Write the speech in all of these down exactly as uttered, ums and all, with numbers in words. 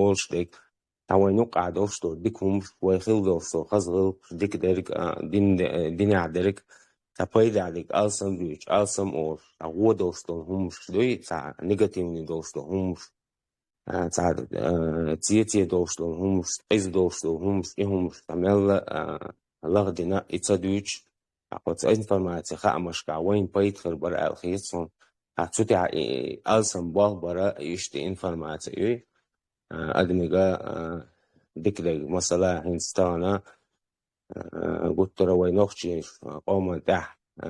олуш дерг, цхьа вайн юкъахь долуш долу дика хӀумаш, вай хилла долуш долу хаза гӀиллакхаш, дика дерг, а, дин де-, динехь дерг, цхьа пайдехь дерг, алсам дуьйцуш, алсам олуш, цхьа вон долуш долу хӀумаш дуй, цхьа негативный долуш долу хӀумаш, а, цхьа, а, цеце долуш долу хӀумаш, къиза долуш долу хӀумаш, и хӀумаш, цхьа мелла, а, лахдина, и ца дуьйцуш, тӀаккха оцу информаци хаамашкахь вайна пайда хир бара аьлла хета суна. Ткъа цу тӀехь и алсам болх бара, иштта информаци юй, а, адамига, а, дика дерг. Масала, хӀинца тахана, а, гуттара вай нохчийн къоман тӀехь, а,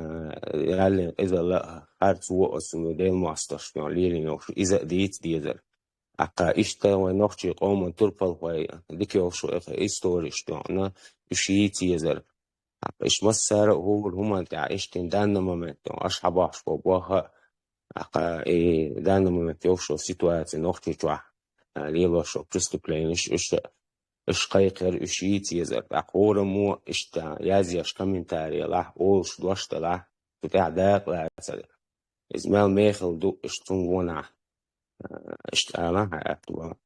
яллин къизалла харц вон оцу Делан мостагӀашна лелийна йолуш, иза а дийца дезара. ТӀаккха иштта вай нохчийн къоман турпалхой дика йолуш ву, эха, историш дуьхьна, уьш йийца езара. ТӀаккха иштта массара а хӀора хӀуманна тӀехь иштта данный момент, аша хьабахьаш бо бохха, тӀаккха и данный момент йолуш йолу ситуаци Нохчийчохь, а, лелош йолу преступлениш, уьш, уьш кхайкхира, уьш йийца езара. ТӀаккха хӀораммо иштта язъеш комментариялахь, олуш дош делахь, цу тӀехь дакъа лацара. Иза мел мехала ду, иштта цунна вонахь, а, иштта ала хьан аьтта бан.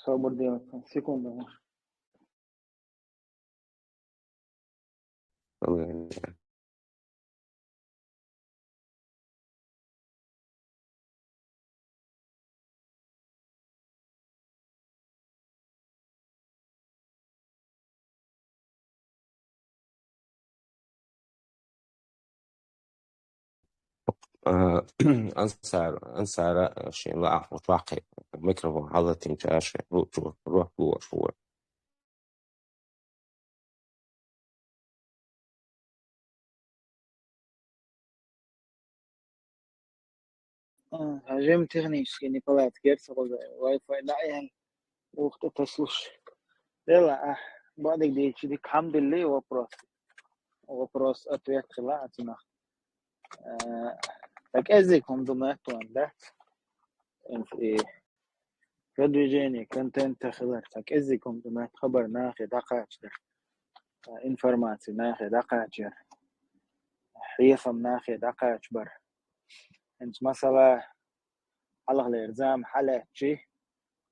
Собар делать. Секунда, может. А, Ансар, Ансара, шен лаахь, вот вакхи микрофон хьалатинчу аша, лучу, рот луош ву. А, хьажим технический неполадки, герца гӀо Wi-Fi даӀ ян. Ух, тӀе тасалуш. Дела, а, бадиг дийчи дик хьамдилли вопрос. Вопрос-ответ хила а цунах. Э, так эзик хӀума ду меттуан дац. Инф и продвижение контента хилар, цхьа кӀеззиг хӀума ду, мет хабар нахе дӀакхачадар, информаци нахе дӀакхачар, хьехам нахе дӀакхачабар. ХӀинца масала, хьалхалера зама хьалаьцчи,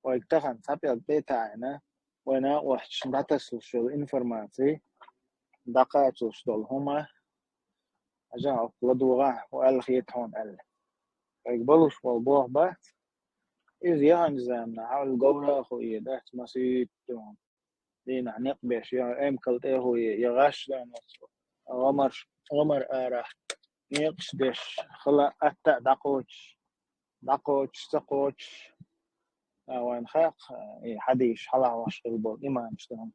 вайга тахана цхьа пӀелг тӀе а таӀийна, вайн накъосташна дӀатасалуш йолу информаци, дӀакхачалуш долу хӀума, хьажа, хӀокху ладугӀа, хӀу аьлла хета хьуна аьлла. Вайга балуш болу болх бац, иза яханчу заманахь хьал говра а хуе дац, масийтта ду хьуна. Дийнахь некъ беш, я эмкал тӀе а хуе, я гӀаш дан, гӀамар, гӀамар арахь некъаш деш, хала атта а дӀакхочуш, дӀакхочуш, ца кхочуш. А, вайн хакъ, и хьадийш хьалахь ваш хила болу имамаш ду хьуна.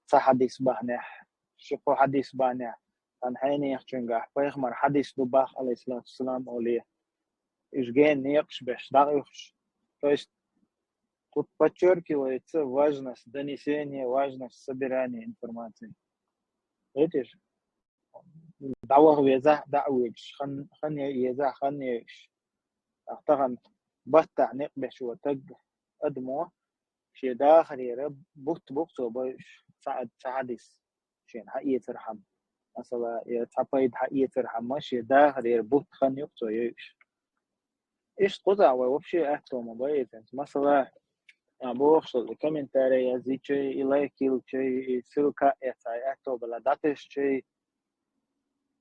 Ца хьадийс бахьанехь, ши кхо хьадийс бахьанехь, тхан хьенехчуьнгахь пайхамар хьадийс ду бах, алейхиссалату вассалам, оле. Уьш гена некъаш беш, дӀакъуьхуш. То есть, тут подчеркивается важность донесения, важность собирания информации. Видишь? ДӀаваха везахь, дӀа а вуьйцуш, хан, хан е езахь, хан е уьш. Ахьа тахана баттахь некъ беш ву таг адамо, шен дахарера бутт бу-кх цо бойуш, ца, ца хьадис, шена хьаэцархьама. Масала, я цхьа пайда хьаэцархьама, шен дахарера бутт хан ю-кх цо йойуш. Иштта кхузахь вай вообще аьтто ма бай иза. Масала, а, бохуш долу и комментарий язйичай, и лайк йилчай, и ссылка а эцай, аьтто бала дӀатесчай.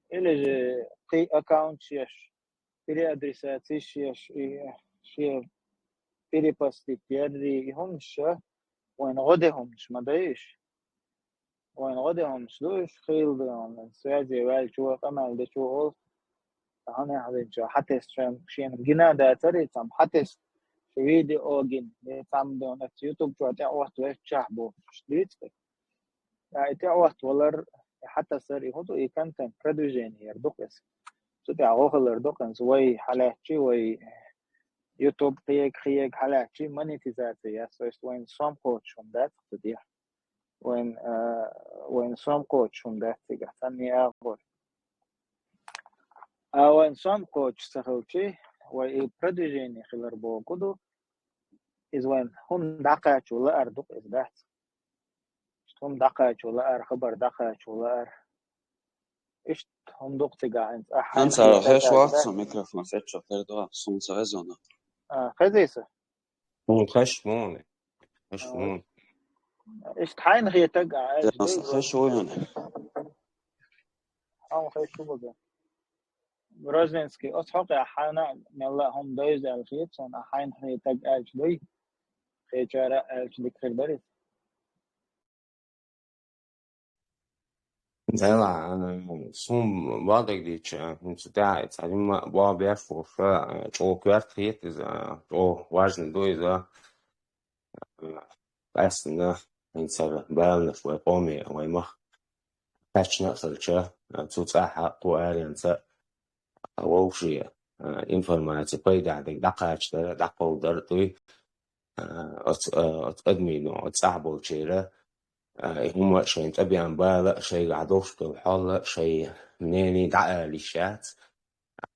Или же кхин аккаунт еш, переадресаци еш, и шен перепостить ярри, и хӀуманаш ша, вайн гӀо де хӀуманаш ма дай уьш. Вайн гӀо де хӀуманаш ду уьш, хийла де хӀуманаш, связи ваьллачо, къамел дечо олу. Хьан яхьвинчо хьатест шен, шена гина дацари, цхьамма хьатест, шу видео гин, я цхьамма де хӀуманаш YouTube чохь тӀе а отта ваьш чахь бохуш, дийца. А, и тӀе а отта валар, и хьатасар, и хӀун ду, и контент продвижение яр ду-кх иза. Цу тӀехь гӀо хилар ду-кх иза, вай хьалаьцчи, вай YouTube кхиег, кхиег хьалаьцчи, монетизация яц, то есть вайн сом кхочуш хӀума дац-кх цу тӀехь. Вайн, а, вайн сом кхочуш хӀума дац цигахь, цхьанне а агӀор. А вайн сом кхочуш ца хилчи, вай и продвижение хилар боху ду, иза вайн хӀума дӀакхачо лаар ду-кх иза, дац? ХӀума дӀакхачо лаар, хабар дӀакхачо лаар. Иштта хӀума ду-кх цигахь хӀинца. Ахьа хӀинца хьан хезаш хетарг вац сан микрофон, сеччо хӀара ду, сунца хезона. А, хезий сан? Хьуна хезаш ву хьуна. Хезаш ву хьуна. Иштта хьайна хетарг а аьлча, хезаш ву хьуна. Хьуна хезаш ву бага. Грозненский, оцу хьокъехь хьайна мелла а хӀума девза аьлла хета суна, а хьайна хетарг аьлча дуй? Кхечара аьлча дика хир дара иза. Делахь, суна бакъдерг дийцича, хӀинца тӀаьхьа цхьа жимма а боху беш волуш, чӀогӀа коьрта хета иза, чӀогӀа важный ду иза. Къаьстина хӀинца баланаш вай къоме, вай мах кхаьчна а хилча, цу цӀахь а, кху аренца а вовшийн информаци пайдехь дерг дӀакхачадар, дӀакховдар а дуй. А, оцу, а, оцу адамийн, оцу цӀахь болчеран, а, и хӀума шайна тӀебеана бала а, шайгахь долуш долу хьол а, шайн мнение дӀаала йиш яц.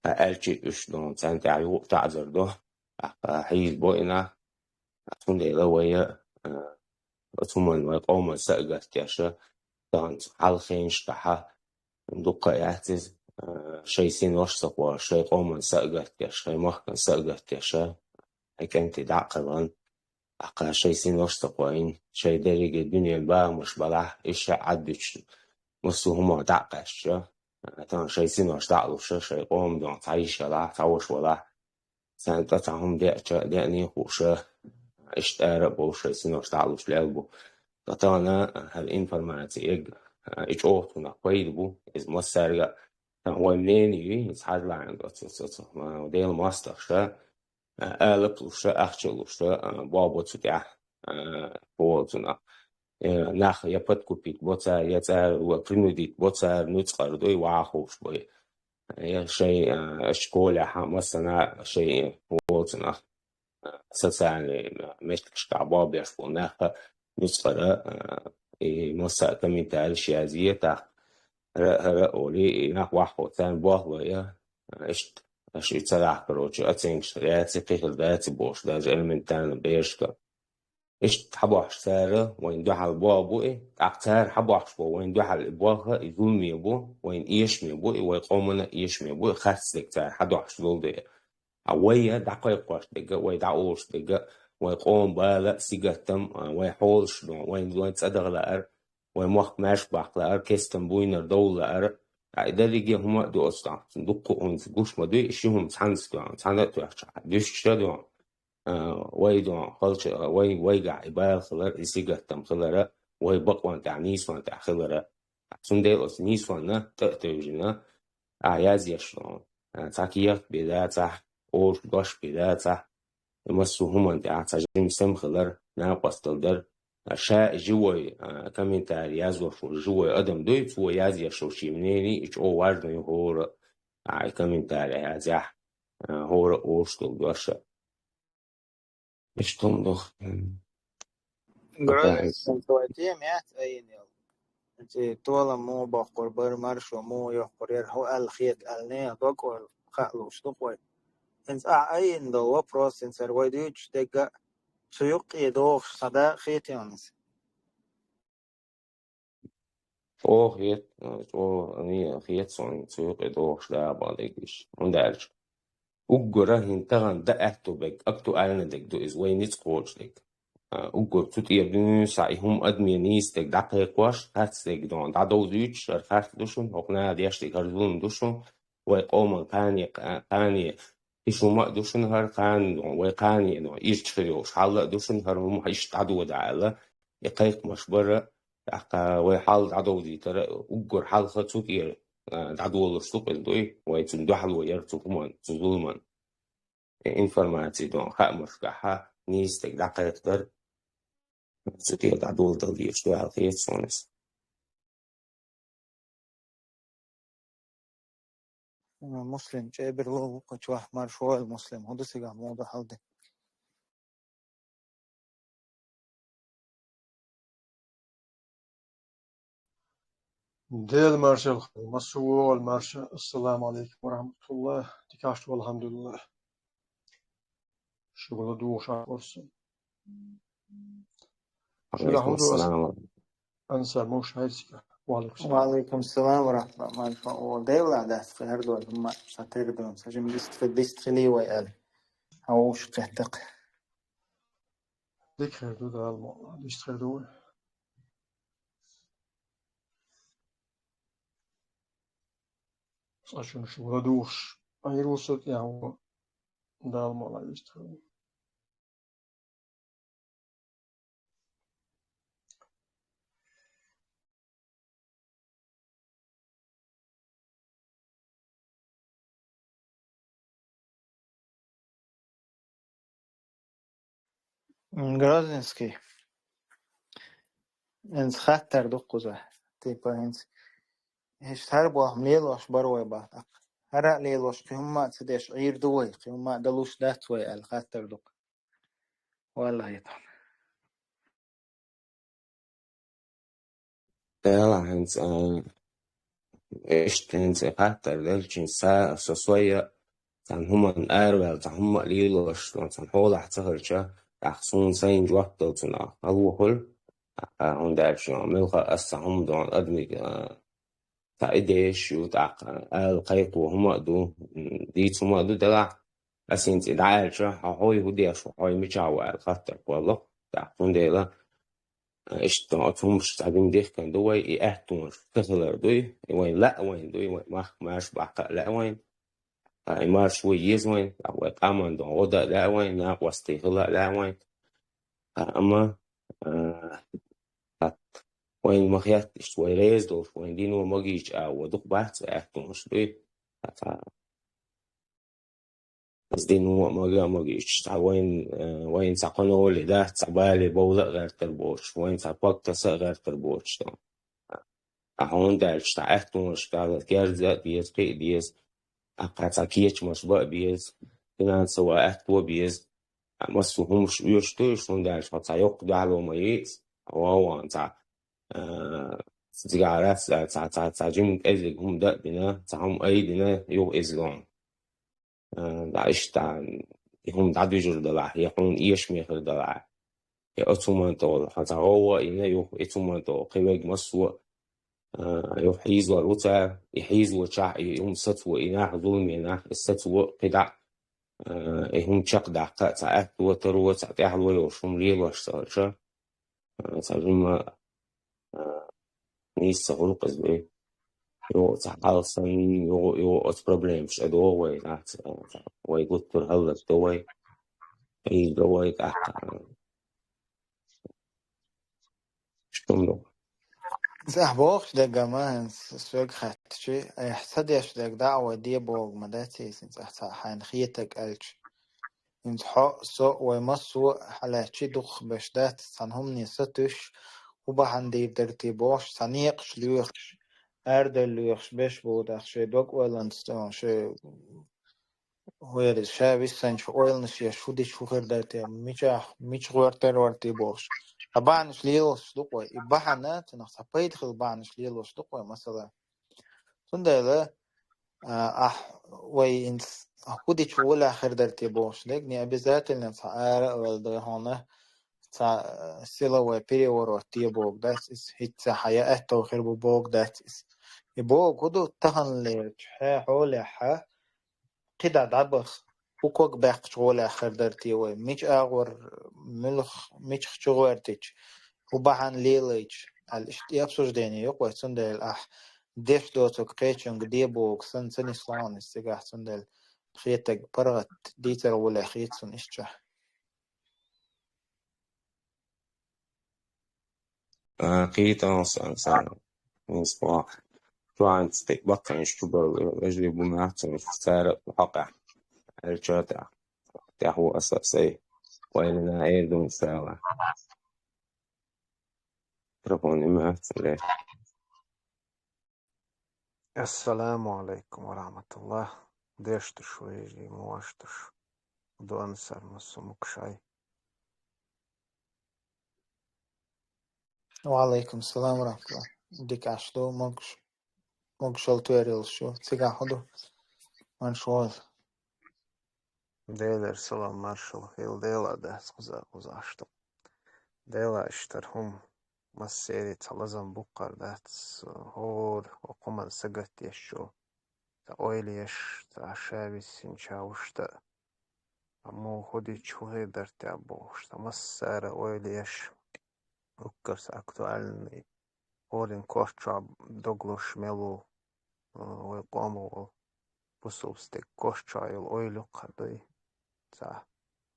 ТӀаккха аьлча уьш ду, царна тӀехь юкъа таӀзар ду, тӀаккха хьийзабо и нах. Цундела вай, а, оцу хӀуманна вай къоман са а гатдеш, тахана хьалха хенашкахь дуккха а яц иза, а, шайн синош а ца кхоьхьуш, шайн къоман са а гатдеш, шайн махкан са а гатдеш, хьайн кӀентий дӀа а кхелхина, тӀаккха шайн синош а ца кхоьхьина, шайн дерриге дуьненан бахамаш балахь, иштта Ӏад дуьтуш, массо а хӀуманах дӀа а кхаьчча, тахана шайн синош дӀа а луш, шайн къоман цхьа йиша валахь, цхьа ваша валахь, царна тӀе цхьа хӀума деача, деаний хууш, иштта ара а бовлуш, шайн синош дӀа а луш лелла бу. Ткъа тахана хӀара информаци эгга, и чӀогӀа цунах пайда бу, иза массаьрга а, тахана вайн мнение юй, иза хьажа лаьа оцу, оцу, оцу, а, Делан мостагӀаша, а, алап а луш, ахча а луш, а, боху цу тӀехь, а, боху цунах. Э, нах я подкупить бо цара, я цара принудить бо цара, нуьцкъара дуй, вахахуш бой. Я шайн, а, школехь а, массанхьа шайн, боху цунах, а, социальный, а, меттигашкахь боху беш болу нах а нуьцкъара, а, и масса а комментариш язъе, тӀаккха хӀара, хӀара а олий, и нах ваххо царна бохло я, а, иштта, аша и ца дахкарочу оценкаш яций, кхин хир даций бохуш, даже элементарно берашка. Иштта хьабохьуш цара вайна дуьхьал боху бу и, тӀаккха цара хьабохьуш бо вайна дуьхьал и боху, и зуламе бу, вайна эшаме бу и, вай къомана эшаме бу и, харц дерг цара хьадохьуш долу дела. А вай дӀакхайкхош дерг а, вай дӀаолуш дерг а, вай къоман бала а, сингаттам а, вай хьолаш ду, вайн, вайн цӀа даха лаар, вайн мохк маьрша баккха лаар, кестам буйнар довла лаар. Ткъа и дерриге а хӀума а ду оцу тӀехь. Дуккха а хӀуманца гуш ма дуй, и ши хӀума цхьаьнца тоьхна, цхьаьна а тоьхча, дуьсуш а ду. А, вай ду, халча, вай, вайгахь и бала хилар, и сингаттам хилара, вай бакъонан тӀехь, нийсонан тӀехь хилара. Цундела оцу нийсонна тӀе а тевжина, ахьа язъеш ду, а, цхьа кехат бен дацахь, олуш дош бен дацахь, и массо а хӀуманна тӀехь цхьа жима сема хилар, накъосталла дар. А, ша и живой, а, комментарий язъеш волу живой адам дуй, цо язъеш йолу шен мнение, и чӀогӀа важно ю хӀора, а, и комментарий язъяхь, а, хӀора олуш долу дош а. Иштта хӀума ду. Грозный, вай тема яц айина йолу. Ци толам муха боккхур бара, маршо муха йоккхур яра, хӀун аьлла хета аьлла, нехан дог а хаалуш ду-кх вай. ХӀинца ахьа айина долу вопрос, хӀинца хӀара вай дуьйцуш дерг а цу юккъе догӀуш цхьа дакъа хетий хьуна иза? ЧӀогӀа хета, чӀогӀа, ан, хета суна цу юккъе догӀуш дакъа бакъдерг иштта. ХӀунда аьлча уггара хӀинца тахана дан аьтту берг, актуальный дерг ду иза, вай ницкъ кхочу дерг. А, уггар цу тӀера дуьйна схьа и хӀума адаме нийса дерг дӀакхайкхош, харц дерг дона дӀадовзуьйтуш, хӀара харц ду шуна, хӀокху наха деш дерг хӀара зулам ду шуна, вай къоман кхане, кхане, и шуна хӀума а ду шуна хӀара кхане, вай кхане, ирча хир йолуш хьал а ду шуна хӀара хӀума иштта дӀадода аьлла, и кхайкхамаш бара, тӀаккха вай хьал дӀадовзийтара, уггар хьалха цу тӀера, а, дӀадолуш ду-кх иза дуй, вай цунна дуьхьало яра цу хӀуманна, цу зуламанна. И информаци ду хаамашкахьа нийса дерг дӀакхайкхадар, цу тӀера дӀадоладала дезаш ду аьлла хета суна иза. Муслим, чӀебир ло ву кху чохь, маршо йойла, Муслим, хӀун ду цигахь муха ду хьал де? Дела маршалла, массо а вогӀал марша. Ассаламу алейкум ва рахматуллах. Дикаш ду, алхьамдулиллах. Шугала духуш а корсун. Шуна хӀун ду ас-, Ансар, муш хьайсика? Ва алейкум салам ва рахматуллах. Марфа, о, Дела дац, хӀара дола хӀума ца тергдон, ца жим дистхи-, дистхили вай аьлла. Хьан вовш кхеттакх. Дика хир ду, Дала мо, дистхир ду вай. Цкъачунаш вала духуш, айру со тӀехьо, Дала мо ла дистхир ду. М, Грозненский. ХӀинца хаттар ду кхуза. Типа хӀинца. Иштта хӀара бохам лелош бар вай бахьа тӀаккха. ХӀара а лелош, кхин хӀумма а ца деш Ӏийр ду вай, кхин хӀумма а далуш дац вай аьлла хаттар ду. Валлахьи, тхан. Дела хӀинца, а, иштта хӀинца и хаттар делчи са, со сой а, цхьан хӀуманна араваьлла, цхьан хӀумма а лелош, цхьан хьолахь ца хилча, тӀаккха суна сайна жоп дала цунах хьалвохула, а, хӀунда аьлча муьлхха а аса цхьа хӀума дона адамига, а, цхьа идеяш ю, тӀаккха ала кхайкхо хӀума а ду, м, дийца хӀума а ду, делахь, аса хӀинца и дӀааьлча, хьо хьой хӀу деш ву, хьой мичахь ву аьлла хаттар кхолло, тӀаккха цундела, а, иштта оцу хӀумаш цхьа дина дихкан ду вай, и аьттонаш ца хилар дуй, и вайн лаьа вайн дуй, вай махка маьрша баккха а лаьа вайн, а, и марша вай еза вайн, а, вай къаман дон гӀо дан а лаьа вайн, накъостий хила а лаьа вайн. А, амма, а, хӀат, вайн ма хетта, иштта вай реза долуш, вайн дино магийча а, вай дукха бац а аьттонаш дуй. Хьа, Из дин мо а мага а магийча, цхьа вайн, э, вайн цхьа кхо новле дац, цхьа бале бовла а гӀертар боцуш, вайн цхьа пакта са а гӀертар боцуш. А хьуна даьлча, цхьа аьттонаш дала керза а деза, кхин а деза, а кхин цхьа кечамаш бан а беза, финансово аьтто а беза. А массо а хӀумаш оьшуш ду уьш, хьуна даьлча хьо цхьа йоккха дуьхьало ма йий иза. Хьо ван цхьа, э, цигахь рац а, цхьа, цхьа, цхьа жима кӀезиг хӀума дан а дина, цхьа хӀума ай а дина, юха иза лон. Э, дӀа иштта, и хӀума дӀадуьжур далахь, я хьуна эшаме хир далахь, я оцу хӀуманна тӀехула хьо цхьа гӀовгӀа а йина, юха и цу хӀуманна тӀехула кхин верг массо а, э, юха хьийзор ву цара, и хьийзочохь, и хӀума сацо, и нах, зуламе нах, и сацо кхидӀа, э, и хӀума чекхдаккха а цхьа аьтто, таро, цхьа тӀаьхьало йолуш хӀума лелош ца хилча, э, цхьа жимма, э, нийса ца хуьлу-кх иза вай. Юха цхьа хьал санна, юха, юха оцу проблемаш а догӀу вай, нах ца, вай гуттар а хӀаллакдо вай, хьийзадо вай тӀаккха. Иштта хӀума ду. Цхьа бохуш дерг а ма хӀинца соьга хаьттичи, айхьа ца деш дерг дӀа а вай де богу ма дац иза, цхьа, цхьа хьайна хетарг аьлча. ХӀинца хьо а, со а, вай массо а хьалаьцчи дукхахберш дац, цхьана хӀумане сатуьйсуш, хӀун бахьана дийр дара те бохуш, цхьа некъаш лоьхуш, арадала лоьхуш берш бу, тӀаккха шайн дог-ойланца тӀе, шайн хӀу яра иза, ша виссанчу ойланаш еш, хӀу дича хӀу хир дара те, мичахь, мича гӀоьртар вара те бохуш. Цхьа бахьанаш лелош ду-кх вай, и бахьана, цунах цхьа пайда хила бахьанаш лелош ду-кх вай, масала. Цундела, а, ахь вай хӀинца хӀу дича гӀолехь хир дара те бохуш дерг, не обязательно цхьа ара а вала дай хьуна, цхьа, а, силовой переворот де богу дац иза, хӀинца хьан я аьтту хир бу богу дац иза. И богу хӀу ду, таханлерчу хье-, хьолехьа, кхидӀа дӀабаха, хӀу ког баьккхачу гӀолехь хир дара те вай, мича агӀор, муьлха, мичахь чу гӀоьртича, хӀу бахьана лелайча, аьлла, иштта и обсуждение ю-кх вай, цундела ахь деш доцург кхечуьнга де богу санна ца нисло хьуна иза цигахь, цундела хетарг паргӀат дийцар гӀолехь хета суна иштта. А, кхетам сан, сан, сан, сан, чуьнца тӀе баккхийнаш чу бара вежарий бу моьттуш, цара хьокъехь, аьлча тӀехь, тӀехь ву аса сай, вайна эр ду сала. Микрофон имеется ли? Ассаламу алейкум ва рахматуллах. Деш туш вежарий, мош туш. Дон сар массо а мукшай. Ва алейкум салам ва рахматуллах. Дика Ӏаш ду, могуш-, могушалла тоьар йолуш ю. Цигахь хӀун ду? Марша вогӀийла. Делера салам маршалла хуьлда, Дела дац кхуза, кхуза Ӏаш ду. Дела иштта хӀума массеран цхьа лазам бу-кх, хӀара дац, хӀора хӀокху хӀуманна сагатдеш, цхьа ойла еш, цхьа ша висинча вуьшта а, муха хӀу дича хӀу хир дара те бохуш, цхьа массара ойла еш, уггар цхьа актуальный, хӀоранна кост чохь дог лозуш мел ву, а, вай къоман волу бусалба стеган кост чохь йолу ойла юккъехь дуй. Цхьа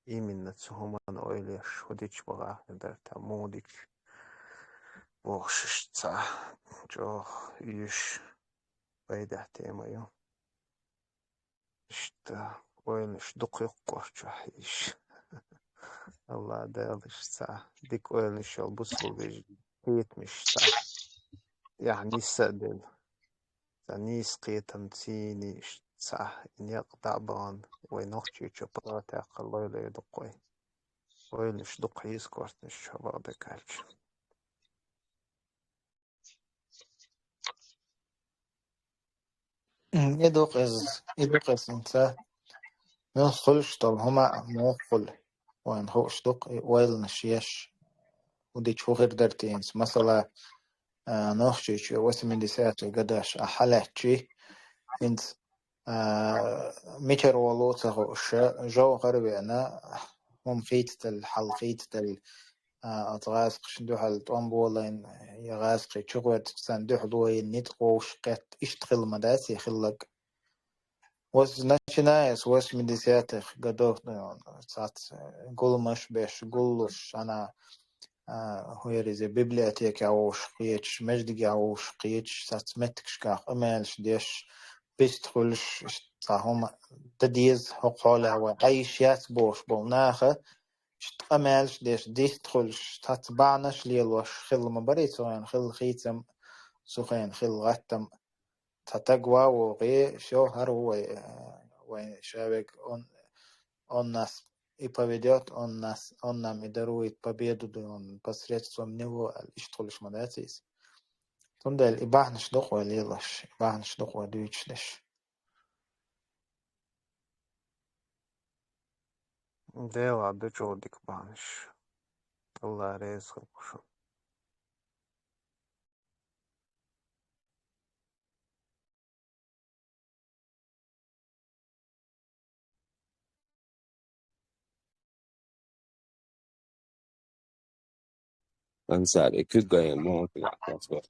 именно цу хӀуманна ойла еш, хӀу дича бахьа хир дара те, муха дича бохуш, иштта цхьа чӀогӀа уьш пайдехь тема ю. Иштта ойланаш дукха юккъехь чохь еш. АллахӀ Дала иштта цхьа дика ойланаш йолу бусалба вежарий, кхетамаш цхьа тӀехь нисса а делла, цхьа нийса кхетам, цийний, иштта цхьа и некъ дӀа а бахана, вай Нохчийчу пачхьалкхе лойла а ду-кх вай. Ойланаш дукха хьийза кортанаш чохь бакъдерг аьлча. М, и ду-кх иза, и ду-кх иза хӀинца. Муьлхха хуьлуш долу хӀума а муха хуьлу, вайна хууш ду-кх и ойланаш еш. ХӀу дича хӀу хир дара те хӀинца. Масала, а, Нохчийчу восьмидесятый годаш ахь хьалаьцчи, хӀинца, а, мичара волу ца хууш, жовхӀар а веана, хӀума хийцаделла, хьал хийцаделла, а, оцу гӀазкхашна дуьхьал тӀом болийна, я гӀазкхий чугӀоьртича царна дуьхьало йина, ницкъ вовшах кхетта, иштта хилла ма дац и хилларг. Вот начиная с восьмидесятых годов, ну, цац гуламаш беш, гуллуш, ана, а, хӀу яра иза, библиотекехь вовшах кхеташ, маьждигехь вовшах кхеташ, цац меттигашкахь къамелаш деш, бист хуьлуш, цхьа хӀума дан деза, хӀокху хьолехь вай Ӏайш яц бохуш болу наха, иштта къамелаш деш, дист хуьлуш, цхьацца бахьанаш лелош хилла ма барий цу хенахь хилла хийцам, цу хенахь хилла гӀаттам. Цхьа таг ван вогӀий, всё, хӀара ву вай, вайн шавег он, он нас и поведёт, он нас, он нам и дарует победу, ду он посредством него, аьлла, иштта хуьлуш ма дац иза. Цундела и бахьанаш ду-кх вай лелош, и бахьанаш ду-кх вай дуьйцуш деш. Делахь ду чӀогӀа дика бахьанаш. АллахӀ реза хуьлда шуна. Ансаре, куьг гайна ма хӀоттина, кхаьчна.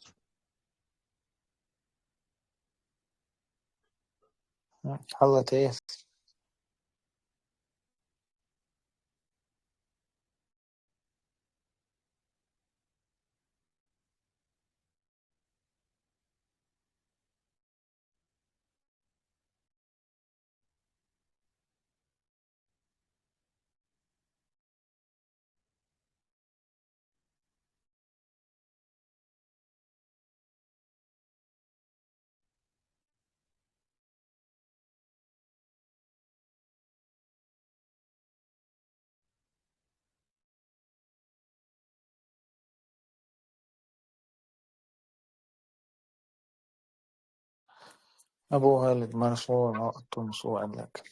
Хьала те. أبو خالد، مرحبا، وقت سوء لك.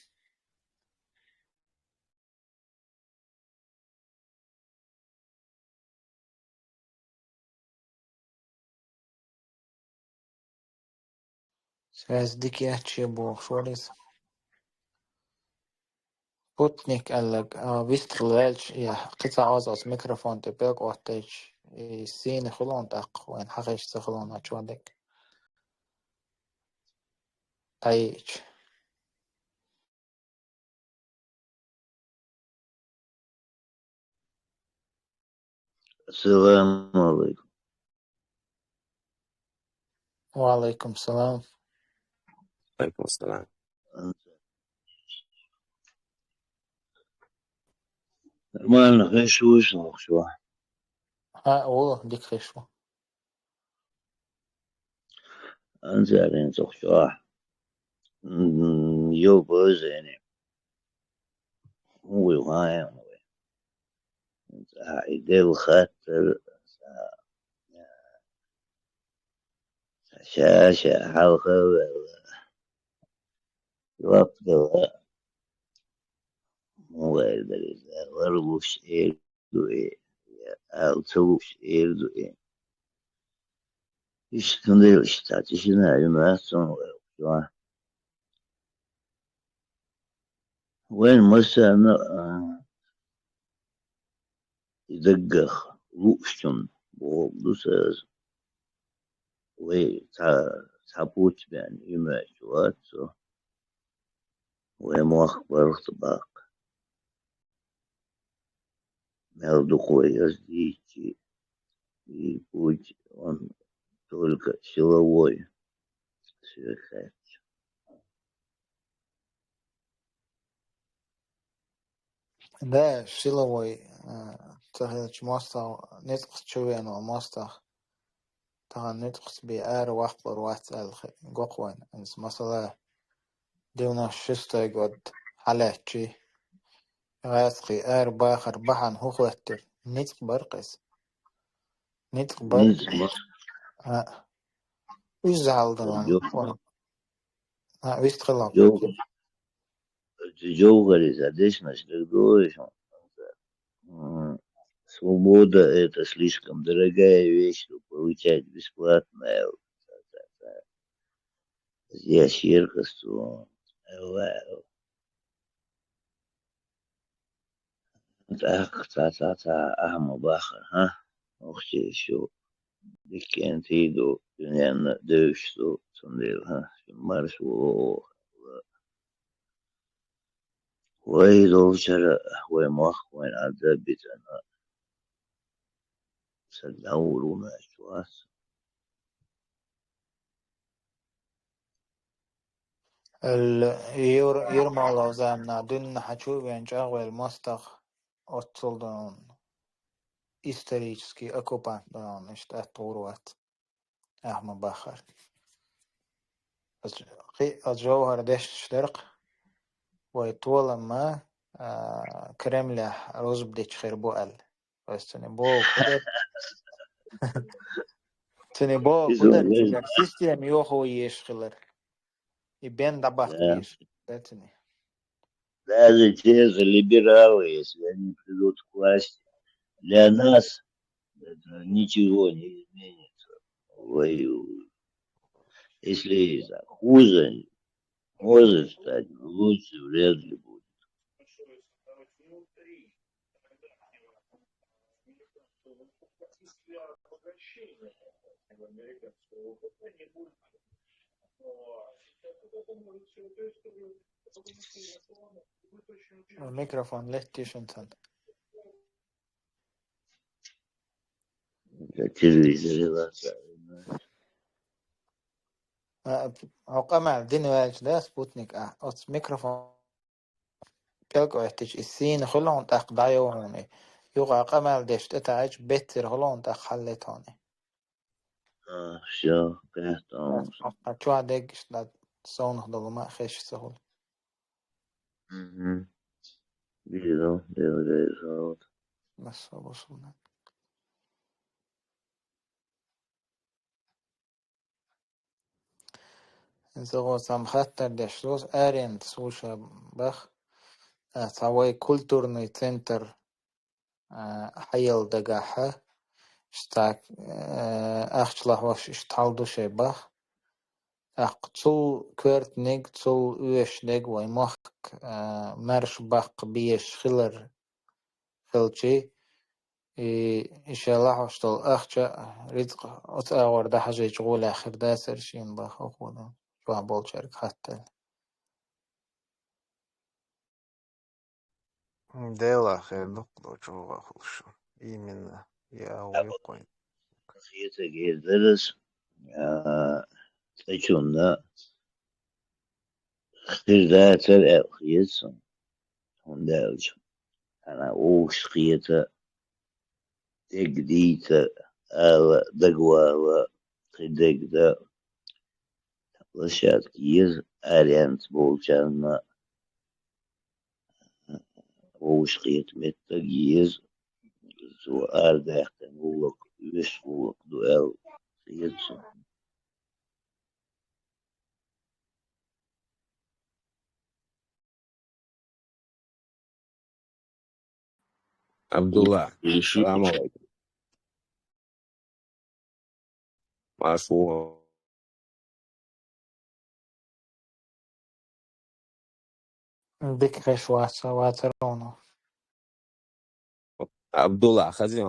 Связь дика яц шен бохуш вара иза. Спутник аьлларг, а, вистхила ваьлча, я кхин цхьа оза оцу микрофон тӀе пӀелг Ӏоттайча, и сийна хуьлу тӀаккха, вайна хьахийча ца хуьлу чу дерг. ДӀайиъча. السلام عليكم. وعليكم السلام. وعليكم السلام. Нормально, хеш ву, шуна хеш ву? ХӀаъ, ву, дика хеш ву. Анзарин цӀа чохь. М, йо, бозени. ХӀун вуй, хӀун вуй? ЦӀа и делла хаттар, цӀа, цӀа ша-ша хьалха а ваьлла. Жоп дала. ХӀун вайра дара иза? Вара луш эр ду и, я ала ца луш эр ду и. Иштта хӀунда аьлча, иштта тишина а ю массо а. Вайн массарна а, и даггах луучун боху ду саза. Вай цхьа, цхьа пуц бен имач вац со. Вай мохк барх баккха. Мел дукха вай яздийчи, и путь, он только силовой сверхать. Да, силовой, а, ца хилча мостагӀа, ницкъ чу вена мостагӀа. Тахана ницкъ бе ара ваккхалур вац аьлла хи-, гохвайн. Анс масала девяносто шестой год хьалаьччи. ГӀаскхи ара бахар бахьана хӀу хӀоттира. Ницкъ бар кхес. Ницкъ бар. Ницкъ бар. А. Уьзза хьалдала. Йо. А, уьстхила. Йо. Джовхари за дешнаш дагдоеш. М, свобода — это слишком дорогая вещь, чтобы получать бесплатно. Я серкасту. ТӀаккха ца, ца, ца, ахьа ма баххара, хӀа? Охчий шу диккен тӀе ду, дуьненна девзаш ду, цундела, хӀа, шу марш ву оха. Вай долчара, вай мохк вайн Ӏадда битана. Саг дӀавур ву маьрша вац. Эл Юр-, Юрмалов замна дуьнна хьачу вен чӀагӀвел мостагӀа оццул дан исторический оккупант дан иштта атта гӀур вац. Ахьа ма баххара. Ас хи-, ас жовхӀар дешнаш деркх, вай толамма, а, Кремлехь рузба дечу хир бу аьлла. Ас цуьнан боху хӀу дара. Цуьнан боху хӀу дара, цуьнан система йохо еш хилар. И бен дӀабаккха еш хилар цуьнан. Даже те же либералы, если они придут к власти, для нас это ничего не изменится. Ой, если и так хуже, может стать, лучше вряд ли будет. Микрофон леттиш сан. Телевизоре лаца. А, хьо къамел дина ваьлча да, спутник, а, оцу микрофон пӀелг оьттича, и сийна хуьлу хьуна тӀаккха дӀайо хьуна. Юха къамел деш тӀетаьӀча, беттера хуьлу хьуна тӀаккха хьаллетахьуна. А, всё, кхетта хьуна. Хьо чохь деггаш дан совнах долу ма хезаш ца хуьлу. Мгм. Вижу, вижу, вижу, вот. Массо бусулба. ХӀинца гӀо сам хаттар деш луш, аренда слушай бах. А, цхьа вай культурный центр, а, хьаелла дагахьа, иштта, а, ахча лахош иштта хьал ду шай бах. ТӀаккха цул коьртаниг, цул оьшуш дерг вай мохк, а, маьрша баккха безаш хилар хилчи, и, и шайн лахьош долу ахча, рицкъ оцу агӀор дӀахьажийча гӀолехь хир дацара шена баха хӀокхуна, чохь болчаьрга хаттар. Делахь хир ду-кх, чӀогӀа хуьлуш. Именно, я вуй кхойн. Хетаг хир дара ас, а, цӀечунна хир дацара аьлла хета суна, хӀунда аьлча хьан вовшах кхета, дерг дийца, ала, дагавала, кхин дерг дан. Площадка еза аренца болчарна, вовшах кхета меттиг еза, цо арадаьккхина гӀуллакх, вешан гӀуллакх ду аьлла хета суна. Абдулла, салам алейкум. Марш ву. Дика хеш вац, вацар вуно. Абдулла, хазин,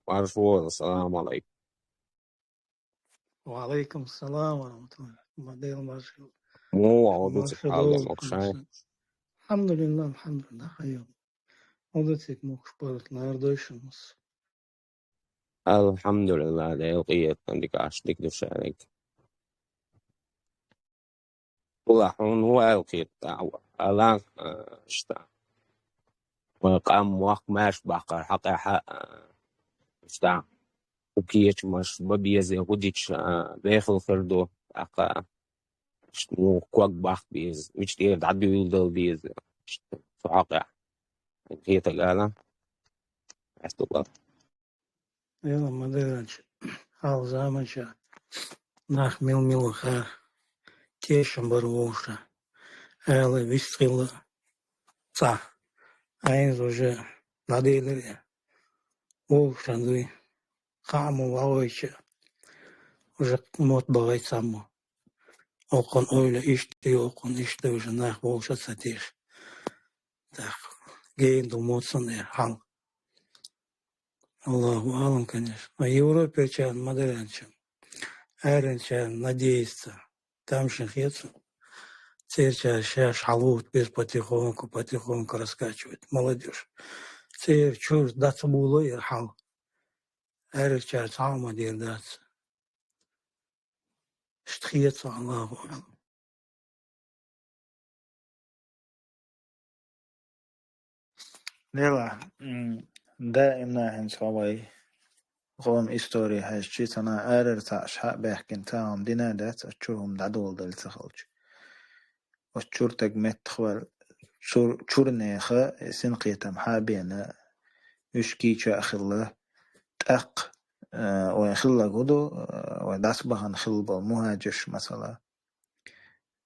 марш ву, салам алейкум. Ва алейкум салам ва рахматуллах. Мадел марш. Муха ва, хӀун ду цига хьал, мокшай? Алхьамдулиллах, алхьамдулиллах, хаййо. ХӀун ду цига, мокш, паргӀат, лардойшимас. Алхьамдулиллах, Дела къинхетам, дика Ӏаш, дика ду шаьрга. Валлахь, хьуна хӀун аьлла кхета, алан, а, иштта. Вайн къам мохк маьрша баккхар хьакъехьа, а, иштта. Кху кечамаш бан безе, хӀу дича, а, бехал хир ду, тӀаккха иштта муха ког баккха беза, мича тӀера дӀадуьйладала деза, иштта цу хьакъехьа. Хетарг ала. Хьастула. Эла ма дарача, хьалха заманчохь нах мила-мила вахара, тешам бара вовшашка. Ала вистхилла цхьа. Айнза уже наделира я. Вовшашка дуй. Хаа ма вагӀайча, уже мотт багӀай цхьаммо. Окхун ойла иштта ю, окхун иштта, уже нах вовшашка ца теша. Так, гейна ду моцан э хьал. Аллаху алам, конечно. А Европерчарна ма дараьнча, аьрренчарна надеяться. Там шин хецу. Церчара шаьш хьалвут без потихоньку, потихоньку раскачивает. Молодёжь. Цер чур дац було ир хьал. Аьрренчара цхьа а ма дер дац. Иштта хецу, Аллаху алам. Лела, м, даимна хӀинца хьо вай гӀом истори хьаьжчи, цана арара цхьа аш хьа а баьхкина, цхьа хӀума дина а дац, оцу чура хӀума дӀадоладала ца хилча. Оцу чура таг меттахвар, чур-, чура неха синкхетам хьа а бена, уьш кийча а хилла, тӀаккха, э, вайн хилларг хӀу ду, э, вай дӀасабахана хилла болу мухӀаджирш, масала.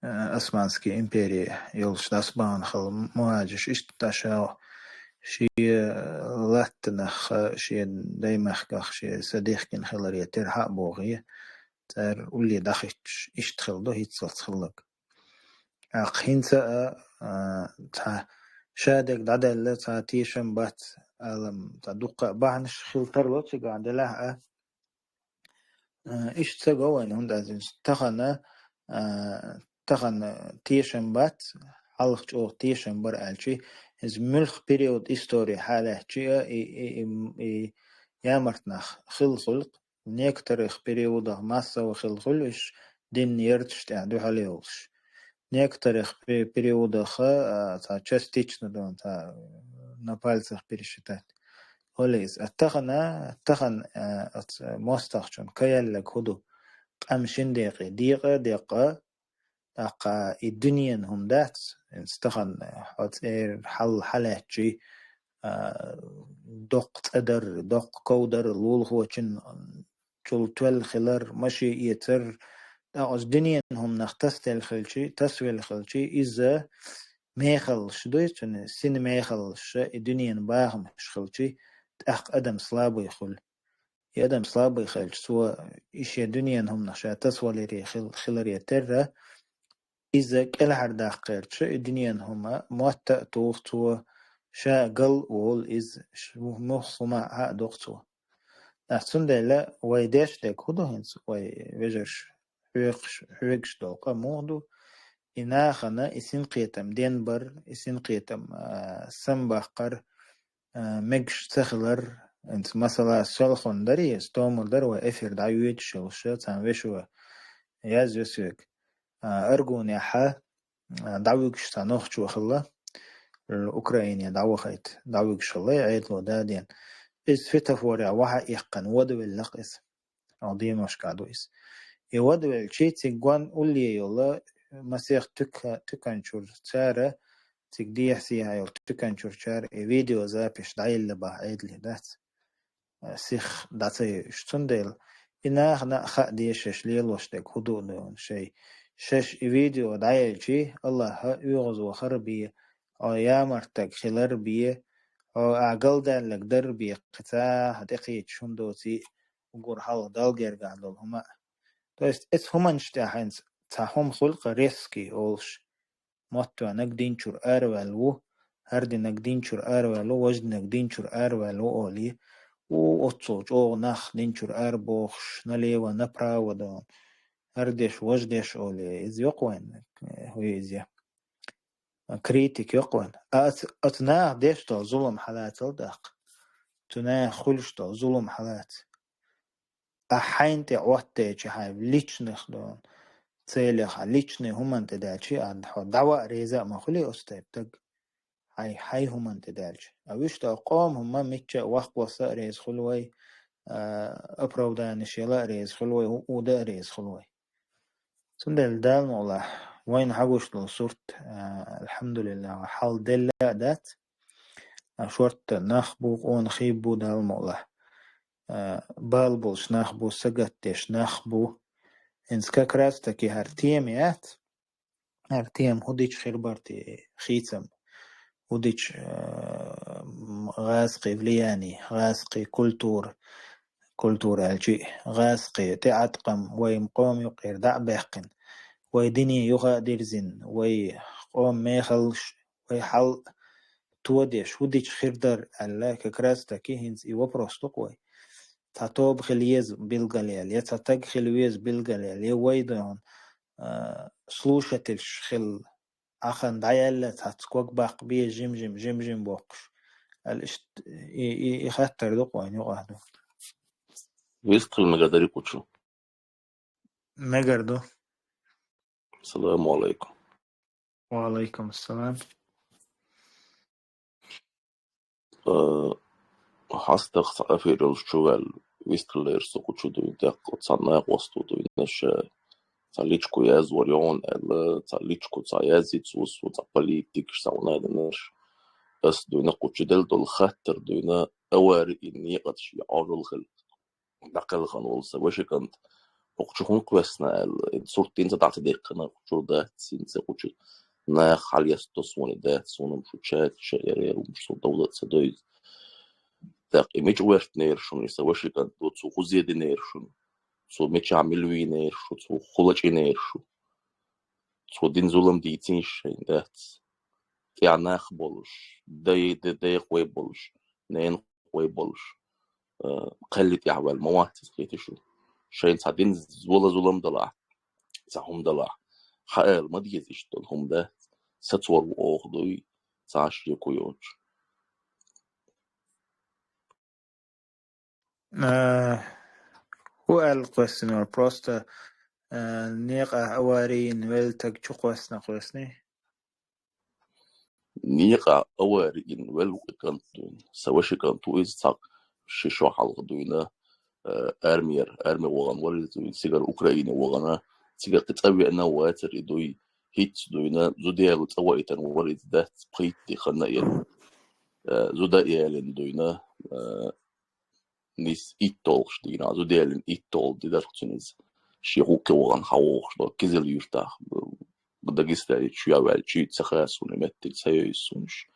Э, Османский импери йолуш дӀасабахана хилла мухӀаджирш иштта ша шен латтанах, шен даймахках, шен са дихкина хиларе тера хьа а бохий, цара улле дӀахӀитташ иштта хилла ду хӀинццалц хилларг. ТӀаккха хӀинца а, а, цхьа ша дерг дӀадаьлла, цхьа тешам бац, алам, цхьа дуккха а бахьанаш хила тарло цигахь, делахь а, а, иштта ца го вайна, хӀунда аьлча тахана, а, тахана тешам бац, хьалха чӀогӀа тешам бара аьлчи, иза муьлха период истори хьалаьцчи а, и, и, и, и ямарт нах хилла хуьлу-кх. Некоторых периодах массово хилла хуьлу уьш динан ярташ тӀехь дуьхьал йолуш. Некоторых пе-, периодах, а, цхьа частично, ду, цхьа на пальцах пересчитать. Оле иза. А тахана, тахана, а, оцу мостагӀчун каяллаг хӀу ду? Къам шин декъе, декъа а декъа, тӀаккха и дуьненан хӀума дац, хӀинца тахана хьо цӀера хьал хьалаьцчи, а, доккха цӀа дар, доккха ков дар, лулахочун чул тоьлла хилар, машен эцар, тӀаккха оцу дуьненан хӀуманах тасаделла хилчи, тасавелла хилчи, иза мехаллаш дуй, цуьнан сина мехаллаш, и дуьненан бахамаш хилчи, тӀаккха адам слабый хуьлу. И адам слабый хилча, цо и шен дуьненан хӀуманах ша тасаваларе хил-, хиларе терра, иза кӀелхьара даккхарчу и дуьненан хӀума мотта а туху цо, ша гал а волу иза, ш-, мух-, мух хӀума а доккху цо. Ас цундела вай деш дерг хӀу ду хӀинца, вай вежарш хьоькхуш, хьоьгуш долу къа муха ду? И нахана и синкхетам денбар, и синкхетам, а, самабаккхар, а, мегаш ца хилар, хӀинца масала, селхана дарий, стомар дара вай эфир дӀайоьдуш йолуш, цхьана вешо язйо соьга. А, Аргунехьа, а, дӀавуьгуш цхьа нохчо хилла, Украине дӀавахийта, дӀавуьгуш хилла, Ӏедало дадийна. Иза светофорехь ваха а эккхина, водавелла-кх иза. Оха деношкахь ду иза. И водавелчи, цига гон улле йолу масех туька-, туьканчуьра цара, цига дехьа-сехьа йолу туьканчуьрчара и видеозапись дӀаелла баха Ӏедале дац. Сих дӀа ца йойуш. Цундела и нахана а хаа деза шаьш лелош дерг хӀу ду а ду шай. Шаьш и видео дӀаелчи, Аллахьа оьгӀазвахар а бе, хьо ямарттаг хилар а бе, хьо ахь галдаьлларг дар а бе, кхин цхьа а тӀекхеташ хӀума доций, уггар хьалха Далла гергахь долу хӀума а. То есть, эц хӀуманаш тӀехь хӀинца цхьа хӀума хуьлу-кх резкий олуш. Мотт ваьннарг динчуьра араваьлла ву, хӀара динарг динчуьра араваьлла ву, важа динарг динчуьра араваьлла ву олий, у, оццул чӀогӀа нах динчуьра арабохуш, налево, направо дон. ХӀара деш, важа деш олий, иза йоккха вайн, э, хӀу иза. Критик йоккха вайн. А оцу, оцу наха деш долу зулам хьалацал даккха. Цу наха хуьлуш долу зулам хьалаца. Ахь хьайна тӀе Ӏоттайча, хьайн личных дон, целях, хьан личный хӀуманна тӀе даьлча, а хьо дӀаваъа реза а ма хуьлий оцу тайпа стаг. Хьайн, хьайн хӀуманна тӀе даьлча. А вуьшта къоман хӀума мичча а ваккхавасса а реза хуьлу вай, а, оправданеш яла а реза хуьлу вай, хӀу-, хӀуда а реза хуьлу вай. Цундела Дала мукъ лахь, вайна хьагуш долу сурт, а, алхьамдулиллахӀ, хьал делла а дац. А, шортта нах бу, къонахий бу, Дала мукъ лахь. А, бала болуш нах бу, сагатдеш нах бу. ХӀинца как раз таки хӀара тема яц. ХӀара тема хӀу дича хир бара те хийцам. ХӀу дича, а, м, гӀазкхи влияние, гӀазкхи культура, культура аьлчи, гӀазкхи тӀеӀаткъам вай къоман юккъера дӀа а баьккхина, вай дине юха а дирзина, вай къоман мехаллаш, вай хьал тодеш, хӀу дича хир дара аьлла, как раз таки хӀинца и вопрос ду-кх вай. Цхьа тоба хила еза билгалъяьлла, я цхьа стаг хила веза билгалъяьлла, я вай дон, а, слушательш хила Ахана дӀаяьлла цхьацца ког баккха беза жим-жим, жим-жим боккхуш. Аьлла иштта и, и, и хаттар ду-кх вайн юкъахь ду. Вистхила мегар дарий кху чу? Мегар ду. Салам алейкум. Ва алейкум ассалам. Э, хьастагӀа цхьа эфир йолуш чу ваьлла, вистхилира со кху чу дуйна, тӀаккха цхьа накъост ву дуйна, ша цхьа личку язвар йогӀун аьлла, цхьа личку цхьа язйи цо, цхьа политикаш, цхьа ванайданаш. Ас дуйна кху чу делла долу хаттар дуйна, авари и некъаташ и Ӏожалла хила. ДӀакхелхина волу сан ваша кӀант, хӀокху чу хӀун кхоьссина аьлла, и сурт хӀинца дӀа ца дехкина, хӀокху чуьра дац хӀинца, хӀокху чу наха хьалаэцна суна и дац, суна-м шу чаташ а яра, яра хӀумаш суна довла а ца дойзу. ТӀаккха и мича ваьртинера шуна, и сан ваша кӀант ду, цо хӀу зе динера шуна, цо мичахь мила вийнера шу, цо хӀу лачкъийнера шу? Цо дина зулам дийцина шайна дац. ТӀехь нах болуш, дай, дай, дай кхой болуш, ненан кхой болуш, а, кхелли тӀехь ваьлла ма вац иза, кхетий шу. Шайна цхьа дина зула зулам далахь, цхьа хӀума далахь, хьаала ма деза иштта долу хӀума дац, сацор ву оха дуй, цхьа а шеко йоцуш. Э, хӀу аьлла кхоьссина вара? Просто, э, некъа аварийна велла стаг чу кхоьссина кхоьссиний? Некъа аварийна велла ву и кӀант дуйна. Сан ваша кӀант ву иза, цхьа ши шо хьалха дуйна, э, армияра, арми вахана вара иза дуйна, цигара Украине вахана, цигара кхин цӀа веана вацара и дуй, хӀинца дуйна, зуда яло цӀа ваийтина вара иза дац, пхийтта де ханна а яра. Э, зуда ялийна дуйна, э, нийса иттолгӀуш дийнахь, зуда ялийна иттолгӀа де дара цуьнан иза. Шен гӀуллакхе вахана хьавогӀуш долу Кизил-Юьртахь, Дагестане чу а ваьлча, ца хаьа суна и меттиг, ца йойзу суна уьш.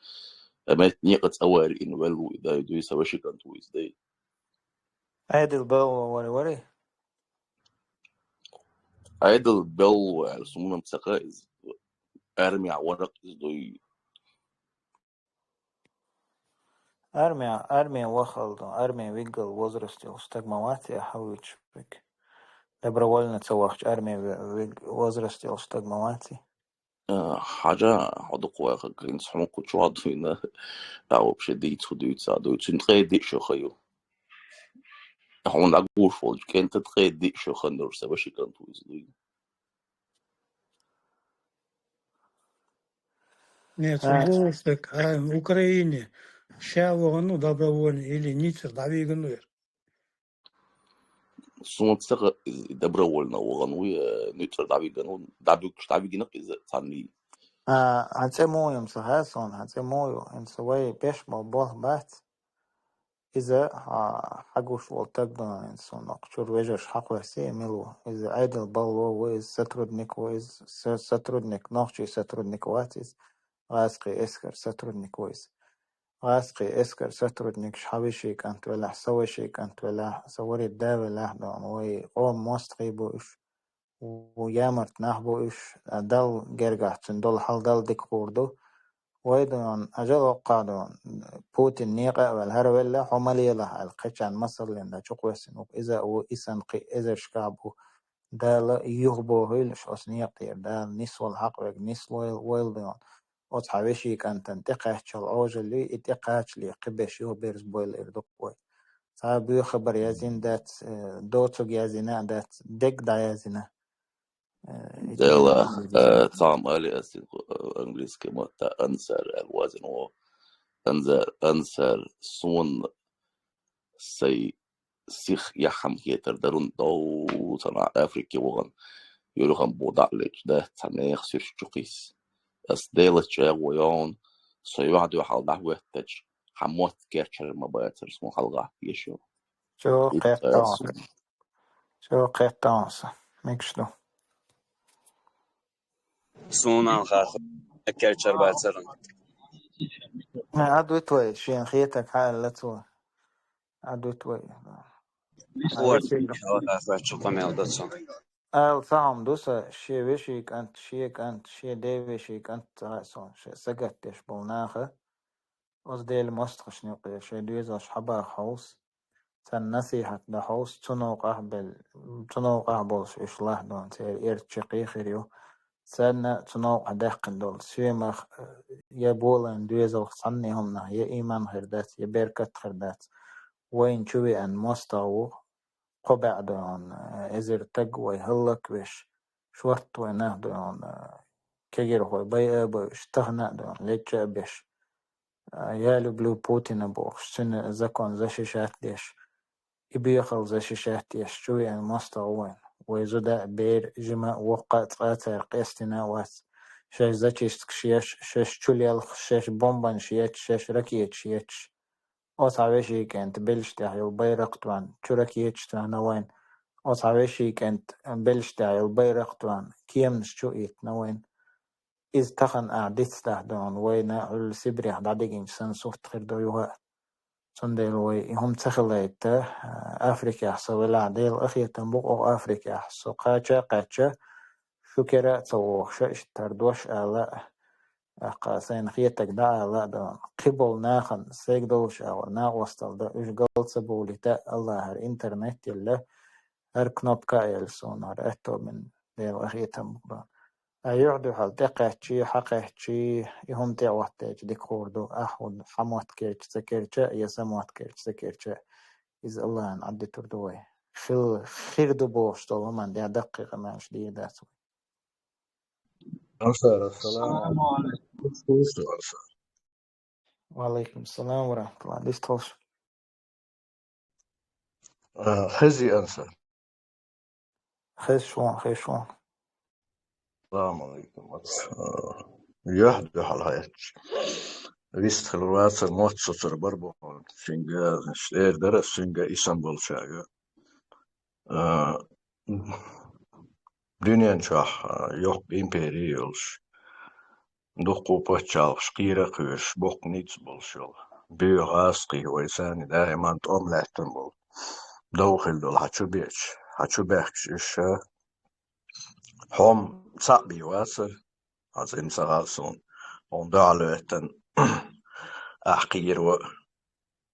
Амма некъаца аварийна велла ву и дай дуй, сан ваша кӀант ву иза дай. Ӏедал балва вара, вара? Ӏедал балва аьлла, суна-м ца хаьа иза. Армияхь вара-кх иза дуй. Армия, армия вахалла ду, армия виггал возраст йолуш стаг ма вац и хьавуьйцуш верг. Добровольно ца вахча армия ви-, виг-, возраст йолуш стаг ма вац и. А, хьажа, хьо дукха ваха, хӀинца хьуна кху чохь дуйна, а, вообще дийца хӀу дуьйцу, а, дуьйцу. Цуьнан ткъе диъ шо хан ю. Хьуна дӀагуш волчу кӀентан ткъе диъ шо хан йолуш сан ваша кӀант ву иза дуйна. Нет, а, цу бохург, а, Украине ша вахана ву добровольно или ницкъара дӀавигана ву яра? Суна ца хаьа, иза добровольно вахана ву, я ницкъара дӀавигана ву, дӀабуьгуш дӀавигина-кх иза цхьанний. А, хьан цӀе муха ю-м ца хаьа суна, хьан цӀе муха ю, хӀинца вай беш ма болх бац. Иза, а, хьагуш волу стаг ду хӀинца суна, кху чуьра вежарша хьакхоьссий, мила ву. Иза Ӏедал балва ву, иза сотрудник ву, иза со-, сотрудник, нохчийн сотрудник вац иза, гӀазкхийн эскар сотрудник ву иза. ГӀазкхийн эскар сотрудникаш хьан вешин кӀант велахь, сан вешин кӀант велахь, сан вари да велахь ду хьуна, вай къоман мостагӀий бу уьш. ву ямарт нах бу уьш, а, Далла гергахь цуьнан долу хьал Далла дика хуур ду. Вай дуьйна, ажал воккхахь дуьйна, Путин некъа а ваьлла, хӀара велла, хьо ма лелахь аьлла, кхечарна масаллина дан чукхоьссина ву. Иза а ву, и санна кхин эзаршкахь бу. Дала юхабохийла уьш оцу некъа тӀера. Дала нисвала хьакъ верг нислойла, войла дуьйна. Оцу хьан вешин кӀантана тӀекхаччалц Ӏожалла юй, и тӀекхачале кхиберш юхаберзабойла эр ду-кх вай. Цхьа боьха хабар яздина дац, э, доцург яздина а дац, дерг дӀаяздина. Э, и Дела, тема э, цхьа ма аллара ас, э, английский матта ансар аьлла вазина ву. Анзар, ансар, суна сайн сих яххьама хетар дарун дов цхьана Африке вахана. Юрхам бу дӀа а лечу, да, цхьа нехан суьрташ чу кхийса. Ас Делаца чӀагӀо йогӀун, со юьхь-дуьхьал дӀахӀоьттача, хьан мотт керчар ма бацара, суна хьалха теша ю. Чо Итт кхетта ас ван. Чо кхетта ван сан. Мегаш ду. Суна хаа, керчар бацара. Ма, Ӏадвит вай, шен хетаг хьаалла цо. Ӏадвит вай. Ала ца хьама ду сан, шен вешин кӀант, шен кӀант, шен ден вешин кӀант ца хаьа суна, шен сагатдеш болу наха. Оцу Делан мостагӀашна юкъера шайн доьзалш хьабаха хьовса, царна насихьат дан хьовса, цу новкъахь бел-, цу новкъахь болуш уьш лахь дуьйна, церан эрча кхин хир ю. Царна цу новкъахь даьккхина долу соьмах, э, я болайн доьзалх цхьанна хӀуманах, я ийман хир дац, я беркат хир дац. Вайна чу веана мостагӀа ву, кхо бӀе дуьйна, э, эзар таг вай хӀаллаквеш, шортта вай нах дуьйна, э, кегирхой байа а бевзаш, тахана а дуьйна, лечча а беш. А, я люблю Путина бохуш, цуьнан закон защищать деш, и бехал защищать деш, чу веана мостагӀа ву вайн. Вай зуда а, бер а, жима а, воккха а, цкъа а цара къестина а вац. Шаьш зачисткаш еш, шаьш чулелхаш, шаьш бомбанаш ечаш, шаьш ракеташ ечаш. Оцхьа вешин кӀант белш тӀехь йолу байракх тоьхна, чу ракеташ тоьхна вайн. Оцхьа вешин кӀант белш тӀехь йолу байракх тоьхна, кеманаш чу а йитина вайн. Иза тахана ахь дицдахь дуьйна, вайна Ӏуьллу Сибрехь дӀадигинчу санна сутта хир ду юха а. Цундела вай и хӀума ца хилийта, Африкехь со велахь, Делан къинхетам бу-кх оха Африкехь. Со кхача а кхаьчча, шу кера а ца вохуша, иштта хӀара дош ала а, тӀаккха сайна хетарг дӀаала а дуьйна. Кхин болу нахана сайга долуш агӀор накъосталла дан, уьш гал ца бовлийта, Аллахьара интернет елла, хӀара кнопка а елла суна, хӀара аьтто бина, Делан къинхетам бу-кх дуьйна. Ткъа юьхь-дуьхьал тӀекхаьччий, хьакхаьччий, и хӀума тӀе а хӀоттийча дика хуур ду, ахь хӀун хьан мотт керча ца керча, я сан мотт керча ца керча, иза Аллахьан Ӏаддитур ду вай. Хил-, хир ду бохуш долу хӀуманна тӀехь даккхий къамелаш дийр дац вай. Ансар, ассалам. Ва алейкум салам ва рахматуллах. Дистхуш. А, хези, Ансар. Хезаш ву, хезаш ву. Салам алейкум. А, юьхь-дуьхьал хьаьрча, вист хилла вацара, мотт соцур бара боху. Цуьнга, эр дара, цуьнга и санна болчаьрга. А, дуьнен чохь, а, йоккха импери йолуш, дуккха пачхьалкхаш кхийра а кхоьруш, боккха ницкъ болуш йолу, боьха гӀазкхий вай санна даиман тӀом лаьттина болу, дов хилла долу хьан чу беача, хьан чу баьхкича уьш, а, хьо-м цхьаъ бен вацара, хьан цӀена ца хаьа суна, хьуна дуьхьал хӀоьттина ахь кхийра ву.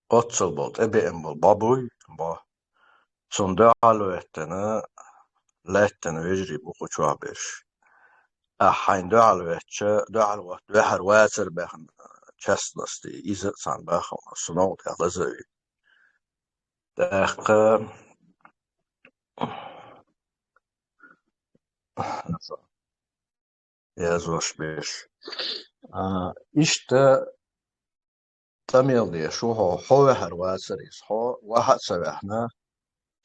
Оццул болу тӀебеана болу бӀо буй, бӀо. Цунна дуьхьал хӀоьттина, лаьттина вежарий бу кху чохь берш. Ахь хьайна дуьхьал хӀоьттича, дуьхьал хӀотта ваьхьар вацара баьхна частности, иза а цхьаьна баххална, сан новкъа тӀехь лазаве. ТӀаккха язвеш берш. А, иштта тӀамел деш ву хьо, хьо ваьхьар вацара иза. Хьо ваха а ца ваьхьна,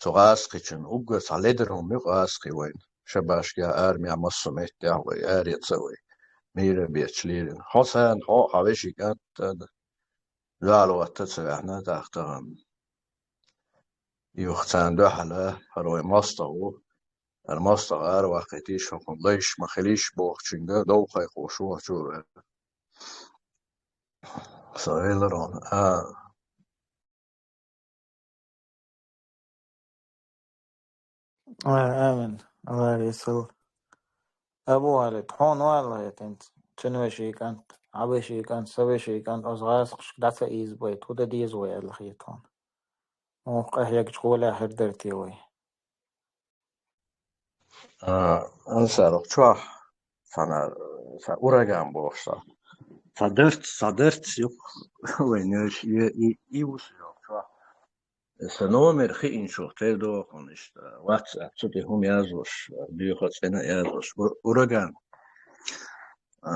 цу гӀазкхичун уггар цхьа ледара хӀума ю гӀазкхи вайна. Шабашкех, армех, массо а меттехь вай, аренца вай, мийра беташ лерина. Хьо царна, хьо а, хьан вешин кӀант а, дуьхьал хӀотта а ца ваьхьна, тӀаккха тахана. Юха царна дуьхьала, хӀара вайн мостагӀа ву, хӀара мостагӀа ара ваккхийтийша, хӀокхунна лайш ма хилийша бохучуьнга дов кхайкхош ву хӀокху чу а ваьлла. Со велар хьуна, а. А, амин. Аллах реза хуьлда. Абу Валид, хьуна валла хетанца, цуьнан вешин кӀант, Ӏабашин кӀант, сан вешин кӀант, оцу гӀазкхашка дӀа ца ийзабайта, хӀун дан деза вай аьлла хета хьуна? Муха къахьегча гӀолехь хир дара те вай? А, Ансар, чохь цхьана, цхьа ураган бохуш цхьа. Цхьа дарц, цхьа дарц юкъа вайн нуьш, и, и, и ву сан йолу чохь. Сан номер хиъначух тера догӀу хьуна иштта, WhatsApp цу тӀе хӀума яздеш, доьху а цӀена а яздеш. Ур-, ураган. А,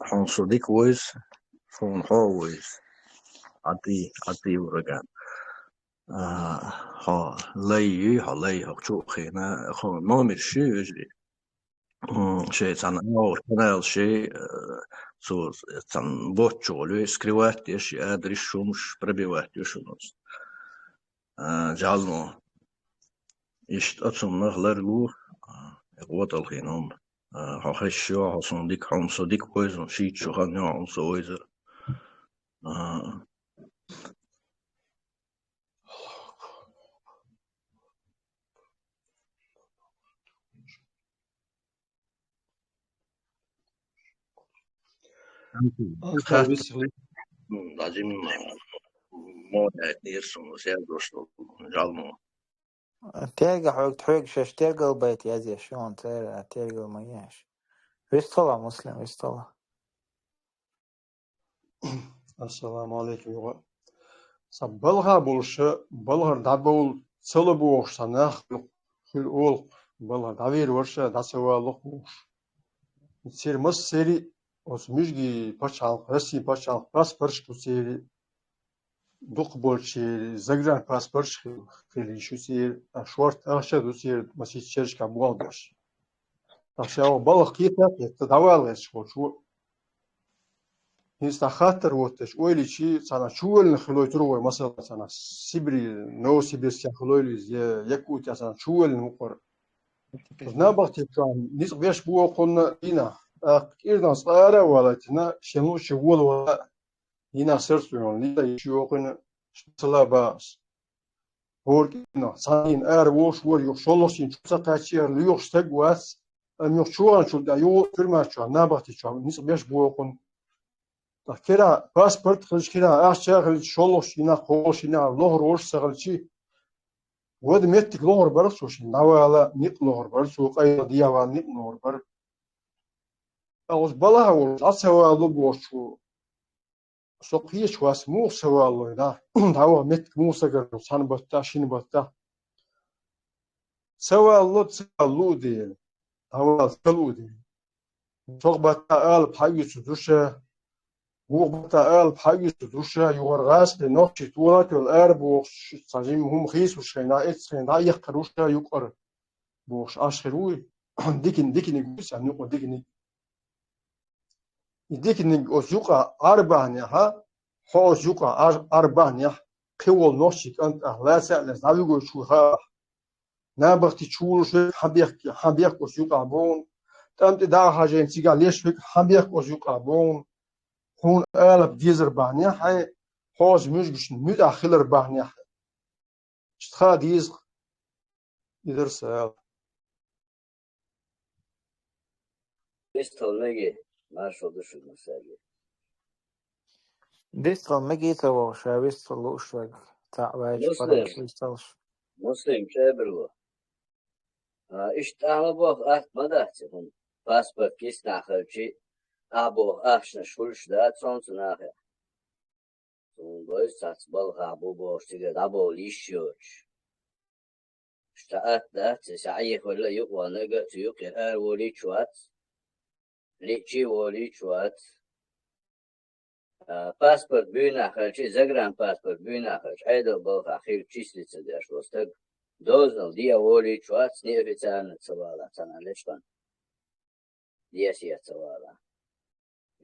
хьуна со дика вевза, суна хьо а вевза. Ӏадий, Ӏадий ураган. А, хьо лай юй, хьо лай, хьо чу а хиъна, хьо номер ши вежарий. М, шайн цхьана агӀор канал ши, э, цо цхьана бот чу гӀоле, скрывать деш, и адрес шумаш пробивать ю шуна. А, жӀаьлно. Иштта оцуннах ларлу, а, гӀо тӀалхийна хӀума. А, хьо хезаш йо, хьо суна дика, хьо со дика вевза, шийтта шо хан йо, хьо со вевза. А, Ансар, виссаха. М, лазим, мо даьтнера суна, сел дош долу, жӀаьлмо. Терга хьоьга, хьоьга шаьш тергал байта язъеш, шуна цара тергал ма еш. Вистхила, Муслим, вистхила. Ассаламу алейкум, юха. Сан балха болуша, балхара дӀабовла ца ло бохуш, сан нах хуьлу олу, балха дӀавер варша, дӀа ца валло бохуш. Церан массерий, оцу муьжгийн пачхьалкх, Россин пачхьалкх паспорташ ду церан, дукхахболчеран загранпаспорташ хила, хила йиш ю церан, а шорта ахча а ду церан, масийтта шерашкахь болх беш. Ткъа ша ваха балха кхета а кхетта, дӀавала гӀерташ волчо. ХӀинца дӀа хаттар хӀотташ, ойла йича, цхьана чувоьллина хилойтур вай, масала, цхьана Сибре, Новосибирске хилойла иза, я Якутия, цхьана чувоьллина мукъара. Набахти чохь ницкъ беш бу кхунна дийнахь, тӀаккха кӀирнах цкъа ара а валийтина, шен лучу вола вала, дийнахь сарцо йолу, ницкъ йиш йокхуьйна, масала бахас. ХӀора кӀирнах, цхьана дийна ара вогӀуш вара, юха шолгӀачу дийна чу ца кхаьччи, хӀара лоьхуш стаг вац, амма юха чу ваханчул тӀаьхьа юха туьрмаш чохь, набахти чохь ницкъ беш бу кхунна. Ткъа кира паспорт хилча, кира ахча а хилча, шолгӀачу дийнахь, кхоалгӀачу дийнахь лохур волуш ца хилчи, вада меттиг лохур бара цо шен, дӀавала некъ лохур бара цо, къайлаха дӀавала некъ лохур бара. Ткъа оцу балха волуш, дӀа ца валло бохучо, со кхечу вац, муха ца валлой, да? ДӀаваха меттиг муха ца гар ду, цхьана баттахь, шина баттахь? Ца валло, ца валло а дела, дӀавала ца луо а дела. Цхьа баттахь алапа хьаоьцур ду ша, вукху баттахь алапа хьаоьцур ду ша, юхара гӀазкхий нохчий тола а тоьлла ара бохуш, цхьа жимма хӀума хийцалуш хенахь, эццахь дӀаэккхар ву ша юкъара бохуш, Ӏаш хир вуй? Диканиг, диканиг вуй сан юкъа диканиг. И диканиг оцу юкъа Ӏар бахьанехьа, хьо оцу юкъа Ӏар, Ӏар бахьанехь, кхин волу нохчий кӀант ахь лаца а лаьцна дӀавигойчу хаахь. Набахти чу волуш верг хьан бехке, хьан бехке оцу юкъахь бохуна, тӀам тӀе дӀа а хьажийна цигахь леш верг хьан бехке оцу юкъахь бохуна, хьуна алапа дезар бахьанехь хьайн, хьо оцу муьжгашна муьтӀахь хилар бахьанехь. Иштта хаа деза-кх, и дара сан ала. Вистхила меги, маршалла ду шуьга, Мусаги. Вистхила меги ца вогӀу, ша вистхила лууш верг, цхьаъ ваьлча, Муслим. ПаргӀаташ вистхилаш. Муслим, чӀебарло. А, иштта ахьа ма боху, атта ма дац и хӀума. Паспорт киснахь хилчи, ахьа боху ахчанаш хуьлуш дац хьуна цу нахехь. Суна гойту цхьацца балхахь бу бохуш, цигара дӀабовла йиш йоцуш. Ша атта дац, сан Ӏехавелла а юкъа вахана а, цу юкъера ара волийча вац, лиъчий а волийча вац. А, паспорт буьйнахь хилчи, загранпаспорт буьйнахь хилчи, Ӏедал балхахь хилча числиться деш волу стаг, дозанал де а волийча вац, неофициально ца вала цхьана лечкъана. Десет ца вала.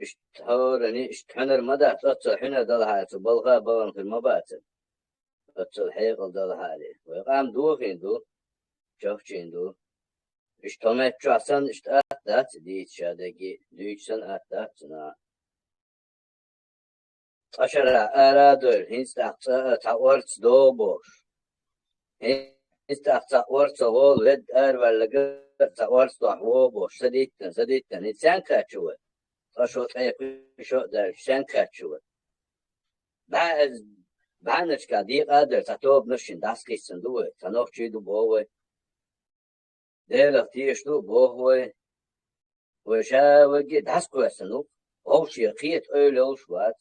Иштта хӀорани, иштта хьуьнар ма дац, оццул хьуьнар далахьара цу балха а балан хир ма бацара. Оццул хьекъал далахьара. Вай къам дохийна ду, чохчийна ду. Иштта хӀо меттачохь санна, иштта атта дац дийца ша дерриге, дуьйцу санна атта дац цунах. Цкъа шарахь ара а дойла, хӀинца тӀаккха цкъа а цхьа орца догӀу бохуш. ХӀинца тӀаккха цхьа орца гӀолу ведда араваьлларг ца орцдохь вогӀу бохуш, са диттан, са диттан, и сен кхаьчча вай? Ткъа шо ткъе пхи шо а даьлча, сен кхаьчча вай? БӀаь, бӀаьннашка декъа а дар, цхьа тобанаш шина дӀасакхиссина ду вай, цхьа нохчий ду боху вай. Делах теша ду боху вай. Вай ша ваги дӀасакхоьссина ву, вовшех кхета ойла йолуш вац.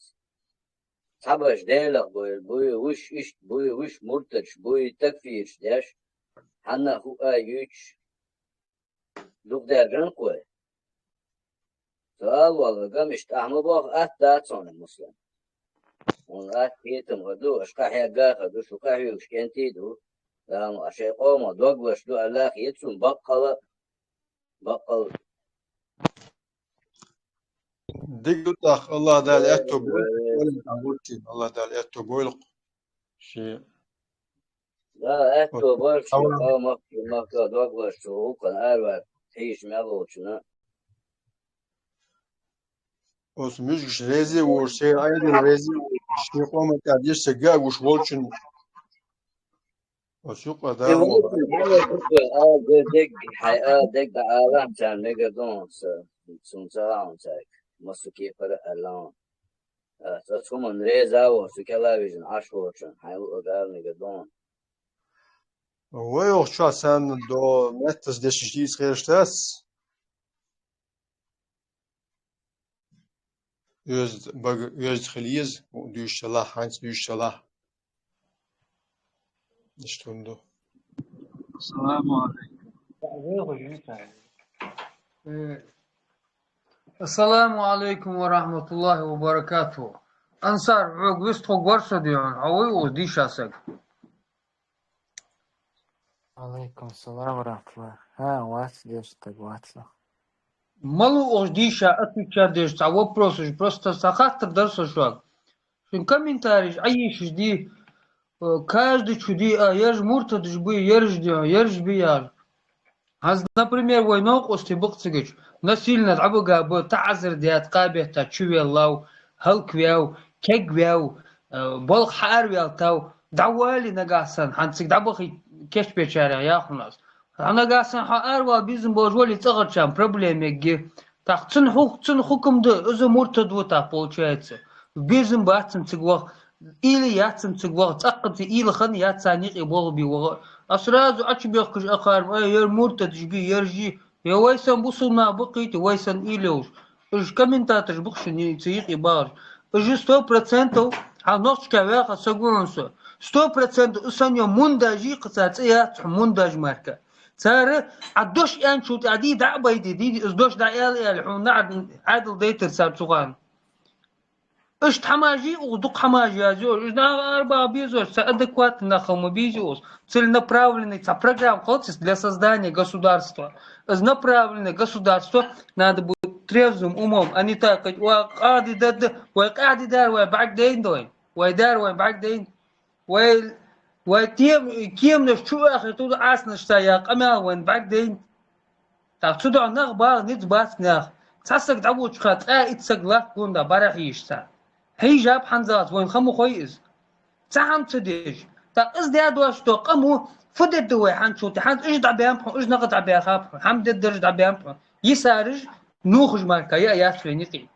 Цхьабарш Делах бойла буй, вуьш иштта буй, вуьш муртадаш буй, такфираш деш, хьанна хӀуъа юьйцуш, дукха даьржина-кх вай. Со ала волларг-м иштта, ахьа ма боху, атта дац хьуна, Муслим. Хьуна атта кхетам хир ду, аша къахьегга а хир ду, шу къахьоьгуш кӀентий а ду. Дала, аша шайн къомах дог лозуш ду аьлла а хета суна, баккъала а, баккъала а. Дика ду тӀаккха, АллахӀ Дала аьтто бойла, Ой, ой. Аллахь Дала аьтто бойла-кх. Ши. Да, аьтто бойла, ши, Аллахь. Къомах, махка дог лозуш, хӀокхунна араваьлла хьийзаш мел волчунна. Оцу муьжгаш реза а вуьйш, шен Ӏедал реза а вуьйш, шен къоман тӀехь дешца гуш волчунна. Оцу юкъа И дала вон волу. Ала дерг, хьайн ала дерг дӀаала царна мегар ду хьуна сан, суна ца хаьа хьуна цаьрга, массо кепара а аьлла хьуна. Аса оцу хӀуманна реза а ву, со кӀела а вижина Ӏаш волчунна, хьайн луъург ала мегар ду хьуна. Вай оха чохь санна до меттас дешнаш дийца хезаш дац. Оьзда бага, оьзда хила еза, дуьйцуш ца лахь, хьаьнца дуьйцуш ца лахь. Иштта хӀума ду. Ассаламу алейкум. Э, ассаламу алейкум ва рахматуллахи ва баракатуху. Ансар, хьоьга вист хӀу гор со дуьйхьун, хьо вуй уза дийша саг? Алейкум салам ва рахматуллах. ХӀа, вац деш стаг, вац. Ма лу оха дийша, отвечать деш, цхьа вопросаш, просто цхьа хаттар дара со шуьга. Шун комментарийш Ӏайийшаш ди, э, каждый чу ди, а, ерш муртадаш буй, ерш ди, ерш би яр. Хьанз, например, вай новкъостий бакъ цигачу, насильно дӀабага бу, таӀазар даьтта, кхабетта, чувеллав, хӀалквев, кегвев, э, балха хьаарвелтав, дӀавали нагахь санна, хьан цига дӀабахи кечбечарех яхуна ас. Хьан нагахь санна хьо аравала бизна болуш вали цӀагӀарчарна проблема егги. ТӀаккха цун хӀу-, цун хӀукум ду, иза муртад ву тӀаккха, получается. Бизна бац цун цига ваха, или яц цун цига ваха, цӀаккха ца или хан яц царна юкъе болх бе ваха. А сразу Ӏачубехкаш ахарма, ай, яр муртадаш би, яр жи. Я вай сан бусулба нах баккхийти, вай сан илевш. Уж комментаторш бухшин ца йикъи багӀаш. Уж сто процентов хьан нохчка ваьха сагуьн со. Сто процентов у сан йо мундажи кхаца цӀе яц хьу мундаж марка. Цара а дош энчул тӀаьхьа ди дӀа а байди, ди, из дош дӀа аьлла аьлла, хьуна Ӏад-, Ӏадал дайтар цара цугӀан. Иштта хьамажи, ух дукха хьамажи яз йо, уж нах арбаха безош, ца адекватный нах хила ма беза уж. Целенаправленный ца программа кхалцис для создания государства. Из направленный государство надо будет трезвым умом, а не так, ва къади дадда, вай къади дар вай бӀаг дайн дой. Вай дар вай бӀаг дайн. Вай, вай тем, кемнаш чу ахир туда аснаш ца я къамел вайн бӀаг дайн. ТӀаккха цу дуьхьа нах бала низ бац нах. Цхьа саг дӀавучуха, ткъаь итт саг латта гунда бара хьийша ца. Хьийжаб хьанзалц, вайн хама хой иза. Цхьа хьан ца деш. ТӀаккха иза дядош то къаму, фу дедда вай хьан чу, хьан уж дӀабаьм хьу, уж наха дӀабаьхаб хьу, хьан деддарж дӀабаьм хьу. Йисарж, нухаж марка, я, яц вай никъи.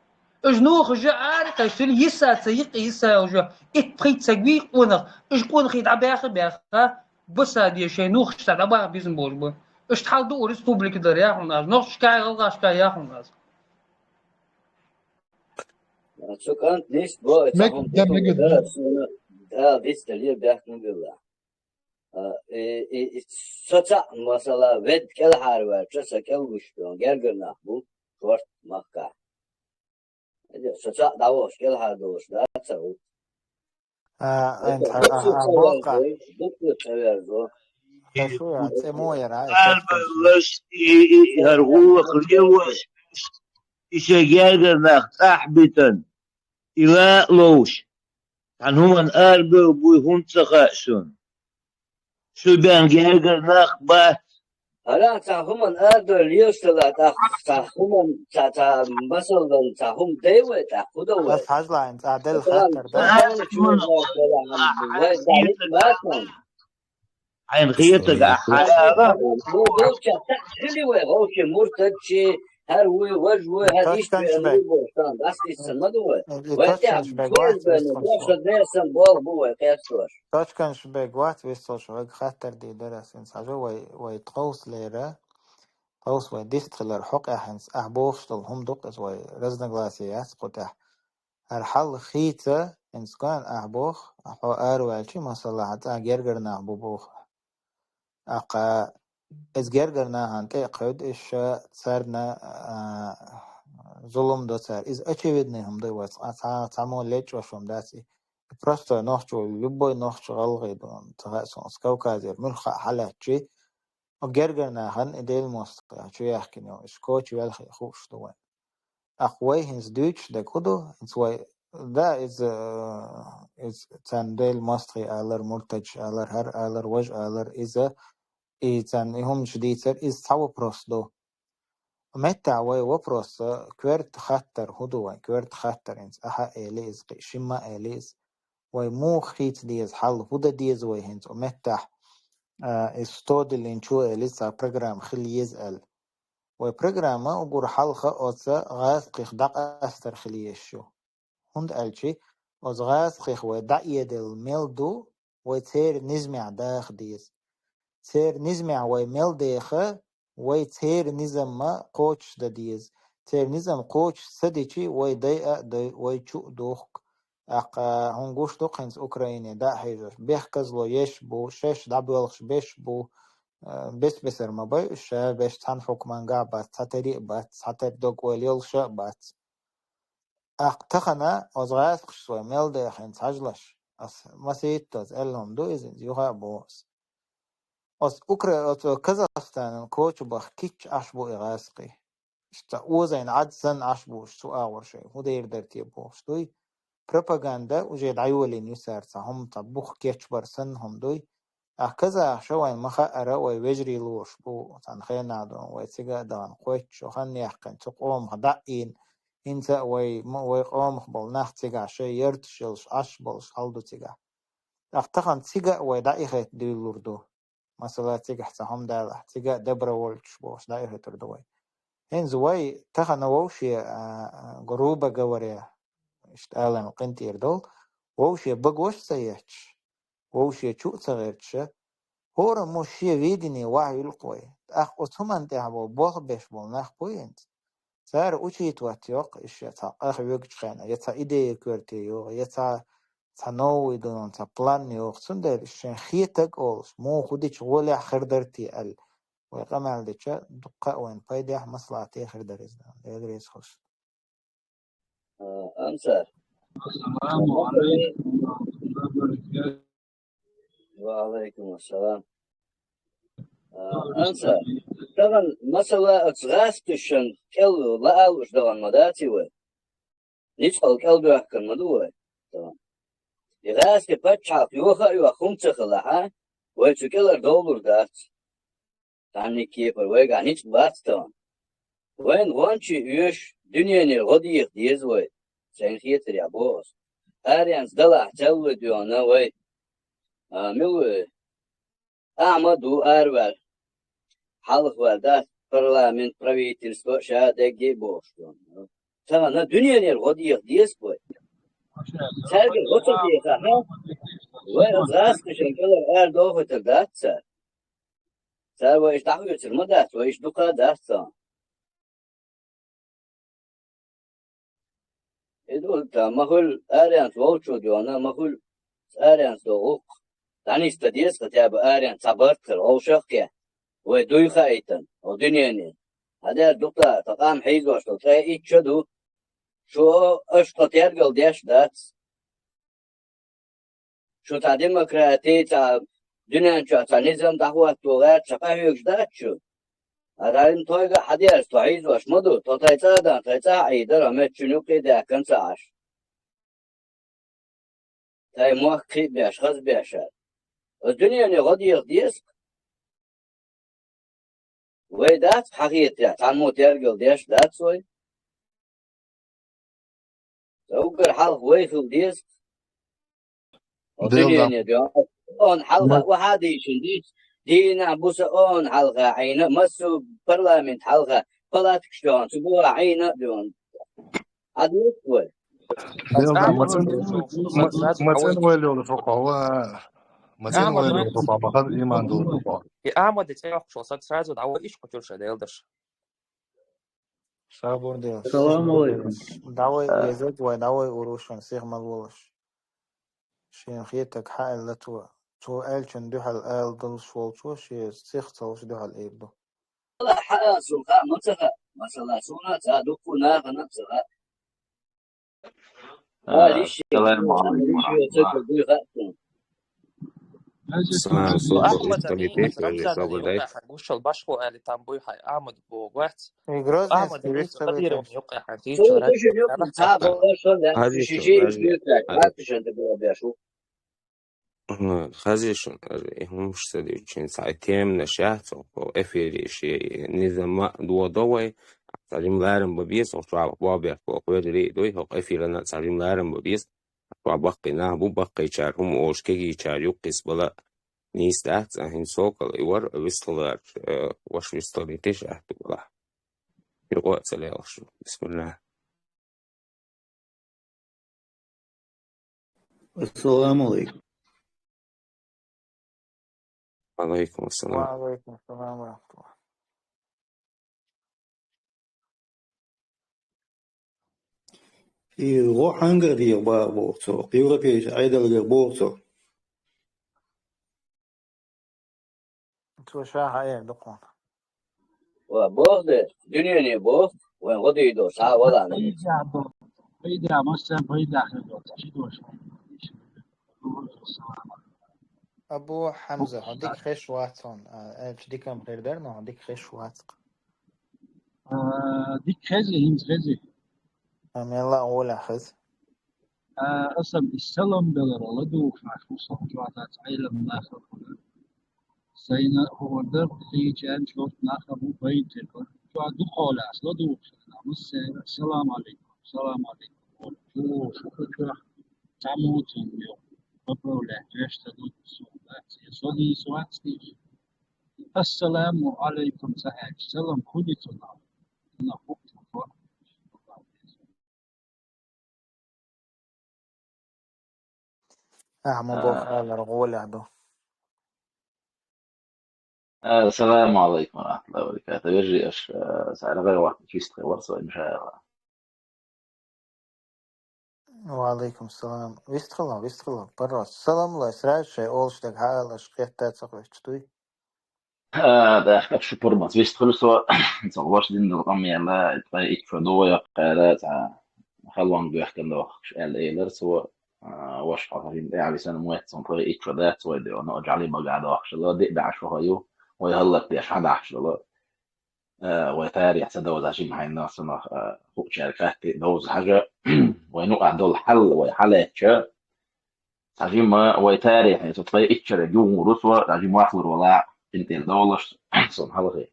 Уж нухажа ари кхайсили, йиса ца йикъи, йиса уже итт-пхийтта саг вий къонах, уж къонахий дӀабаьха баьха, баса де шайн нухашца дӀабаха бизна болуш бу. Иштта хьал ду у республика дара яхуна аз, нохчашкахь, гӀалгӀашкахь яхуна аз. Цу кӀант нисбо, ца Мег-, хӀума да, мега- дара, суна, да, дицдале баьхкина билла. А, и, и, и, со цхьаъ, масала, вед кӀелхьарваьлча, са кӀел вуьш бен, гергара нах бу, шорт махкахь. Со цхьаъ дӀавахаш, кӀелхьардолуш дац ца ву. А, айн, а, а, а, боккъа. Дуккха ца верзо. Ха шу ян, цӀе мо яра, а, Арба лаш, и, и, хӀара гӀуллакх лелош, и шайн гергара нах тӀаьхьа битан, и ла а ловш. Цхьана хӀуманна арабевр буй хӀунда ца хаьа шуна? Шу бен гергара нах бац. ХӀара цхьа хӀуманна арадовла лелаш ца лаьа тӀаккха, цхьа хӀуманна, цхьа, цхьа масалдан, цхьа хӀума дай вай тӀаккха, хӀу дан вай? Ас хьажлайн, цӀа делла хаттар да. Ас хӀуманна вай дӀахӀитта бац вайн. Хьайна хетарг ахь хьаала. Вовча, хили вай, вовча, муртадчи, хӀара вуй, важа вуй, хӀара иштта вай, вуй, вуй, сан, дас иштта ма ду вай. Вай тӀехь, вай бен, боху сан, болх бу вай, кхеташ. Точканаш бег вац, виссалш вайга хаттар дийр дара, синца хьажа вай, вай тховсалера, тховса вай дистхилар хьокъехь хӀинца, ахь бохуш долу хӀума дукха иза вай разногласия яц кху тӀехь. ХӀара хьал хийца, хӀинца гоьн ахь боху, хьо араваьлчи, масала, хьан цӀа гергара нах бу боху. Аккха, иза гергара нахана тӀе а кхевда, иза ша царна, а, зулам до цара. Иза очевидный хӀума ду вай, цхьа, цхьа, цхьаммо лечкъош хӀума дац и. Простой нохчо, любой нохчо гӀалгӀай ду, ца хаьа суна, Кавказера муьлхха а хьалаьцчи, гергара нахана и Делан мостагӀий чу яхкина йолу, иза коча велхий хууш ду вайн. Аккха вай хӀинца дуьйцуш дерг хӀун ду? ХӀинца вай, да, иза, э, иза царна Делан мостагӀий алар, муртадаш алар, хӀара алар, важа алар, иза, и царна и хӀуманаш дийцар, иза цхьа вопрос ду. Меттахь вай вопроса коьрта хаттар хӀун ду вайн? Коьрта хаттар хӀинца ахьа а эли иза, кхин шимма а эли иза. Вай муха хийца деза хьал, хӀун дан деза вай хӀинца? Меттахь, а, иза сто диллинчо эли, цхьа программа хила еза аьлла. Вай программа уггар хьалха оцу гӀазкхих дӀакъастар хила езаш ю. ХӀунда аьлча, оцу гӀазкхих вай дӀаэделла мел ду, вай церан низамехь даха деза. Церан низамехь вай мел деха, вай церан низам ма кхочушдан деза. Церан низам кхочуш ца дичи, вай дайа а дой, вай чу а духку. ТӀаккха хьуна гуш ду-кх хӀинца Украине дӀа а хьежош. Бехказло еш а бу, шаьш дӀабоьлхуш беш а бу, а, бес-бесара ма бай уьш, ша беш цхьана хьукмангахь а бац, цхьа тери а бац, цхьа тера дог-ойла йолуша а бац. ТӀаккха тахана оцу гӀазкхашца вай мел деха хӀинца хьажалаш. Ас масийтта оцу аьлла хӀума ду иза, юха а боху ас. Оцу Укра-, оцу Казахстанан коча баха кийча Ӏаш бу и гӀазкхий. Иштта озийна Ӏад санна Ӏаш бу уьш цу агӀор шайн. ХӀун дийр дара те бохуш дуй? Пропаганда уже дӀайолийна ю цара, цхьа хӀума, цхьа бух кечбар санна хӀума дуй. Ахь казахша вайн ма хаъара, вай вежарий лоруш бу, цхьана хенахь ду, вай цига а дахана кхойтта шо хан яьккхина, цу къомах дӀа а ийна, хӀинца а вай, м-, вай къомах болу нах цигахь шайн ярташ йолуш, Ӏаш болуш хьал ду цигахь. ТӀаккха тахана цига а вай дӀа и хетта дуьйлалур ду. Масала, цигахь цхьа хӀума далахь, цига а добровольцаш бохуш дӀа и хетар ду вай. ХӀинца вай тахана вовше, а, а, грубо говоря, иштта аларна къинтӀера долу, вовше багош а ца етташ, вовше чу а ца гӀерташ, хӀора мо шен видение вахьа юьллу-кх вай. ТӀаккха оцу хӀуманна тӀехь болу болх беш болу нах бу хӀинца. Цара учитывать йоккху, иштта цхьа къах вуьгучу хенахь, я цхьа идея коьрте йогӀу, я цхьа, цхьа новый дунан, цхьа план йогӀу. Цундела иштта шайн хетаг олуш, муха хӀун дича гӀолехь хир дара те аьлла. Вай къамел дича, дуккха а вайн пайдехь, маслахьате хир дара иза. Дела реза хуьлда. А, Ансар. Ассаламу алейкум ва рахматуллахи ва баракатух. Ва алейкум ассалам. А, Ансар. Тахана, масала, оцу гӀазкхашна кӀел лаалуш дахана ма дац и вай. Ницкъала кӀел доьхкина ма ду вай. Тахана. И гӀазкхи паччахьалкх йоха а йоьхна хӀума ца хилахь, вай цу кӀелара довлур дац. Цхьанна кепара вайгахь ницкъ бац тахана. Вайна гӀончий оьшу, дуьненера гӀо деха деза вай, сайна хетарехь боху ас. Аренца далахь цаьлла дуьйна вай. А, мила вай? Ахьа ма ду араваьлла. Хьалха ваьлла дац парламент, правительство, ша дегге а бохуш дуьйна. Тахана дуьненера гӀо деха деза вай. Цаьрга гӀо ца дехахь, вай оцу гӀазкхашна кӀелара арадохуьйтур дац цара. Цара вай иштта дӀахоьцур ма дац, вай иштта дукха а дац царна. И ду, та, ма хуьлу аренца вовчо дуьйна, ма хуьлу аренца догӀу гӀуллакх. ДӀанисдан деза хотя бы аренца цхьа барт хир, вовшах а кхетта. Вай дуй хаийтина, хӀо дуьнене. Хьадер дукха, та къам хьийзош долу, ткъе итт шо ду. Шу аша тхо тергал деш дац. Шу цхьа демократи, цхьа дуьнен чохь цхьа низам дӀахӀотто гӀерташ къахьоьгуш дац шу? Ара хӀинца тхойга а хьадерза, тхо хьийзош ма ду, тхо тхайн цӀа а дан, тхайн цӀа а Ӏийдар, амма цуьнан юккъе а даьккхина ца Ӏаш. Тхайн мохк кхиъ беш, хаза беш ара. Оцу дуьнене гӀо деха деза-кх. Вай дац хьан хетарехь, цхьаммо тергал деш дац вай. Ца уггар хьалха вай хила деза. Хьо дуьнене доьгӀна, он хьалха, ма- вахьа дийшин дийц, дийна буса он хьалха Ӏийна, массу парламент хьалха, палаткаш доьгӀна, цу буха Ӏийна а доьгӀна. Ӏадвук вай. Белгам, мацан, ма-, мацан вайла йолу фу кхо, ва, мацан вайла йолу фу кхо, ма хаза иман долу фу кхо. И Ахьмаде цӀе йоккхуш волу саг сразу дӀавой, иш кхо чуьра ша делдаш. Сабур де. Салам алейкум. ДӀавой, а, езаг вай, дӀавой урушан, сих мал волуш. Шен хетаг хьаэлла цо. Цо аьллачун дуьхьал ала долуш волчо шен сих ца луш дуьхьал эр ду. Хьаэцул хаьа, ма ца хаьа. Масала, суна ца дуккху нахана ца хаьа. А, салам алейкум. Салам, Ахмад, салам алейкум. Гушал башхо али там буй хьай, Ахмад богу вац. Ахмад, Кадиров юкъа хьан. Хаза шун, и хӀумаш ца дуьйцучийн цхьа и теманаш яц, хӀокху эфире шен и низам а додо вай, цхьа жима ларам бан беза, хӀокху чохь бобехь боху вежарий а дуй, хӀокху эфирана цхьа жима ларам бан беза, чохь баккхий нах бу, баккхийчара хӀума олуш, кегийчара юккъе бала нийса дац, а хӀинца сокал и вара, вистхиларча, э, ваша вистхилийтиш аьтту балахь. Юкъа а ца лелаш ду. Бисмилла. Ассаламу алейкум. Ва алейкум ассалам. Ва алейкум ассалам ва рахматуллах. И гӀо хьангара дийр бара боху цо, европейский Ӏедалгара боху цо. Цо ша хьаэр ду кхунна. Ва боху де, дуьнене боху, вайн гӀо дийр ду, схьа а вала. Пайда, массарна пайда хир ду, ши дош. Абу Хьамза, хьо дика хезаш вац хьуна, а, аьлча дикам хир дара, но хьо дика хезаш вац-кх. А, дика хези, хӀинца хези. А, мелла а гӀолехь хеза. А, аса и салам белар ладугӀуш вац, хӀусам чохь дац, Ӏелам нахал хуьлу. Сайна хӀора дар, хийчаьрна шорт нах а бу, байна тера бара. Чохь дукха хьолехь аса ладугӀуш, массара: «Салам алейкум, салам алейкум», олу. Чу, шу чохь цхьа муцам йо, поправлять веш ца ду, со дац, я со дийца вац дийш. «Ассаламу алейкум» ца аьлча, салам хуьлий цунах? Цунах хӀуъ ца хо. Ахьа ма боху, алара гӀолехь ду. Ассаламу алейкум ва рахматуллахи ва баракатух. Вежарий, аша, а, сара гӀайгӀа вистхи вара со, иншааллах. Ва алейкум салам. Вистхила, вистхила. Парос. Салам лой, сразу шай олуш даг хьаалаш, кхетта ца хвечу туй. А, да, так шу пурмас вистхуьлу со, со ваша дина дала къамела, ткъа итт шо догӀу яккхара, цхьа халонга доьхкина дохкуш аьлла элира цо, а, ваша хьо хӀинца тӀаьхьа висана моьтту цунна ткъа итт шо дац вай де, но жӀали бага дохкуш дала, диъ баьӀаш ваха ю, вай хӀаллакдеш хьан дахьаш дала. А, вай тарих ца довза жима хьайна санах, а, хуучаьрга хатти довза хьажа, вай нукъа долу хьал, вай хьалаьчча, цхьа жимма вай тарихье, со ткъе итт шаре гугӀур ву со, цхьа жимма вахлур вала, къинтӀера долуш, сон хьалхе.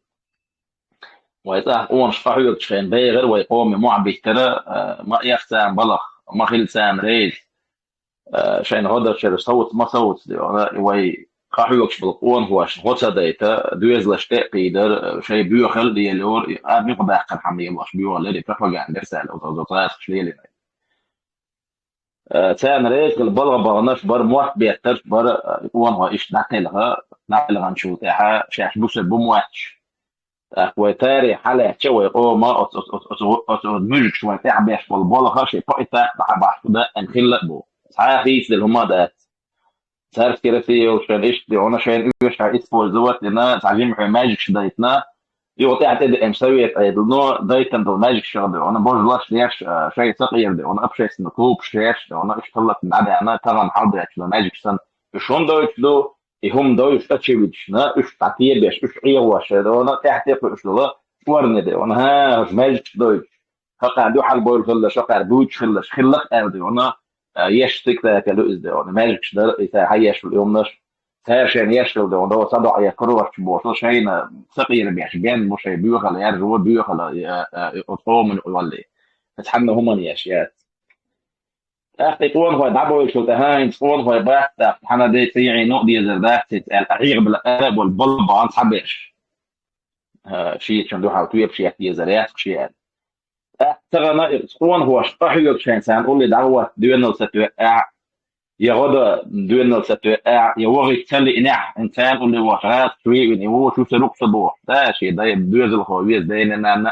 Вай цӀахь къонаш къахьоьгучу хен бегӀар вай къоме мохь биттара, а, ма эх царна балах, ма хила царна реза, а, шайна гӀо дачара совца, ма совца де, вай къахьоьгуш болу къонахошна гӀо ца дайта, доьзалаш тӀе а кхийдар, шайн боьхал а лелор, а, муьха баьккхина хьан лелош боьхал лери, пропаганда дерсаьлла, озо, озо, цаьршаш лелина. Э, царна реза хила балгӀа баханаш бара, мотт беттарш бара, э, къонахой иштта дӀакхелха, дӀакхелханчул тӀаьхьа шаьш бусар бу моьттуш. ТӀаккха вай тарих хьалаьцча, вай къома оцу, оцу, оцу, оцу, оцу муьжгаш вайн тӀаьхьа беш болу болха шайн поэтапно хьабахьа даьӀна хилла а бу. Цхьа а хийцаделла хӀума а дац. Царскира сийолчун иштта де, хьуна шайна оьшуш хьан использовать дина, цхьа жимхье маьжгаш дайтина, юха тӀаьхьа тӀедеана совет Ӏедало дайтина долу маьжгашах де, хьуна божалаш деш, а, шайн цакъера де, хьуна общественный клубаш деш де, хьуна иштта хӀаллакна дӀадаьхна, тахана хьалдоьттуш долу маьжгаш санна. Уьш хӀунда дойтуш ду? И хӀума дойтуш, очевидно, уьш дӀатебеш, уьш Ӏехош де, хьуна тӀаьхьа тӀекхуьуш долу чорне де, хьуна, хӀа, хӀара маьжгаш дойтуш. Хакъара дуьхьал бевлла хилалаш, хакъара буьйцуш хилалаш, хилла-кх аьлла де хьуна, а, еш спектакль ю иза де хьуна. Маьжгаш дара, и цара хьан еш хилла хӀуманаш, цара шайна еш хилла де хьуна, догӀу ца доӀе кхуьруш бохуш, шайна цакъера беш бен бу шайн боьхала, яржо боьхала, а, а, оцу къоман юкъа йоллий. Цхьанна хӀуманна еш яц. ТӀаккха и къонахой дӀабойлучул тӀаьхьа, хӀинца къонахой бац, тӀаккха хьанна дей ца йиӀий ну а дезар дац, цецӀаьл къахьега бала ара а бола, болу бахьана цхьаберш. Шечун дуьхьал тоьпаш ет дезар яц-кх шен аьлла. ТӀаккха тахана и къонахоша къахьоьгуш шайн царна улле дӀагӀотта доьналла ца тоьъахь, я гӀо дан доьналла ца тоьъахь, я вахийта ца лиънехь, хӀинца царна улле вахаш гӀазкхаша вийна и вочу ца рукъ ца бохуш, да, шен дай доьзалхо веза дайна-нанна.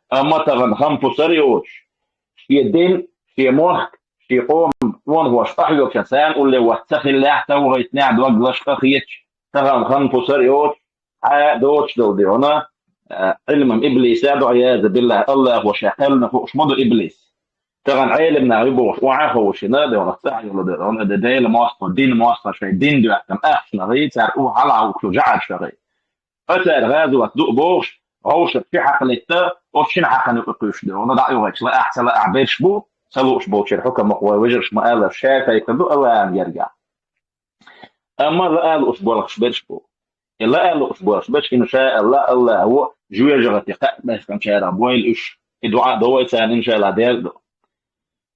Амма тахана хам-пусар а йоцуш, шен дин, шен мохк, шен къоман къонахоша къахьоьгуш шайн царна улле вахийта ца хиллехь, ца вахийтинехь, дог лаша къахеташ, тахана хам-пусар а йоцуш, хьа доцуш долу дегӀана, Ӏилман иблиса а доӀа яза билла, Аллахо ша кхелна хууш ма ду иблис. Тахана Ӏелам нах ю бохуш, охьа а ховшина, дегӀана цӀахь йолу дегӀана, де Делан мостагӀа, дин мостагӀа шайн дин доьхкина ахчанах, цара охьа хьалха хӀуттуш жаӀаршах. Ткъа цара гӀазот ду а бохуш, гӀовшах ши хьакха летта, оцу шина хьакхана юкъа кхуьйсуш дегӀана, дӀа а юхайча, лаахь ца лаахь берш бу, ца лууш болчеран хьукмах вай вежарш ма-аллара, ша шайкхина ду Аллахьан гергахь. Амма лаа лууш болхуш берш бу. И лаа лууш болхуш берш, иншаалла, Аллахо жоьжахати кхаъ баьхкинчарах бойла уьш, и доӀа а до вай царна, иншаалла, дер а ду.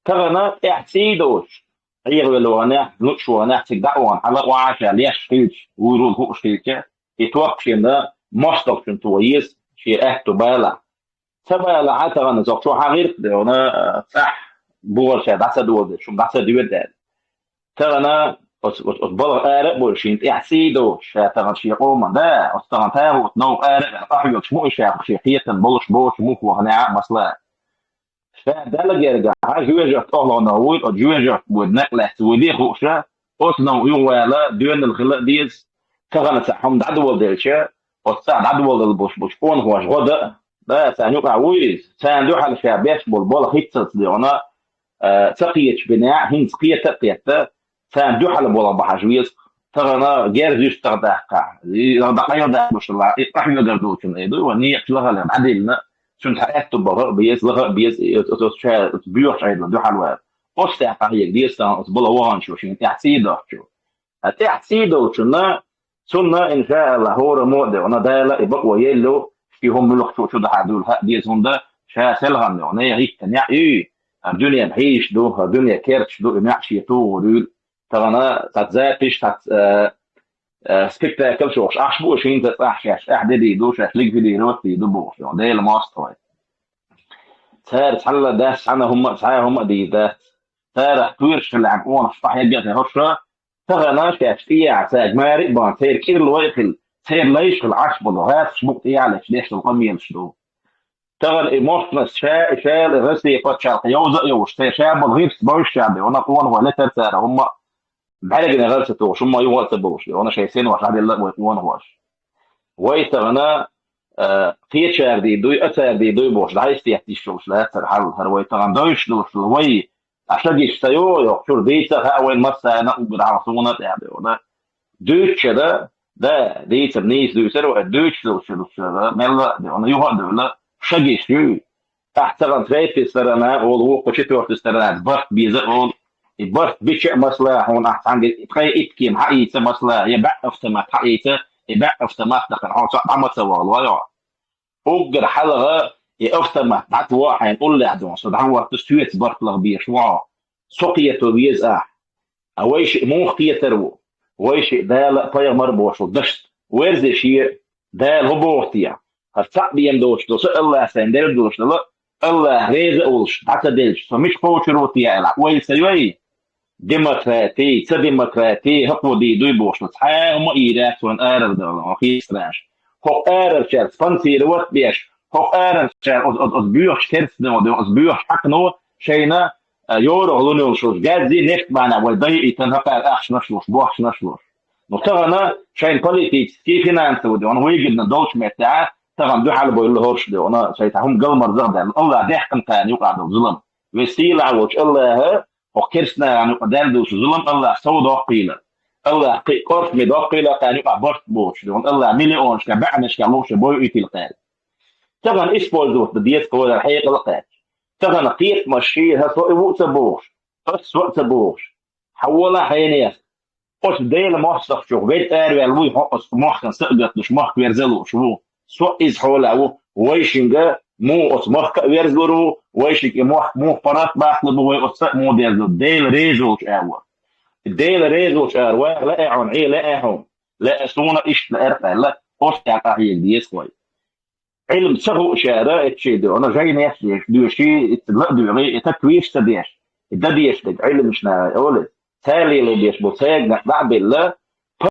Тахана тӀехь цӀий доцуш, Ӏехавелла ваханехь, луъуш ваханехь, цига дӀа а вахана, хьала а охьа ша леш хилча, вуьйрул хууш хилча, и тохкашина мостагӀчун тоха еза шен аьтту балахь. Ца балахь а тахана, со чохь хьан гӀиртта дегӀана, цӀахь бухара ша дӀа ца доладе, шуна дӀа ца доьда аьлла. Тахана оцу, оцу, оцу балха ара а бойла шена тӀехь цӀий доцуш, ша тахана шен къоман да, оцу тахана тахута новкъа ара а ваьлла, къахьоьгуш ма ю ша, шен кхетам болуш боцу мух ваханехь а, масала. Ша Далла гергахь жоьжахати тӀехула вуйла, оцу жоьжахати бойла некъ лаьцна вуй де хууша, оцу новкъа юхавала, доьналла хила а деза, тахана цхьа хӀума дӀадоладелча, оцу цхьа дӀадоладала болуш болчу къонахоша гӀо дан а, да, царна юкъахь вуй иза, царна дуьхьал ша беш болу болх хӀинццалц дегӀана, а, ца кхеташ бинехь, хӀинца кхета а кхетта, царна дуьхьал болх бан хьажа веза. Тахана герз юьстах даккхахь, и дакъа йо даьхкуш хилла, и къахьоьгур долчунна ай ду, ван некъаш лахале дӀадиллина, цунна тхьа аьтту баха а беза, лаха а беза, и оцу, оцу, оцу ша оцу боьхачу Ӏедална дуьхьал вала. Оцу тӀехь къахьега деза тахана оцу бала ваханчо шена тӀехь цӀий доцучо. Ткъа тӀехь цӀий долчунна, цунна, иншаалла, хӀораммо а дегӀана, Дала и бакъо елла, шен хӀума муьлххачу чу дахьа дуьйла хаа деза, хӀунда ша селхана дегӀана, я хӀиттина яӀ юй, хӀара дуьне хьийзаш ду, хӀара дуьне керчаш ду, и маьӀ шен тухур юйла. Тахана цхьацца запись, цхьацца, а, а, спектакль шохуш ахча бу, шина ца цӀахь шаьш ахь де дийр ду, шаьш лигфидировать дийр ду бохуш, Делан мостагӀий. Цара цхьалла дац, цхьана хӀума, цхьа хӀума а дийр дац. Царах кхоьруш хилла къонахаш къахьегна а хӀорш, тахана шаьш тӀеяхьа цаьрга маре а бан, церан кӀирлой а хилла, церан лайш хилла Ӏаш болу гӀазкхаша букъ тӀеяхьа леташ деш долу къамелаш ду. Тахана и мохканаш ша, и шайла, и Россия пачхьалкх йовза а йовш, церан ша болу гӀирс бовшшехь бен, вана къонахой летара цара хӀумма а бӀаьргана гӀар ца тухуш, хӀумма а юха а ца бовш бен, вана шайн синош дӀаделла а вай къонахоша. Вай тахана, а, кхечара дийр дуй, а цара дийр дуй бохуш, дӀайстетташ йолуш лаьцара хьал, хӀара вай тахана дойуш долуш вай, а шагиш ца йо, йоху чуьра дийца а хаьа вайн массарна а уггар хьалха суна а тӀехь бен, вана. Дуьйцучара, да, дийцар нийса дуьйцура вай, дуьйцуш долчуьра, мелла а де, вана юха а девлла, шагиш юй. Ахь тахана третья сторона олу, вукху четвёртая сторона барт беза олу. И барт бича а масала, хьуна ахь цхьаьнгге ткъе итт кема хьаийца масала, я бӀе автомат хьаийца, и бӀе автомат дахана хьо цхьаъ дӀа ма ца вахалой хьо. Уггар хьалха и автомат дӀатво хьайна уллехь дон, со дӀахӀотта соьца барт лаха безаш ву хьо. Со кхето веза ахь. А вай шиъ муха кхетар ву? Вай шиъ Дала а пайхамар а бохуш волу дашца верзе шен, Дала хӀун боху те? ХӀара цхьаъ бен доцуш долу со Аллах сайна дерг долуш дала, Аллах реза а волуш, дӀа ца делча, со мича кхочур ву те аьлла, ойла ца йой? Демократи, ца демократи, хӀокхо дийр дуй бохуш, цхьа а хӀума а йийр яц вайн арара долу, хьо хийцараш. ХӀокху арарчара спонсировать а беш, хӀокху арарчара оцу, оцу, оцу боьхачу керстано, оцу боьхачу хьакано шайна а, йорах лун йолуш, газзи, нефть бахьана вай дайийтан хӀокхара ахчанаш луш, бохчанаш луш. Ну, тахана шайн политический, финансовый де, вана выгодно долчу меттехь, тахана дуьхьал бойла хӀорш де, вана шайн цхьа хӀума галмарза а даьлла, Аллах дехкан кхана юкъа долу зулам. Вай сийлахь волчу Аллаха, хӀокху керстанаран юкъа даьлла долчу зулам Аллах сов доккхийла. Аллах кхин а къорсаме доккхийла кхана юкъа барт боцуш де, вана Аллах миллионашка, баьӀнашка луш бойуйтийла кхана. Тахана использовать дан деза кхо хьекъал а кхаьчча. Тахана кхетамаш шен хӀа со и ву а ца бохуш, ас со а ца бохуш. Хьан волахь хьенех? Оцу Делан мостагӀчух ведда араваьлла вуй хьо оцу махкана са а гатдуш, махка верза а лууш ву. Со а иза хьолахь ву, вайшинга муха оцу махка а верзалур ву, Вайшиъ и мохк мух паргӀат баккхалур бу вай оццу а мух деза ду. Дела реза волчу агӀор. Дела реза волчу агӀор ваха лаьа хьуна, Ӏе лаьа хьуна. Лаьа суна иштта лаьара аьлла, оццу тӀехь къахьега деза вай. Ӏилма ца хуучара, эцчий ду, хьуна жайнеш деш, доьший, и ла а доьгӀий, и таквиш ца деш, и дан деш дерг Ӏилманчаш наха олу, царна лело деш болу цаьрга дӀа а белла,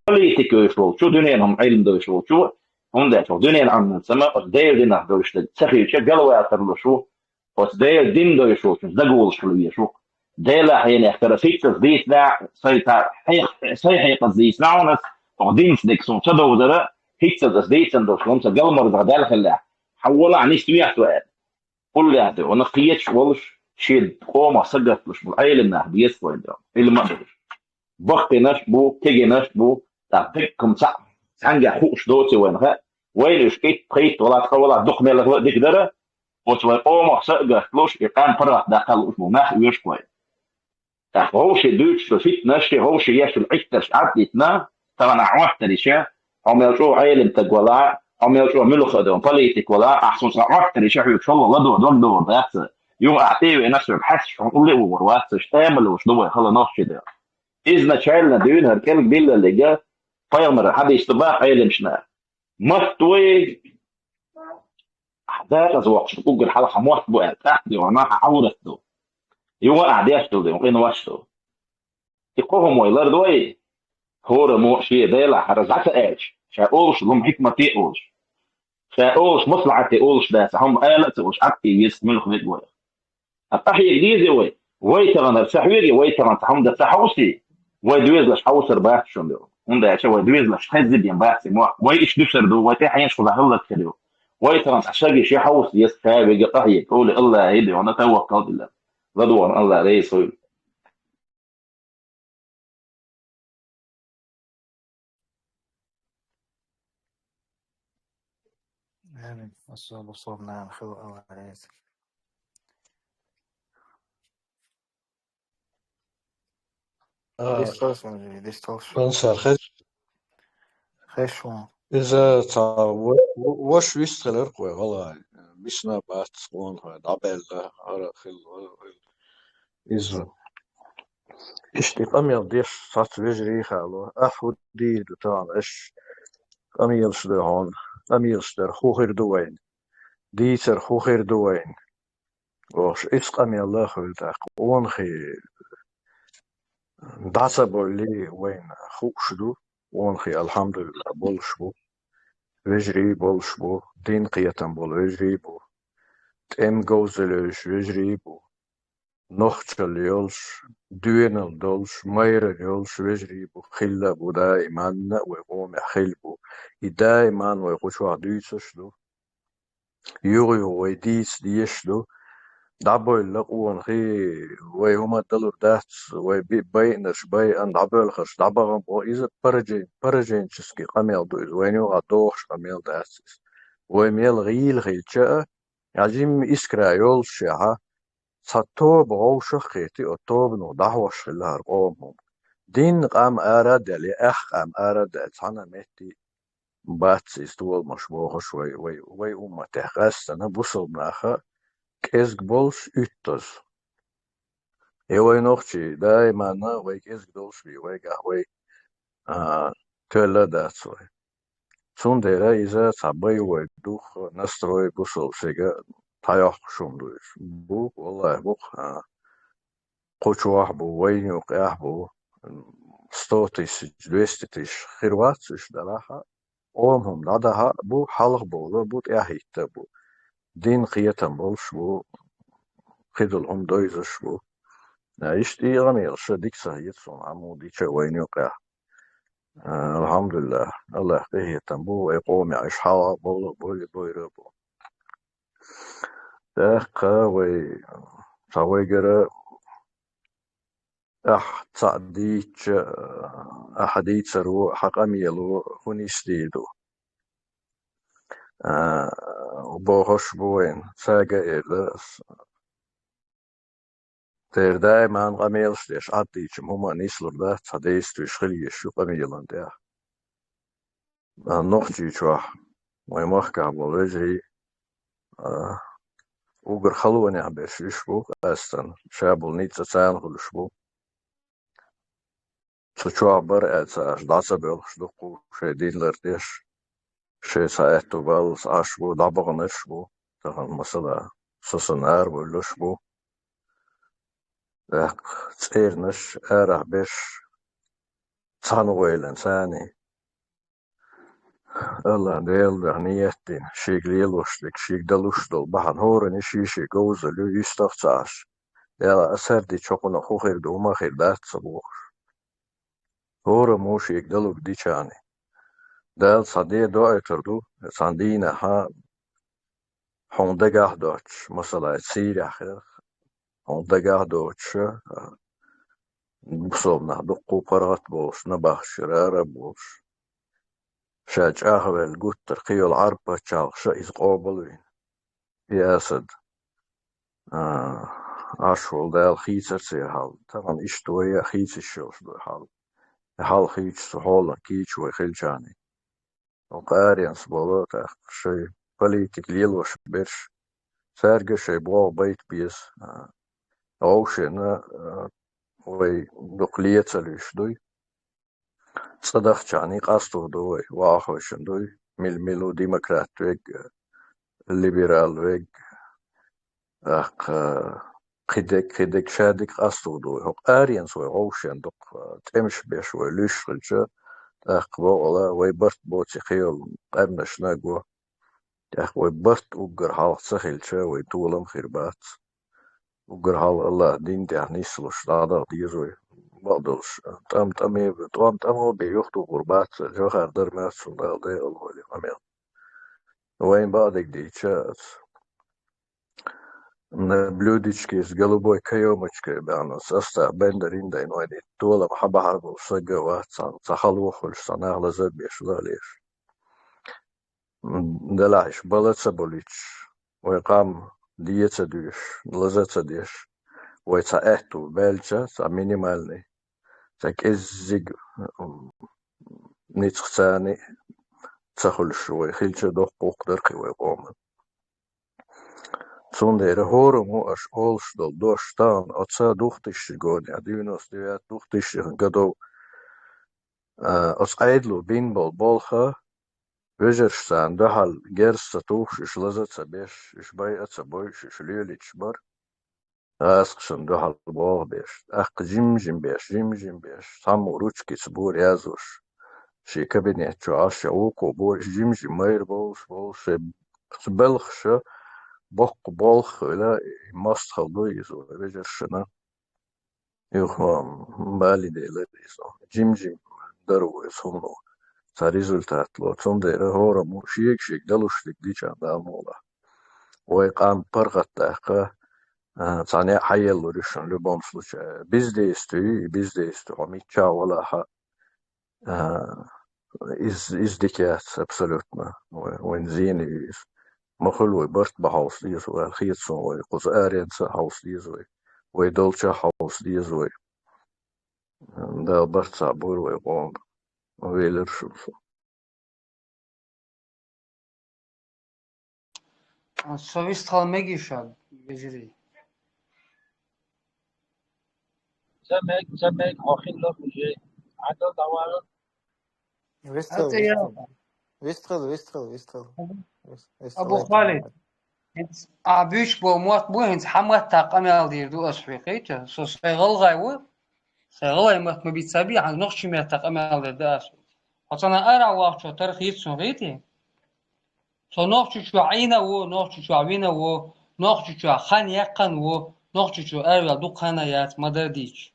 политика йойуш волчу, дуьненан хӀума Ӏилма дойуш волчу, хӀунда аьлча дуьненан Ӏилманца ма оцу Делан динах долуш дерг ца хилча, галватар луш ву, оцу Делан дин дойуш волчунца дагаволуш хила везаш ву. Делан хьенех кара хӀинццалц дийцина, сайн та хьех-, сайн хьекъаза дийцина хьуна ас, оха динца дерг суна ца довзара, хӀинццалц ас дийцина долуш, хӀинца галмарзах даьлла хиллехь, хьан волахь нисвехьа ву аьлла. Уллехь де, вана кхеташ волуш, шен къомах сагатдалуш болу Ӏелам нах беза вайн де, Ӏилма а долуш. Баккхинарш а бу, кегийнарш а бу, тӀаккха деккхам цхьаъ, цхьаьнгге хууш доций вайна хаьа, вайна уьш итт-пхийтта валахь, ткъа валахь, дукха мелла хила а дика дара, оцу вайн къомах са а гатдалуш, и къаьмнийн паргӀат даккха лууш болу нах оьшу вай. ТӀаккха вовшийн дуьйцуш долу фитнаш, шен вовшийн еш йолу Ӏиттарш Ӏад а дитина, тахана ахь Ӏоттар йиш я, хьо мел чӀогӀа Ӏелам стаг валахь, хьо мел чӀогӀа муьлхха а ду, политик валахь, ахь суна цкъа Ӏоттар йиш я хьоьга, шолгӀа ладогӀа, дог догӀур дац. Юха ахь тӀе а веана, соьга хьаьсташ хьуна улле а вогӀур вац, аш тӀамал лууш ду вай, хала нохчий ду. Изначально дуьйна хӀара кӀелга диллаллига, пайхамара хьадис ду баха Ӏелимашна. Мотт вай, дакъаза воккхуш уггар хьалха мотт бу аьлла, тӀаккха дуьйна хьан Ӏаврат ду. Юха ахь деш долу дуьйна къинош ду. И кхо хӀума вай лардой, хӀора мо шен Делахь хӀара зӀе ца аьлча, ша олуш лума хьикмате олуш. Ша олуш маслахьате олуш дац, хӀума ала а ца олуш, Ӏад а веза муьлхха вег вай. Ткъа къахьега дезий вай? Вай тахана ца хьоьгий, вай тахана цхьа хӀума дан ца хьовсий, вай доьзалш хьовсур бац шуна ду. ХӀунда аьлча вай доьзалш хезза бен бац и мохк. Вай иштта дуьсур ду, вай тӀе хьенаш кхузахь хӀаллакьхир ю. Вай тахана цхьа шаги ши хьовса еза ша вега къахьега, олий Аллахье дуьхьал таваккал дилла. ЛадогӀарна Аллах реза хуьлда. Амин. Особо условно, Аллах реза. А, Дисталс ван же, дисталс. Ансар, хеш? Хеш ван. Иза ца во-, во-, вош вист хилар кхой, валай. Мисна бац, къонхой, дӀабелла, ара хил, ара хил. Иза. Иштта къамел деш, сац вежарий хало. Ахь хӀу дийр ду тахана, аш къамелаш ду хьуна. Къамелаш дар хӀу хир ду вайн? Дийцар хӀу хир ду вайн? Охуш, ис къамел а хуьлу тӀаккха. Къонахий дӀа ца боллий, вайна хууш ду. Къонахий, алхьамдулиллахӀ, болуш бу. Вежарий болуш бу. Дин кхетам болу вежарий бу. ТӀем говзаллаш вежарий бу. Нохчалла йолуш, доьналла долуш, майралла йолуш вежарий бу. Хилла бу даиманна а вай къомехь хилла бу. И даиман вай кху чохь дуьйцуш ду. Юха-юха вай дийца дезаш ду. ДӀабойла къонахий, вай хӀума далур дац, вай би-, байинарш байина, дӀабоьлхарш дӀабахана боху. Иза поражен-, пораженческий къамел ду иза. Вайна юкъахь дохуш къамел дац иза. Вай мел гӀийла хилча а, жимма искра йолуш шехьа, цхьа тоба вовшах а кхетий, оцу тобанах дӀахьош хилла хӀара къоман хӀума. Дин къам ара а даьлла, я аьхка къам ара а даьлла, цхьана а метте бац иза толамаш бохуш вай, вай, вай умматехь къаьстина бусалба наха кӀезиг болуш уьттаза. Я вай нохчий, даиманна вай кӀезиг долуш бий, вайгахь вай, а, тоьлла а дац вай. Цундела иза цхьа боевой дух, настрой бусалба стеган дӀайоккхуш хӀума ду иза. Бу, валлахӀи, бу-кх, а, кху чохь а бу, вайна юкъахь а бу, сто тысяч, двести тысяч хир вац уьш делахь а, къоман хӀума дӀадахьа а бу, хьалха бовла а бу, тӀаьхьахӀитта а бу. Дин кхетам болуш бу, кхидолу хӀума довзуш бу. А, иштта и къамелаш дика ца хета суна, хьан муха дича а вайна юкъахь. А, алхьамдулиллахӀ, АллахӀ тӀехетам бу, вай къомехь уьш хьалха а бовла а бу, бойра а бу. ТӀаккха вай, цхьа вайгара ахь цхьаъ дийцча, ахьа дийцаро, хьан къамело хӀун нисдийр ду? А, бохуш бу вайна, цаьрга а эр дара ас. Церан даиман къамелаш деш, Ӏад дийцча хӀума а нислур дац, цхьа действиеш хила езаш ю къамелан тӀехь. А, Нохчийчохь, вайн махкахь болу вежарий, а, Уггар халонехь берш уьш бу, къаьстина, шаболу ницкъ царна хуьлуш бу. Цу чохь бара аьлла ца Ӏаш, дӀа ца боьлхуш дуккха шайн дин лардеш, шайн схьа аьтту баллалц Ӏаш бу, дӀабаханарш бу, тахана, масала, со санна араволуш бу. ТӀаккха цӀернаш арахь берш цхьаьна гӀойлина царний. АллахӀ Делан дуьхьа нийят дина, шега лелош дерг, шега далуш долу бахьана хӀоранна шен-шен говзалла ю, юьстах ца Ӏаш. Дела, аса хӀара дича хӀокхунах хӀун хир ду, хӀума хир дац ца бохуш. ХӀораммо шега далург дичахьана. Дала цхьа де доуьйтур ду, цхьана дийнахьа хьуна дагахь а доцуш, масала, Сирехь хиларх, хьуна дагахь а доцуш, а, бусалба нах дуккха а паргӀат болуш, набахтера ара а болуш, ша чӀагӀвелла гуттар кхийолу Ӏарб пачхьалкхаша иза къобал а вина. И Асад, а, Ӏаш волу Дала хийцар церан хьал, тахана иштта вай а хийца йиш йолуш ду и хьал. И хьал хийцича, цу хьолана кийча вай хилчахьана. ХӀокху аренца болу, тӀаккха шайн политика лелош берш, цаьрга шайн болх байта беза. А, вовшена, а, вай дукха ле ца луьйш дуй. Цкъа дахчахьана къастор ду вай, вахавешан дуй, мила-мила ву демократ верг, либерал верг, тӀаккха кхидерг, кхидерг, шадерг къастор ду вай. ХӀокху аренца вай вовшен дукха тӀемаш беш вай луьйш хилча, тӀаккха бакъала вай барт боций кхийолу къаьмнашна а го. ТӀаккха вай барт уггар хьалха ца хилча, вай толам хир бац. Уггар хьалха АллахӀ дин тӀехь нислуш дӀадаха деза вай. Бакъдолуш, тӀам-тӀаме, тӀом-тӀамо бен юхатухур бац, жохар дар моьтту цунна Дала декъал вале къамел. Вайн бакъдерг дийча аса. На блюдечке с голубой каемочкой баьхна, состав бендарин дайн вайна толам хьан бахьар болу сага вац, цхьа, цхьа хало хуьлуш, цхьа нах лазар беш, лалеш. Делахь иштта бала ца болуьйтуш, вай къам де ца дуьйш, лаза ца деш, вай цхьа аьтту баьлча, цхьа минимальный, цхьа кӀеззиг, м, ницкъ царний ца хуьлуш вай хилча, доккха гӀуллакх дара кхин вай къоман. Цундела хӀораммо аша олуш долу дош тахана оцу двух тысячных годов, девяносто девятый, двух тысячных годов, а, оцу Ӏедало бина болу болх, вежарша царна дуьхьал герз ца тухуш, уьш лаза ца беш, уьш байа ца бойуш, уьш лелуьйтуш бара. ГӀазкхашна дуьхьал болх беш, тӀаккха жим-жим беш, жим-жим беш, цхьаммо ручкица бора язъеш, шен кабинет чу Ӏаш я вукхо бора, жим-жим майра бовлуш, бовлуш, шайн белхаша боккха болх а хилла, и мостагӀалла ду иза вай вежаршна. Юха, м, бале делира иза. Жим-жим дара вай цунах. Цхьа результат ло. Цундела хӀораммо шега-шега далуш дерг дича Дала мукъалахь. Вай къам паргӀатдаккха, а, цхьа некъ хьаеллур ю шуна, в любом случае. Бездействие, и бездействие, хьо миччахь валахь а, а, иза, иза дика яц абсолютно. Вай, вайн зене ю иза. Ма хуьлу вай барт бан хьовса деза вай, хета суна вай, кхуза аренца а хьовса деза вай, вай долчохь а хьовса деза вай. Дала барт цхьаъ бойла вай къоман. Велира шуна со. А, со вистхила мегий ша, вежарий? Ца мега, ца мега, хьо хилла уже. Хьан дала дӀавала? Вистхила, ХӀаъ, ца вистхила. Вистхила, вистхила, вистхила. Вис-, вистхила. Абу Халид, хӀинца ахь буьйцуш болу мотт бу, хӀинца хьан маттахь къамел дийр ду ас хьоьга, хета? Со сайн гӀалгӀай ву, сайн гӀалгӀай мотт ма бийца а бий, хьан нохчийн меттахь къамел дийр ду ас. Хьо цхьана арахь вахчо тара хета суна, хетий? Со Нохчийчохь Ӏийна а ву, Нохчийчохь вина а ву, Нохчийчохь хан яьккхина а ву, Нохчийчу араваьлла дукха хан а яц, ма-дарра дийцича.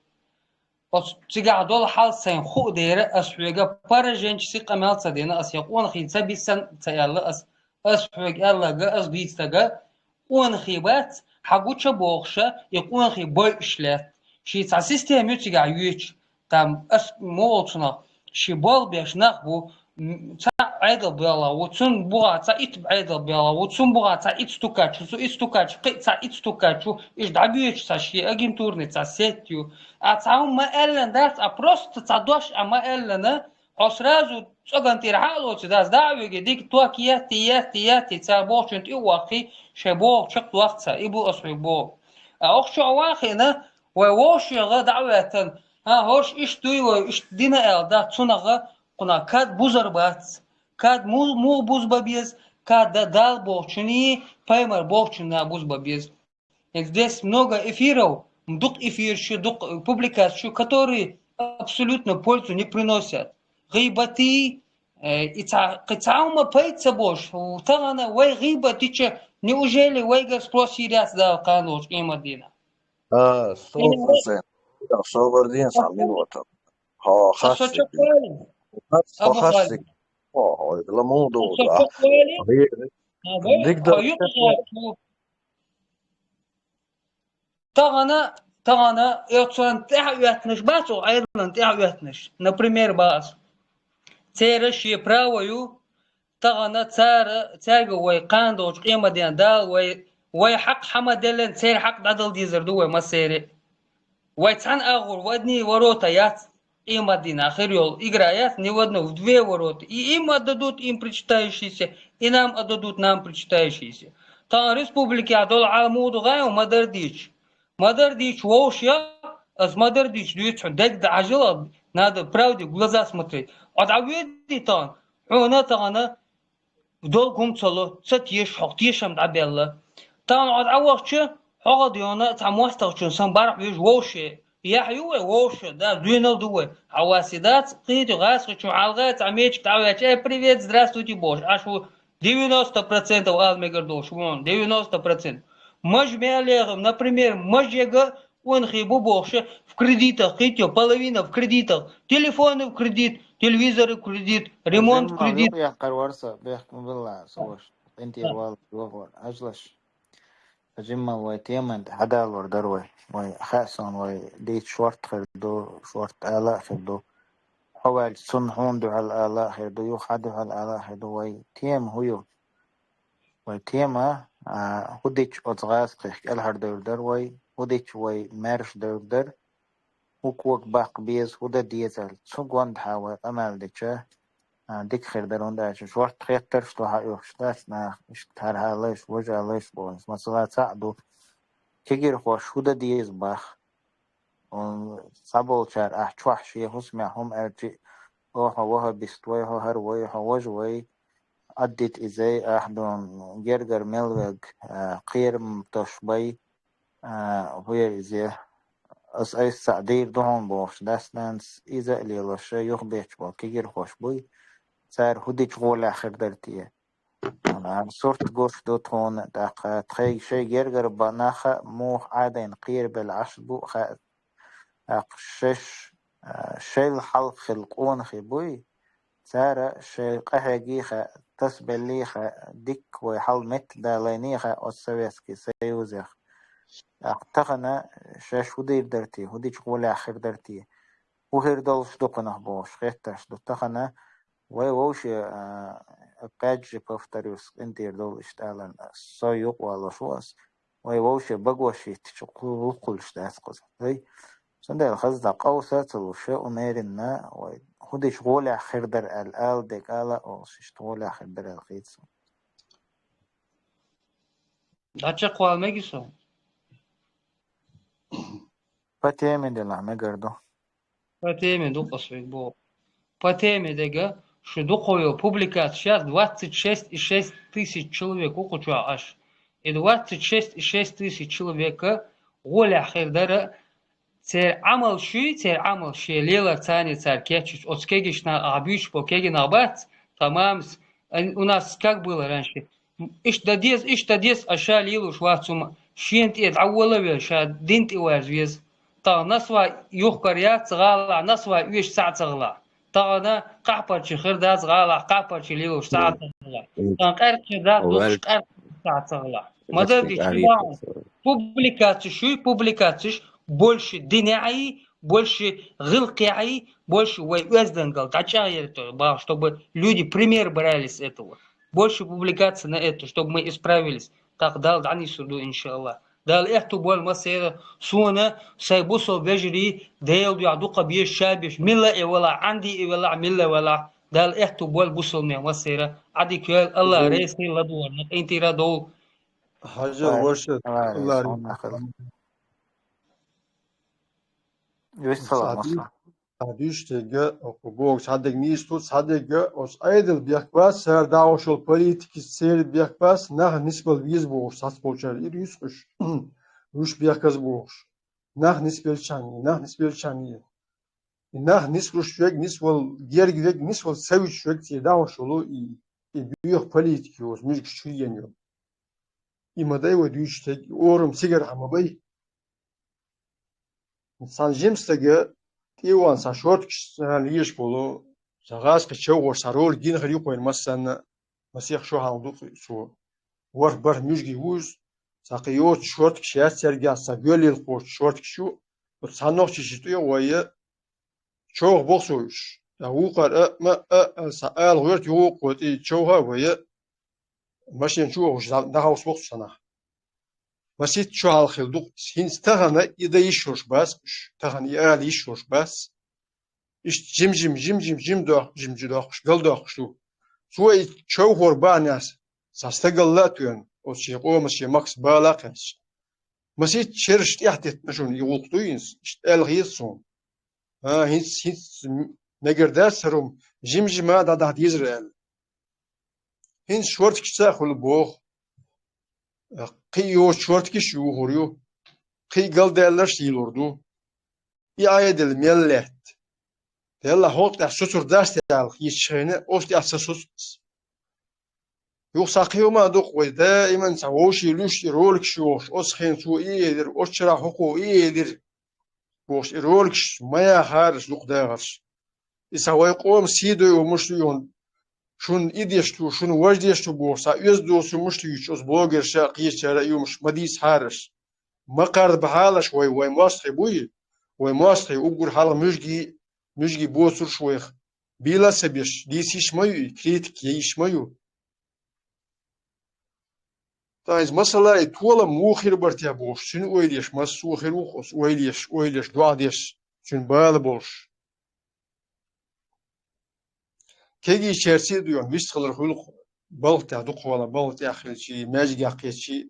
Оцу цигахь долу хьал сайн хууш дара, ас хьоьга пораженческий къамел ца дина, ас я къонахий ца биссина ца аьлла, ас, ас хьоьга аьлларг, ас дийцинарг къонахий бац, хьан гуча бохуша, и къонахий бойуш лаьтта. Шен цхьа система ю цигахь йоьдуш, там, ас муха олу цунах, шен болх беш нах бу, м, цхьаъ Ӏедал белла ву, цунна бухахь цхьа итт Ӏедал белла ву, цунна бухахь цхьа итт стукач ву, цу итт стукачу кхин а цхьа итт стукач ву, иштта дӀабоьдуш цхьа шен агентурный цхьа сеть ю. А цхьа хӀумма аьллина дац, а просто цхьа дош а ма аьллина, Хьо сразу цӀоган тӀера хьалоцу дас дӀа а веге, дика ток етти, етти, етти, цара бохучун тӀе а ваккхий, шайн боху чекхдоху цара, и бу ас хьоьга боху. А охчо а вахийна, вай вовшега дӀа а ваьттана, хӀа, хӀорш иштта дуй вай, иштта дина аьлла дац, цунах кхунах кад бузар бац. Кад му-, муха бузба беза, кад да-, Дала бохучунний, пайхамар бохучунна бузба беза. Здесь много эфиров, дукха эфираш ю, дукха публикацеш ю, которые абсолютно пользу не приносят. ГӀийбатий, э, и ца-, кхин цхьа хӀума пайда ца болуш, тахана вай гӀийбат дича, неужели вайгара спрос йийр яц Дала кхана долчу къематдийнахь? А, сто процентов. Да, собар дин сам минута. Хо, а со хасси. Чакхвалин? Хо, хо, ламул ду, да. Хо, дик да. Тахана, тахана, оцунна тӀаьхьа оьттинарш бац, о, Ӏедална тӀаьхьа оьттинарш. Например, бац. Церан шен право ю, тахана цара, цаьрга вай кхана долчу къематден Дала вай, вай хьакъ хьама деллина, церан хьакъ дӀадала дезар ду вай массеран. Вай цхьана агӀор, в одни ворота яц, къематдийнахь хир йолу игра яц, не в одну, в две ворота. И им отдадут, им причитающиеся, и нам отдадут, нам причитающиеся. Тахана республикехь долу Ӏаламу ду гӀайо ма-дарра дийча. Ма-дарра дийча вовшех, ас ма-дарра дийча дуьйцу хьуна, дерг дан Ӏажал, надо правде в глаза смотреть. Ӏа дӀавоьдий тахана, хьуна тахана долг хӀума ца ло, ца теша, хьо тешам дӀабелла. Тахана Ӏа дӀавахча, хьо гӀадйона цхьа мостагӀчун сан барх вуьжу вовше. Яхь ю вай, вовше, да, дуьйнал ду вай. Хьан васи дац, кхийти гӀазкхичун хьалха цхьа мечиг дӀаваьлча, э, привет, здравствуйте, бохуш. Аш ву девяносто процентов ала мегар долуш вон, девяносто процентов. Маж мелехам, например, мажега онхий бу бохуша, в кредитах кхийти, половина в кредитах, телефоны в кредит, телевизоры в кредит, ремонт в кредит. Яккхар варса, бехк ма билла, со ваш. Пентир вал, йохор, ажлаш. Жимма вай теман хьадалор дар вай. Вай хасан вай дийт шорт хир ду, шорт ала хир ду. Хьо ваьлча цунна хьуна дуьхьал ала хир ду, юха хьан дуьхьал ала хир ду. Вай тема хӀу ю? Вай тема, а, хӀу дича оцу гӀазкхих кӀелхьардевр дара вай, хӀу дича вай маьрша девр дара, хӀу ког баккха беза, хӀу дан деза аьлла. Цу гондахьа вай къамел дича, а, дика хир дара, хӀунда аьлча шорта хеттарш ду хьан оьхуш дац наха, иштта хӀара хьалайш, важа лайш бохуш. Масала, цхьаъ ду, кегирхош хӀу дан деза бах. Цхьаболчара ахь чохь шен хӀусамехь хӀума аьлчи, о, хьо вахабист вай, хьо хӀара вай, хьо важа вай, Ӏаддита изай, ахь дун гергара мел верг, а, кхерам тосуш бай, а, хӀу яра иза, ас айса цхьаъ дийр ду хьуна бохуш, дас-нанас иза а лелош, юхабетташ болу кегирхош буй, цара хӀу дича гӀолехь хир дара те? Ана сурт гуш ду тхуна, тӀаккха тхайга шайн гергара бан нах а муха Ӏадайна кхерабелла Ӏаш бу а хаьа. ТӀаккха шаьш, а, шайла хьалха хилла къонахий буй, цара шайн къахьегий хаьа, тасабеллий хаьа, дикка вай хьал меттадалайний хаьа оцу Советский Союзех. ТӀаккха тахана шаьш хӀу дийр дара те, хӀу дича гӀолехь хир дара те, хӀу хир долуш ду кхунах бохуш хеттарш ду. Тахана вай вовше, а, опять же повторюсь, къинтӀера долу иштта аларна, со юкъа валош ву ас. Вай вовше багош хӀиттича, кху-, хӀу кхуллуш дац кхуза. Ай? Цундела хаза дӀа къовса а ца луш, умеренно вай хӀу дича гӀолехь хир дара аьлла, ала дерг ала а олуш, иштта гӀолехь хир дара аьлла хийца. ДӀачекхвала мегий со? По теме делахь мегар ду. По теме ду, къасвиг боху. По теме дега, шу дукхо йо публикацияш яц, двадцать шесть и шесть тысяч человек ву кху чохь аш. И двадцать шесть и шесть тысяч человека гӀолехь хир дара, церан Ӏамал шуй, церан Ӏамал шен лелар царна цара кеччича, оцу кегийчу наха ахь буьйцуш бо кегий нах бац, тхан мамас, ан-, у нас как было раньше, иштта дан деза, иштта дан деза, а ша лелош вац хӀума, шена тӀе дӀаволавелла, ша дин тӀе варза веза. Тахана насвай юхкар яц гӀалахь, насвай оьшуш цхьаъ ца гӀалахь. Тахана къахьпарчий хир дац гӀалахь, къахьпарчий лелош цхьаъ ца гӀалахь. Тахана къаьркхи дац дукхаш, къаьркхи цхьаъ ца гӀалахь. Ма дар дича, публикацеш шуй, публикацеш больше динехьий, больше гӀиллакхехьий, больше вай оьздангалла дӀачӀагӀъяртар бахьа, чтобы люди пример брали с этого. Больше публикаций на это, чтобы мы исправились. ТӀаккха Дала дӀанисур ду, иншаллах. Дала аьттув бойла массера, сона, сай бусалба вежарий, Даьла духьа дукха безаш, ша безаш, милла а велахь, Ӏанди а велахь, милла а велахь, Дала аьттув бойла бусалба нах массера, Ӏа дика йойла, АллахӀ раьза хилва ладувгӀарна, къинтӀера довла. Хьажал, ваша, АллахӀ раьза хилва. Виссалам, Ӏа дуьйцу дерг, оцу боху цхьадерг нийса ду, цхьадерг оцу Ӏедал бехк бац, цара дӀахьош йолу политикаца церан бехк бац, нах нисбала веза бохуш цхьацца болчара ира юьсу уьш. Уьш бехказа бохуш. Нах нисбелчарна, нах нисбелчарна. И нах нислуш верг, нисвала герга верг, нисвала ца вуьтуш верг церан дӀахьош йолу и, и боьха политика ю, оцу муьжгаш чу еана йолу. И ма дай вай дуьйцуш дерг, и орам цигархьа ма бай. Цхьана жима стага тӀе а вахана, цхьа шортикаш царна лелаш болу, цхьа гӀазкхи чевхош, цхьа ролик гина хир ю-кх вайна массарна, масех шо хьалха ду-кх цо. ВорхӀ-бархӀ муьжгий ву иза, цхьа кхин йоцу шортикаш яц цаьргахь, цхьа гоьллел кхочу шортикаш ю, оцу цхьа нохчичу тӀе а вай, човха боху цо уьш. ТӀаккха вукхара а, ма а, а, цхьа ала гӀоьрта юху-кх тӀе човха а вай, машен чу а вахуш, дӀа-, дӀахьовса боху цхьа нах. Масийтта шо хьалха хилла ду-кх иза. ХӀинца тахана и дан йиш йолуш бац уьш. Тахана и ала йиш йолуш бац. Иштта жим-жим, жим-жим, жим доккхуш, жим-жим доккхуш, галдоккхуш ду. Цо и човхор бахьанехь цхьа стагалла а тоьна, оцу шен къомаца, шен махкаца бала а кхаьчча. Масийтта шераш тӀехь теттина шуна и гӀуллакх ду хӀинца, иштта аьлла хета суна. А, хӀинца, хӀинца мегар дац хӀара хӀума, жим-жима дӀадахьа дезара аьлла. ХӀинца шортикашца а хуьлу боху. Кхин а йоцу шортикаш а юхур ю. Кхин а галдаьлларш а йилур ду. И Ӏедал мел лаьтта. Делахь хӀокху тӀехь соцур дац те аьлла хеташ хенахь, оцу тӀехь ца соцу ас. Юха цхьа кхин хӀума а ду-кх вай, даиман цхьа вовшийн луьйш и роликаш йохуш, оцу хенахь цо и элира, оцу шарахь хӀокхо и элира. Бохуш, и роликаш ма яхьара аса дукха дахарш. И сан вай къоман сий дойуш ду юха, шуна и деш ду, шуна важа деш ду бохуш, сан оьзда доцурш ду юьйцуш, оцу блогерша а, кхечара а юумаш ма дийцахьара аса. Ма кхарда бахьалаш вай, вай мостагӀий буй, вай мостагӀий уггар хьалха муьжгий, муьжгий боцурш вайх. Бийла а ца беш, дийца йиш ма ю и, критика ян йиш ма ю. Ткъа иза масала и толам муха хир бара те бохуш, цуьнан ойла еш, массо а хир ву-кх оцу ойла еш, ойла еш, доӀа деш, цуьнан бала болуш. Кегийчаьрца а ду йоьхна, вистхилар хуьлу-кх балха тӀехь дукхахвала, балха тӀехь хилчий, маьждигехь кхеччий,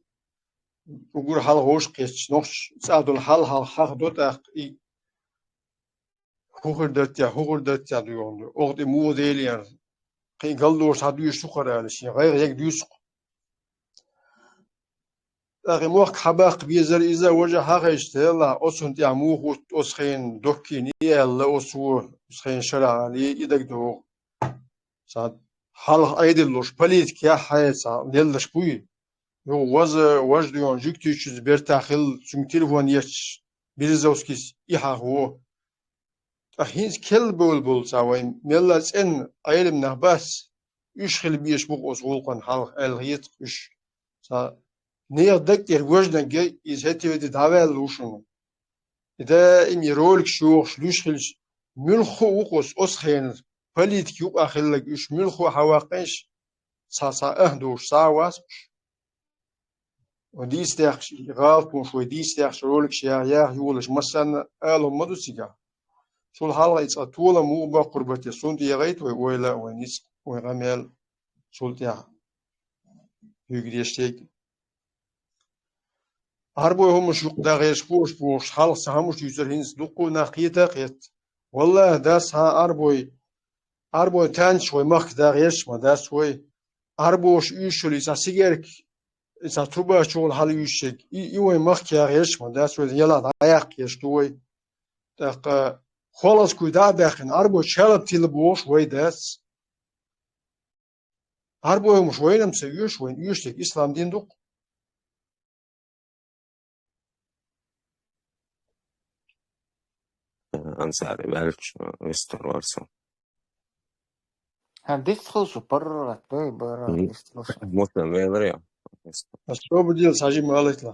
уггар хьалха вовшах кхечча, нохчаша цӀа долу хьал хьалха хьахадо тӀаккха и хӀун хир дара те, хӀун хир дара те ду йоьхна. Оха тӀе муха делира. Кхин галдош схьадуьйш ду хӀара аьлла, шен гӀайгӀа ерг дуьйцу-кх. ТӀаккха и мохк хьабаккха безара иза, важа хьахайча, делахь, оцунна тӀехь муха хӀутту оцу хенан доккхийна и аьлла, оцо оцу хенан шарахь али и дагадогӀу. Сан хьалха Ӏедаллуш политика яхьа хьаэца леллаш буй? Юха ваза, важа дуьйхьа жуьгтичуьнца бертахь хилла, цуьнга телефон ечча, Березовскийс и хьахо. Ткъа хӀинца келла бевлла болу цхьа вайн мелла цӀенна Ӏелам нах бац, уьш хила безаш бу-кх оцу гӀуллакхана хьалха аьлла хета-кх уьш. Цхьа нехан даг тӀера важнарг а иза хӀетте-ведде дӀаваьлла ву шуна. И даим и роликаш йохуш, луьйш хилча, муьлхха а ву-кх оцу, оцу хенара политика юкъахь хилларг уьш, муьлхха а хьаваккхийша, цхьа-цхьа ахь долуш схьа а вац уьш. Вай дийца даьккхича, и гӀалатонаш вай дийца даьккхича, роликаш яха, яха йолуш, массарна а ала хӀума ма ду цигахь. Цул хьалха и цкъа толам муха боккхур бара те, цунна тӀе яхийта вай ойла а, вай ницкъ, вай къамел цул тӀаьхьа. Куьйга деш дерг. Ӏарбой хӀумаш юкъа дагӀераш бохуш, бохуш, хьалха цхьа хӀумаш дуьйцура, хӀинца дуккха а нах кхета а кхетта. Валлахьи, дац хьан Ӏарбой, Ӏарбой танчаш вай махка дагӀераш ма дац вай. Ӏарбоша уьйшуш йолу и цхьа сигарка, и цхьа труба чухула хьала уьйшуш ерг, и, и вай махка ягӀераш ма дац вай, ялахь дӀаяккха езаш ду вай. ТӀаккха холазкуй дӀа а баьккхина, Ӏарбой чалап тилла бохуш вай дац. Ӏарбой хӀумаш вайна-м ца оьшу, вайна оьшург ислам дин ду-кх. Ансари ваьлча, вистхуьлура со. ХӀан, дицхула шу, паргӀат, бай, бара, Мгм. Дицхула шу. Муслим велар я. Освободил, сажи малайт ла.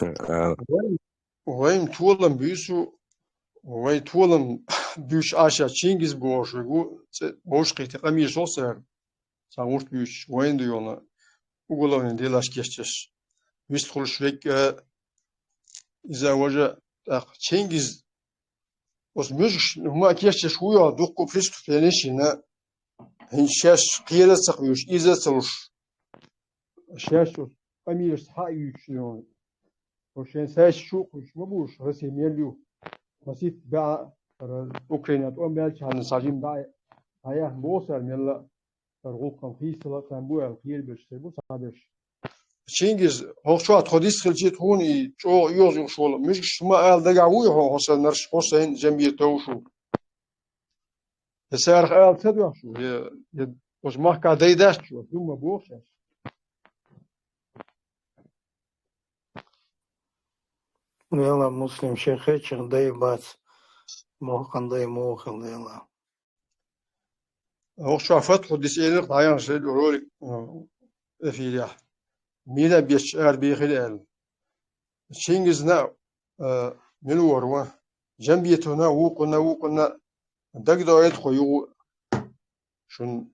А. Вайн, вайн толам буьйсу, вай толам буьйсу аша Чингиз бохуш вегу, цӀе, бовш кхийти къамеш ву цара. Цхьа гӀурт буьйцуш, вайн ду йолу уголовный делаш кечдеш. вистхуьлуш вег, э, иза важа, тӀаккха Чингиз, оцу муьжгаш хӀума а кечдеш ву йо, дуккха преступлени шина, хӀинца шаьш кхера а ца кхуьйсуш, иза а ца луш, шаьш оцу къамелашца хьа а юьйцуш йо. Оцу шайн сайца шу а кхуьйсуш ма бууш, Россия мел ю. Масийтта баьӀа, ара Украина тӀом баьлча хьанна схьа жима дӀа а, дӀаяхна боху цара мелла а, ара гӀуллакхам хийцала а царна бу аьлла, кхераберш ца бу цхьаберш. Чингиз, хӀокху чохь тхо дистхилчий тхуна и чӀогӀа оьгӀаз юкъуш волу, муьжгаш хӀума ала дагахь вуй хьо, хьо саннарш, хьо сайн жамбетов шу? Я царах ала ца доьху шу? Я, я оцу махкахь дай дац шу, хӀума боху шаьш? Лела, Муслим, шен хечах дай бац, мохкан дай муха хила, лела. ХӀокху чохь Фатхьу диса элира дӀаяхна шайн ролик, э, эфирехь. Мина а бетташ арабехира аьлла. Чингизна а, э, мила вара ван. Жамбетовна а, вукхунна а, вукхунна а дагадоуьйту тхо юха. Шуна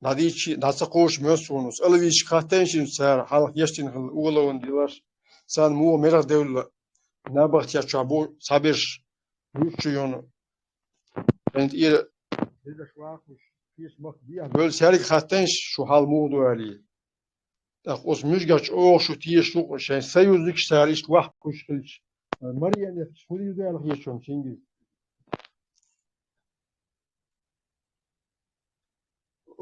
дӀадийчи, дӀа ца кхочуш моьтту суна. Оцу алавичка хаттайна шуна цара, хьалха ешдина хилла уголовни делаш, царна муха мерах девлла, набахтечохь бу цхьаберш, юьртачу йоьна. Шайн тӀера дедаш ваккхуш, кхечу махка дехьа бевлла, цаьрга хаттайна шу хьал муха ду аьлла. ТӀаккха оцу муьжгех чӀогӀа шу тешаш ву, шайн союзникаш цара иштта ваккхуш хилча. Марионеткаш хӀун дийр ду аьлла хеташ ву Чингиз?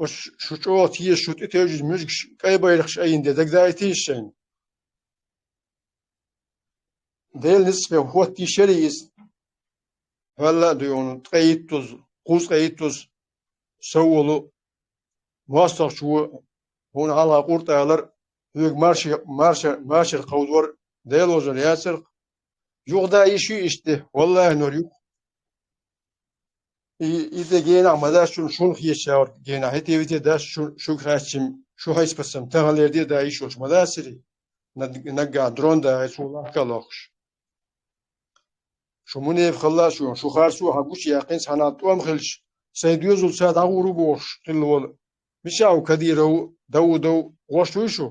Оцу шу чӀогӀа тешаш, шу тӀетевжира муьжгаш, кӀай байракхаш айина де, дагадаийтийша шайна. Делан ницкъ бен хӀоттийша яра иза. ХӀалла а дуй хьуна, ткъе иттаза, кхузткъе иттаза сов волу мостагӀчо, хьуна хьалха къуртӀалара, хьоьга марши-, марша-, машар кховдор, Делан вовзар яцара-кх. Юха дан йиш ю иштта, валлахӀи, нур ю-кх. И, и де генахь ма дац шуна, шуна хеташ яхьарг генахь, хӀетте-вете дац шу, шуьга хаьттича, шу хьесапаца таханлера де дан йиш йолуш ма дацарий? Наг-, наггахь дрон дахьий, цо лахка а лохкуш. Шу мунепакъалла а шу, шу харцо а хьан гучу яьккхина, цхьана тӀом хилча, сайн доьзалца дӀагӀур ву бохуш хилла волу. Мичахь ву Кадыров, Даудов, гӀош вуй шу?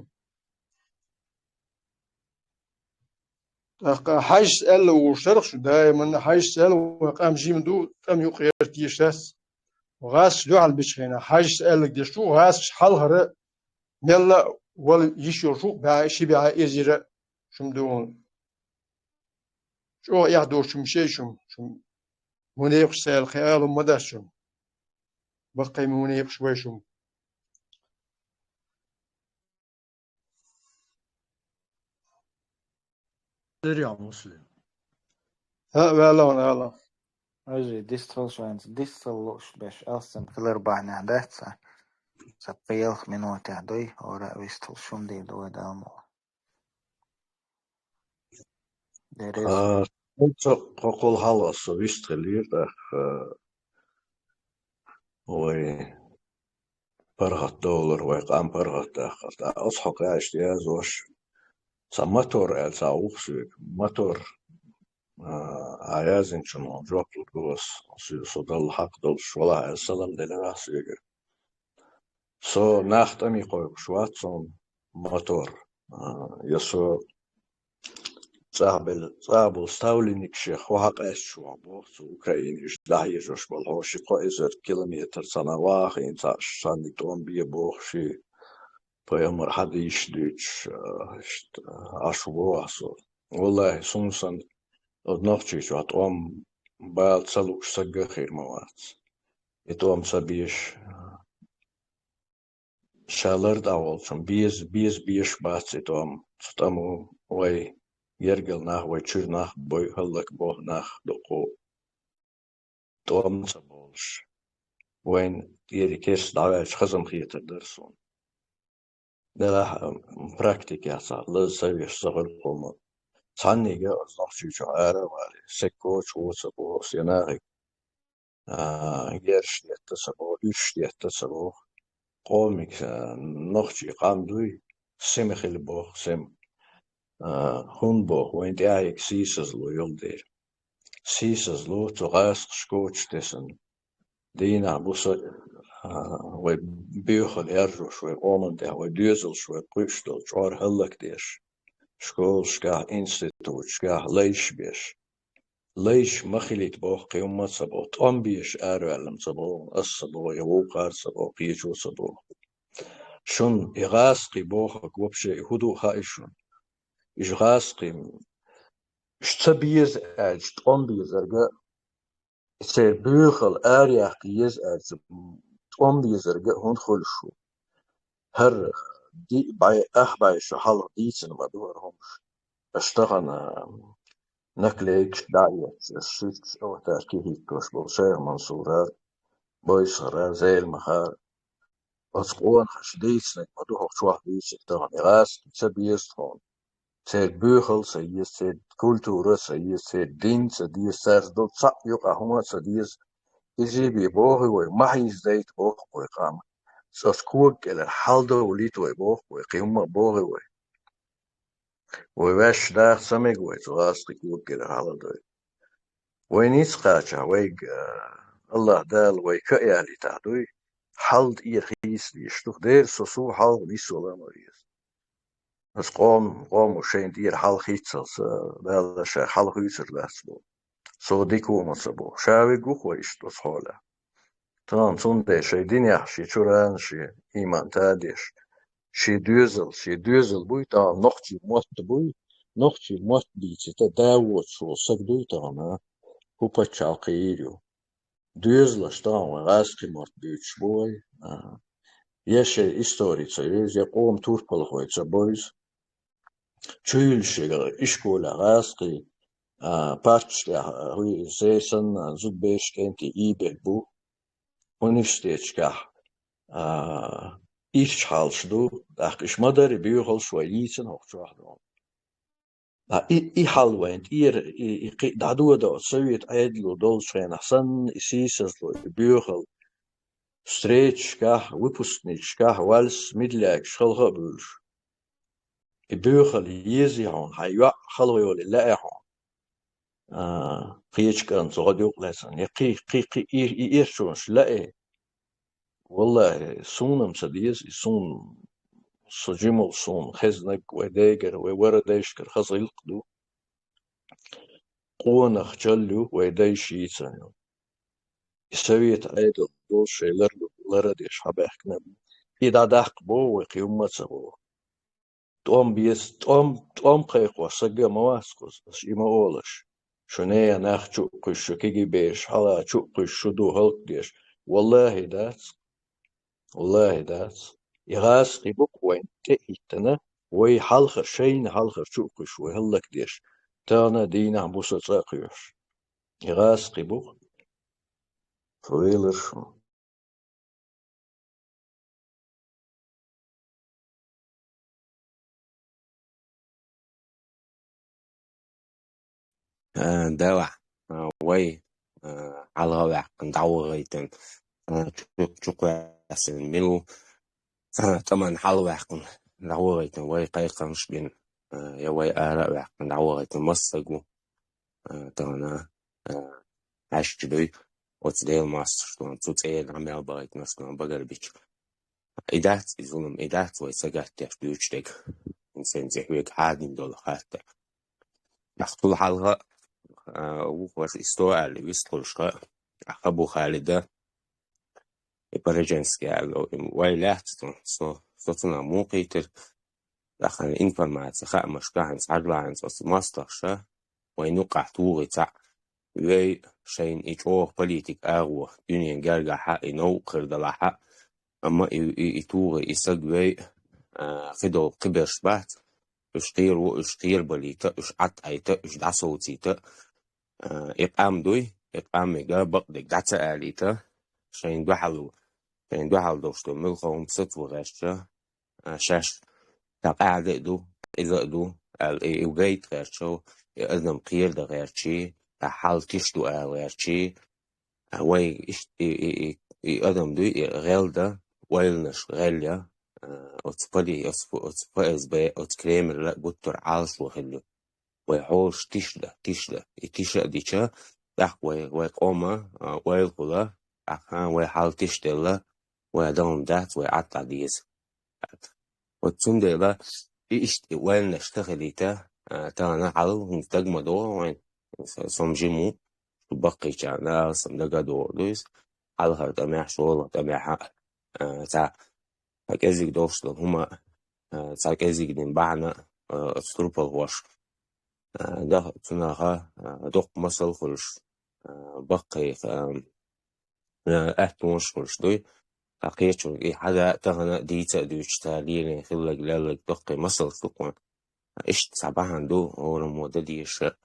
ТӀаккха Хьаьжас аьлла ву шарах шу, даиманна Хьаьжас аьлла ву, къам жима ду, тӀам юкъа гӀерта йиш яц. ГӀазкхаша дуьхьал бича хенахь, Хьаьжас аьлларг деш ву, гӀазкхаша хьалхара мелла а вала йиш йолуш ву, бӀе, ши бӀе эзира шуна дугӀун. ЧӀогӀа эхь доцуш хӀума шей шуна, шуна мунепакъаш цаьрга кхин ала хӀума ма дац шуна. Баккхий мунепакъаш вай шуна. Дерриге Муслим. ХӀаъ, ваьлла ван ала. Ожи, дистхила шайца, дистхила лууш беш, алсам хилар бахьанехь дац сан. Сан пхи-ялх минотехь дуй, хӀора а вистхила шуна дийр ду вай Дала мукъ лахь. Дерриг. А, хӀинца кхокхул хьалха со вистхилира, тӀаккха, а, вай паргӀатдовлар, вай къам паргӀатдаккхар. ТӀаккха оцу хьокъехь иштта яздеш, цхьа мотор аьлла цхьа ву-кх соьга. Мотор, а, а яздинчунна жоп лур ду ас, со, со Далла хьакъ долуш валахь аьлла, салам делира ахь соьга. Со нах тӀаме кхойкхуш вац суна мотор. А, я со цӀахь бел-, цӀахь болу ставленникашех хӀун хьакъаьсташ ву хьо боху цо, Украинера дӀахьежош болу хьо, ши-кхо эзар километр цхьана вахийна цхьаъ, санна тӀом бе боху ши, пайхамар хьадисаш дуьйцуш, а, иштта, Ӏаш ву боху ахь со. Валлахи, суна санна, оцу Нохчийчохь тӀом бала ца лууш саг а хир ма вац. И тӀом ца беш, ша лар дӀаволчун беза, беза беш бац и тӀом. Цу тӀамо вай гергара нах, вай чуьра нах бой, хӀаллакбо нах дуккха. ТӀом ца болуш, вайна тӀера керста дӀаваьлча хазам хетар дара суна. Делахь, м, практикехь цхьа лаза ца веш ца хуьлу хӀума. Цхьаннига оцу Нохчийчохь ара а валий, саг коча вон ца боху, я нахе, а, герзаш детта ца боху, уьш детта ца боху. Къомиг, а, нохчий къам дуй, сема хила боху, сема. А, хӀунда боху, вайн тӀаьхье сийсазло йолу дела. Сийсазло цу гӀазкхаша коча тесна. Дийнахь буса, а, вай боьхалла яржош, вай къоман тӀехь, вай доьзалш, вай кхуьуш долу чкъор хӀаллакдеш. школашкахь, институташкахь лайш беш. Лайш ма хилийта боху, кхин хӀумма а ца боху, тӀом безаш араваьлла ца боху, ас ца боху, я вукхара ца боху, кхечо ца боху. Шуна и гӀазкхий бохург вообще и хӀун ду хаьий шуна? Уьш гӀазкхий, уьш ца беза аьлча, тӀом безарг а, и церан боьхалла араяккха еза аьлча, тӀом безарг а хӀунда хуьлуш ву? ХӀара диъ бӀе, ах бӀе шо хьалха дийцина ма ду хӀара хӀумаш. Аша тахана наклейкаш дӀа а эцча, аша шуьца аватарки хӀиттош болу Шайх Мансурара, Бойсара, Зелимхара, оцу къонаха аша дийцинарг ма ду хӀокху чохь дуьйцург тахана. И гӀазкхий ца беза тхуна. Церан боьхалла ца еза, церан культура ца еза, церан дин ца деза, цаьрца долу цхьаъ юкъахь хӀума а ца деза. Иза бен боху вай, ма хьийзадайта боху вай къам. Оцу кога кӀелара хьаладовлийта вай боху вай, кхин хӀумма а боху вай. Вай ваьш даха ца мега вай цу гӀазкхийн кога кӀелара хьаладовлийта. Вай ницкъ кхачахь, вайга, а, АллахӀ Дала вай ка а ялийтахь дуй, хьал тӀера хийца дезаш ду-кх. Дера со сув хьалха нисвала а ма веза. Аса къом-, къомо шайна тӀера хьал хийцалц, а, Дала ша хьал хуьйцур дац боху. Со дика ву ма ца боху. Ша вигу-кх вай иштта оцу хьолехь. Тахана цундела шайн динехь, шен чуьрана, шен ийман тадеш, шен доьзал, шен доьзал буй, тахана нохчийн мотт буй, нохчийн мотт дийцийта да воцуш волу саг дуй тахана, хӀун пачхьалкх йийр ю. Доьзалаш тахана вайн гӀазкхийн мотт буьйцуш бу вай. А, я шайн истори ца вевза, я къоман турпалхой ца бевза. Чуьйлашка ишколехь гӀазкхий, а, парчаш тӀехь, а, хӀуй, сай санна, зудабераш кӀентий ийбелла бу. Университеташкахь, а, ирча хьалаш ду, тӀаккха иша ма-дарра боьхаллаш вай йийцина хӀокху чохь ду. Ткъа и, и хьал вайн тӀера, и, и кхин дӀадода оцу совет Ӏедало долчу хенахь санна, и сийсазло, и боьхалла, встречашкахь, выпускникашкахь вальс, медляйкаш халха а буьйлуш. И боьхалла езий хьуна, хьайн йоӀ халха йолий лаьий хьуна? А, кхечу кӀанца гӀодаюкъ лаьцна, я кхин, кхин, кхин и, и ирчонаш лаьий? Валлахи, суна-м ца деза, и суна, со жимал суна хезнарг вай дегара, вай вара дайшкара хаза гӀиллакх ду. Къонах чалла ю, вай дайша йийцина ю. И совет Ӏедал долуш шайн лар-, лара деш хьабаьхкина бу. И дӀадаккха боху вай, кхин хӀумма а ца боху. ТӀом беза, тӀом, тӀом кхайкхош сага ма вац кхуза, аса и ма олаш. Шу нехан нах чу а кхуьйсуш, шу кегий бераш хьала чу а кхуьйсуш, шу ду хӀаллакдеш. Валлахи, дац. Валлахи, дац. И гӀазкхий бу-кх вайн тӀе а хӀиттина, вай хьалхара, шайна хьалхара чу а кхуьйсуш, вай хӀаллакдеш. Тахана а дийнахь а бу со цӀа а кхоьхьуш. И гӀазкхий бу-кх. Со велар шуна. А, давай. А, вай, а, хьалха ваьккхина, дӀавахийтина, а, чу-, чукхоьссина мила ву, а, тӀаман хьалха ваьккхина, дӀавахийтина, вай кхайкхамаш бина, а, я вай ара а ваьккхина, дӀавахийтина массаг ву, а, тахана, а, хьаьшча дуй, оцу Делан мостагӀчунна, цу цӀера дӀа мел бахийтинаршна багарбича. И дац и зулам, и дац вай сагатдеш дуьйцуш дерг. ХӀинца хӀинца хьоьга хьадина долу хаттар. Ахь цул хьалха, а, вукху ваша и сто аьлла вистхуьлуш хаьа, ахьа бу Халида, и Параджанский аьлла, и вай лаьцна цунах, со, со цунах мукъийтира, тахана информаци хаамаш гахьанца хьажлахьанца оцу мостагӀаша, вайн юкъахь тухий цхьаъ, вай шайна и чӀогӀа политика агӀо, дуьненан гергахьа, и новкъа хир далахьа, амма и, и, и тухий, и саг вай, а, кхидолу кхиберш бац, уьш кхера ву, уьш кхерабалийта, уьш Ӏад Ӏайта, уьш дӀасовцийта, а, и къам дуй, и къамига бакъдерг дӀа ца алийта, шайна дуьхьал ву, шайна дуьхьал долуш ду, муьлхха хӀума сацо гӀерташ, а, шаьш сан къаьхьа а ду, къиза а ду, аьлла, и, и гайта гӀерташ, и адам кхера дан гӀерташ, ткъа хьал тиша ду ала гӀерташ, а, вай иш-, и, и, и, и адам дуй, и гӀелда, ойланаш гӀелъя, а, оцу поли-, оцу, оцу ФСБ, оцу Кремльла гуттар Ӏалашо хилла ю. Вай хьолаш тиша дан, тиша дан. И тиша а дича, тӀаккха вай, вай къоман, а, ойла хуьлу, тӀаккха вай хьал тиша делла, вай дан хӀума дац, вай Ӏад Ӏа деза. Вот цундела, и иштта и ойланаш тахилийта, а, тахана хьалал хӀинца дага ма догӀу вайн. Со-, сом жиму, шу баккхийчарна ала сам дага догӀу ду иза. Хьалхара тӀамехь, шолгӀа тӀамехь, а, цхьа, цхьа кӀезиг долуш долу хӀума, а, цхьа кӀезиг дин бахьана, а, оцу турпалхоша, а, даха цунаха, а, доккха масал хуьлуш, а, баккхий, а, э, аьттонаш хуьлуш дуй. Ткъа кхечунга и хьада а тахана дийца а дуьйцуш, цара лелийна хилларг, лелларг доккхий масалш ду кхунна. Иштта цхьа бахьана ду, хӀораммо дан дезаш,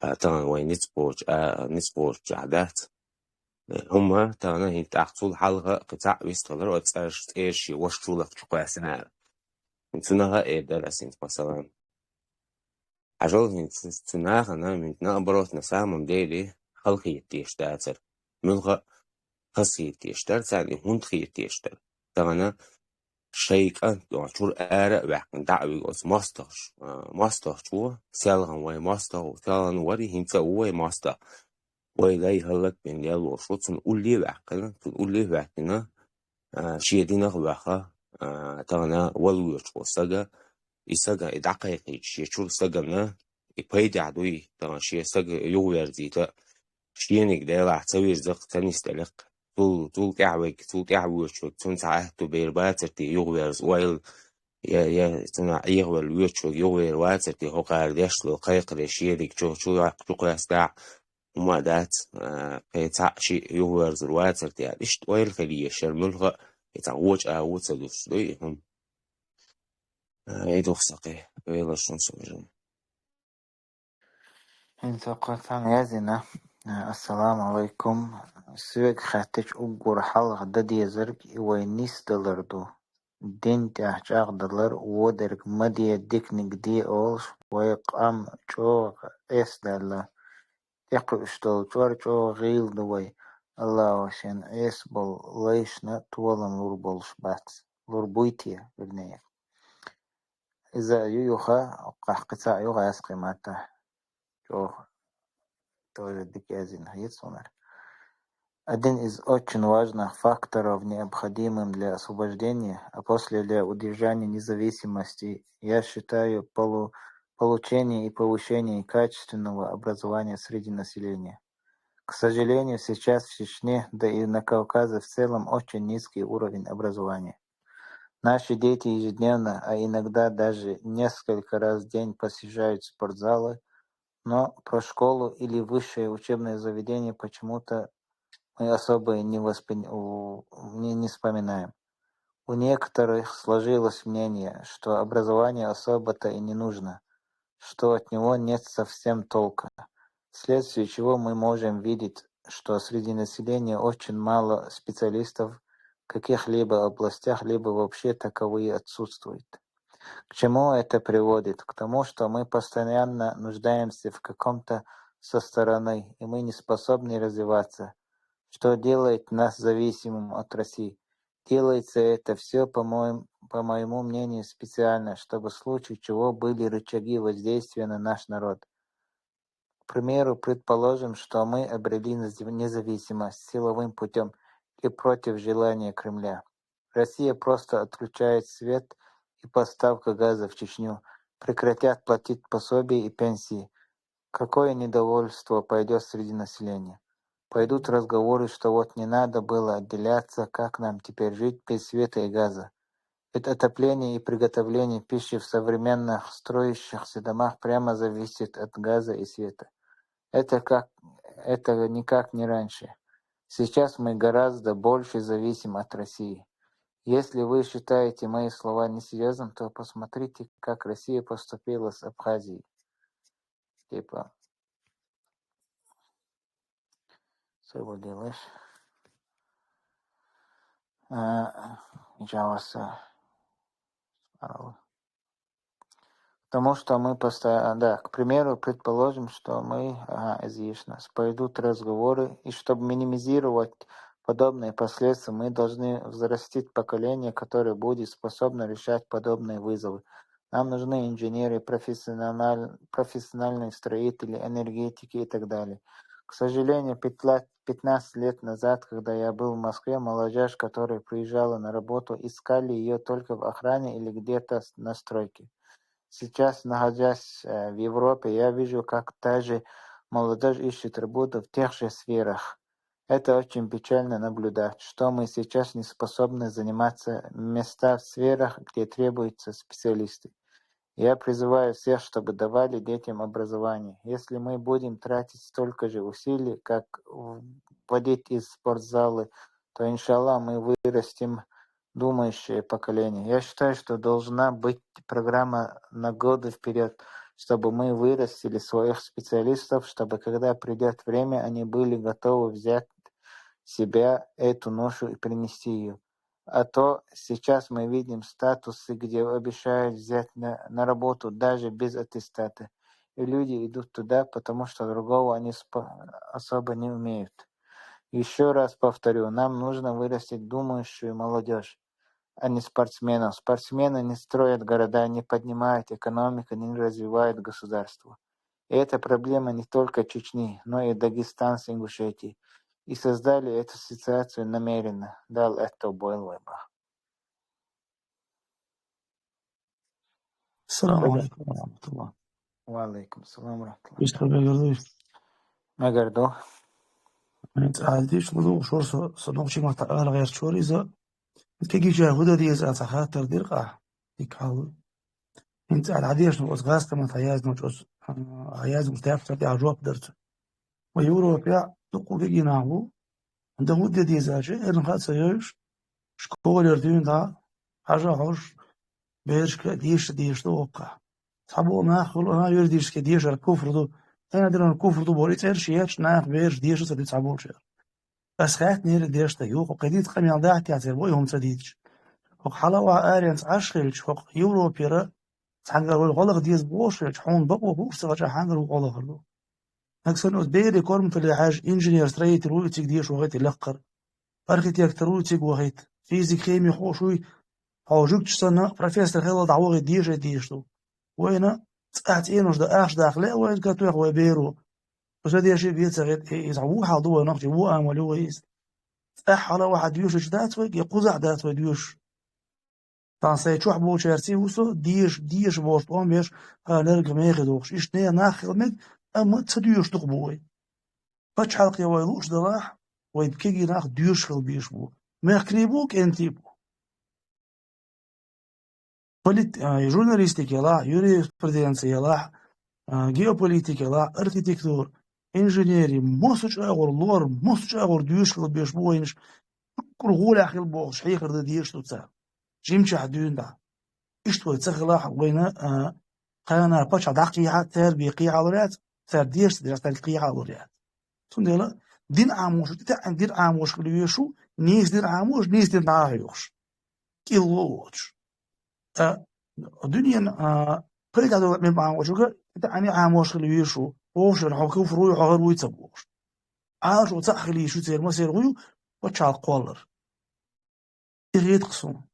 а, тахана вайн ницкъ кхочу, а, ницкъ кхочучохь дац. Э, хӀумма тахана хӀинца тӀаккха цул хьалха кхин цхьаъ вистхилар, оцу цӀераш, цӀераш шен ваша чу лакхачу кхоьссина аьлла. Цунах а эр дара ас хӀинца, масалан. Хьажал хӀинца цу, цу нахана, хӀинца наоборот, на самом деле, хала хета дезаш дацара. Муьлха а хазахета дезаш дара царна, и хӀунда хета дезаш дара. Тахана шайн кӀант, чуьра ара а ваьккхина, дӀа а вигна оцу мостагӀчо, а, мостагӀчо, селхана вай мостагӀа, селхана вара, хӀинца а ву вай мостагӀа. Вай дай хӀаллакбина леллалуш ву, цунна улле а ваьккхина, цунна улле а ваьккхина, а, шен динах а ваьхна, а, тахана вала воьдуш волу сага, и сага и дӀакхайкхийча, шен чуьра сагана и пайдехь дуй, тахана шен сага юхаверзийта, шениг делахь ца вирза-кх, ца нисделла-кх, цул, цул тӀаьхьа вайга, цул тӀаьхьа воьдуш вайга, цунна цхьа аьтту бер бацара те юхаверза ойла, я, я цунах Ӏехавелла воьдуш вайга юхавер вацара те, хӀокхара деш долу кхайкхаре шениг чу, чу, чу кхоьссинехь, хӀума дац, а, кхин цхьаъ шиъ юхаверзар вацара те аьлла, иштта ойла хила езаш яра муьлха а, и цхьа вочу агӀо ца дуссуш дуй и хӀума. А, и ду-кх сан кхин, велаш ву со вижина. ХӀинца кхо цхьаъ яздина. А, ассаламу алайкум. Соьга хаьттича, уггар хьалха дан дезарг и вай нисдалар ду. Дин тӀехь чӀагӀдалар, водерг ма де, диканиг де олуш, вай къам чӀогӀа Ӏеса даьлла. ТӀекхуьуш долу чӀор чӀогӀа гӀийла ду вай. Аллахо шен Ӏеса болу лайшна толам лур болуш бац. Лур буй те, вернее. Иза ю юха, кхахь кхин цхьаъ ю гӀаскхи маттахь. ЧӀогӀа тоже дика яздина хета суна. Один из очень важных факторов, необходимым для освобождения, а после для удержания независимости, я считаю полу-, получение и повышение качественного образования среди населения. К сожалению, сейчас в Чечне, да и на Кавказе в целом, очень низкий уровень образования. Наши дети ежедневно, а иногда даже несколько раз в день посещают спортзалы, но про школу или высшее учебное заведение почему-то мы особо и не воспри-, у-, не, не вспоминаем. У некоторых сложилось мнение, что образование особо-то и не нужно, что от него нет совсем толка. Вследствие чего мы можем видеть, что среди населения очень мало специалистов в каких-либо областях, либо вообще таковые отсутствуют. К чему это приводит? К тому, что мы постоянно нуждаемся в каком-то со стороны, и мы не способны развиваться, что делает нас зависимым от России. Делается это все, по моему, по моему мнению, специально, чтобы в случае чего были рычаги воздействия на наш народ. К примеру, предположим, что мы обрели нез-, независимость силовым путем или против желания Кремля. Россия просто отключает свет и поставка газа в Чечню, прекратят платить пособия и пенсии. Какое недовольство пойдет среди населения? Пойдут разговоры, что вот не надо было отделяться, как нам теперь жить без света и газа? Ведь отопление и приготовление пищи в современных строящихся домах прямо зависит от газа и света. Это как, это никак не раньше. Сейчас мы гораздо больше зависим от России. Если вы считаете мои слова несерьёзным, то посмотрите, как Россия поступила с Абхазией. Типа, что делаешь? А, Джаваса. Потому что мы постоянно, да, к примеру, предположим, что мы, ага, изъяснилось, пойдут разговоры, и чтобы минимизировать подобные последствия, мы должны взрастить поколение, которое будет способно решать подобные вызовы. Нам нужны инженеры, профессиональ-, профессиональные строители, энергетики и так далее. К сожалению, пятнадцать лет назад, когда я был в Москве, молодежь, которая приезжала на работу, искали её только в охране или где-то с-, на стройке. Сейчас, находясь э, в Европе, я вижу, как та же молодежь ищет работу в тех же сферах. Это очень печально наблюдать, что мы сейчас не способны заниматься места в сферах, где требуются специалисты. Я призываю всех, чтобы давали детям образование. Если мы будем тратить столько же усилий, как вводить из спортзалы, то, иншаллах, мы вырастим думающее поколение. Я считаю, что должна быть программа на годы вперед, чтобы мы вырастили своих специалистов, чтобы, когда придет время, они были готовы взять себя эту ношу и принести ее. А то сейчас мы видим статусы, где обещают взять на, на работу даже без аттестата. И люди идут туда, потому что другого они спо- особо не умеют. Еще раз повторю, нам нужно вырастить думающую молодежь, а не спортсменов. Спортсмены не строят города, не поднимают экономику, не развивают государство. И это проблема не только Чечни, но и Дагестана с Ингушетией. И создали эту ситуацию намеренно. Дал это Бойл Вайбах. السلام عليكم ورحمة الله. Ва алейкум салам ва рахматуллах. Ишкъа мегардуй. Мегарду. Ин цӀалдиш луду шор со со нохчи мата ала гъерчор иза. Кеги жа худа диез а ца хатар дир къа. Икалу. Ин цӀал хадеш ну оз гъаста мата яз ну чоз яз ну дяфтар дя жоп дарц. Ва Европа дукъу кеги наху. Да худа диез а че эрн хаца йойш. Школер дюн да хажа хош. Бершка диш диш да окка. Сабо наху ана юридически дешар куфр ду. Ана диран куфр ду бори церш яч нах берш деш са ди сабо чер. Ас хат нер деш та ю хо кредит къамял дахт я цер бой хом цадич. Хо хала ва арен аш хилч хо Европера цангар вол голах диз бош хилч хун бакъо хуш са гача хангар голах ду. Аксан оз бери кормтали хаж инженер строитель вуйциг деш вагати лаккар. Архитектор вуйциг вагит. Физик хими хошуй. Хо жугч сана профессор хела да вагит деш деш ду. Вайна цӀа цӀенуш да ахш дахле вайн катух вай беру. Уса деши бецагет из ву хал ду вай нахчи ву амали вай из. ЦӀа хала ва хад юш дац вай ге куза дац вай юш. Тан сай чух бочарци усо диш диш бош тон беш а нерг меги дохш. Ишт не нах хилмег амма ца дюш дух бой. Пач халкъ я вай луш далах вай кеги нах дюш хил биш бу. Мех кри бу кенти бу. Полит а журналистика ла, юриспруденция ла, а геополитика ла, архитектур, инженери, мосу чагъур лор, мосу чагъур дюш хил биш бу вайнш. Кур гуля хил бохш хихр да деш туца. Жимча дюн да. Ишт вай ца хила вайна а хана пача да къиха тер би къиха лорят, тер деш деш тер къиха лорят. Сундела дин амуш, та дин амуш хил юшу, нис дин амуш, нис дин да юш. Кило воч. А дуньян а пайда до мен амуш га, та ани амуш хил юшу. Ош хо куфру хо руй ца бош. Аш оца хил юшу цер ма сер гую, ва чал къолар. Ирид късум.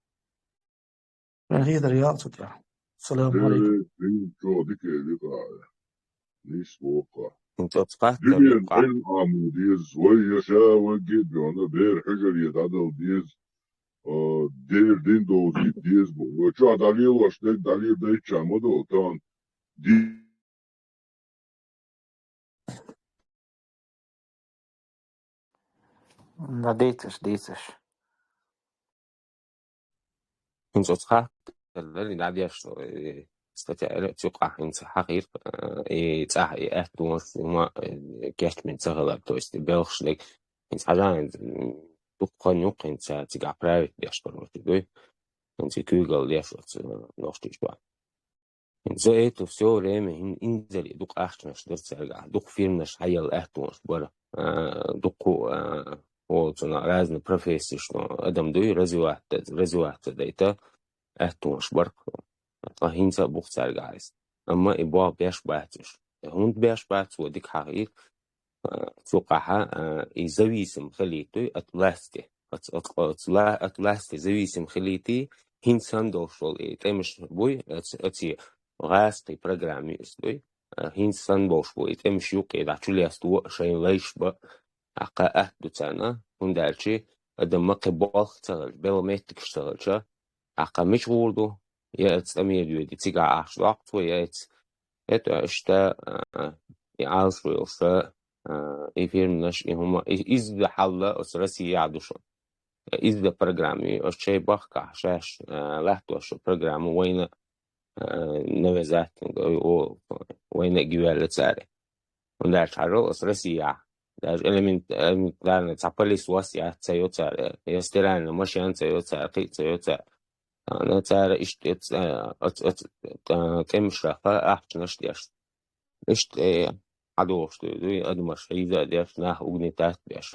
Ирид риал цутра. Салам алейкум. Ин чо дике дике. Нис вока. Ин тот пат Дюньян пат. ил аму диз, вай яша вай гибёна, бер хужар ед адал диз. Дер дин дози диз бу. Вай чо далил ваш дек далил дай чама дол тан. Ди Да дицаш, дицаш. Ин цот хат. Дали да деш статья цука ин ца хахир и ца и эт думаш ма кешт мен ца гала, то есть белхш дек ин ца жан дукха нюк ин ца цига править деш короче дой. Ин ца кюгал деш вот нохти шва. За это всё время ин инзали дукха ахчнаш дер царга, дукха фирмнаш хаял эт думаш бар. Дукха ол цуна разные профессии, что адам дуй развиваться, развиваться да это эт думаш бар. Ла хинца бух царга айс. Амма и бо беш бацуш. Хунт беш бацу дик хагир цукъаха и зависим хилитуй от власти. От, от, от, вла- от власти зависим хилити, хинсан долшол и темш буй, от, от и гъаски программи ис буй. Хинсан болш буй, и темш юк и да чулиас туа шайн лайш ба. Ака ат дуцана, хундарчи, адам мақи болх цагалч, бел меттик цагалча. Ака мич гурду, я эца тӀамедоьди, цигахь ахча доккху цо, я эца. ХӀета иштта, а, и Ӏалашо йолуш, а, и фирманаш, и хӀума, и, изза хьалла оцу Россияхь ду шуна. Изза программа, оцу шайн бахкахь шаьш, а, латтош программа вайна, а, навязать, о, вайна а гиваьлла цара. ХӀунда аьлча хьажал оцу Россияхь. Даже элемент-, элементарно цхьа пылесос яц ца йо цара, я стиральная машина ца йо цара, кхин а ца йо цара. Ана цара иштта, а, оц-, оц-, а, тӀемашкахь ахчанаш деш. Иштта, э, хьадогӀуш ду, дуй, адамаш хьийза а деш, нах угнетать а деш.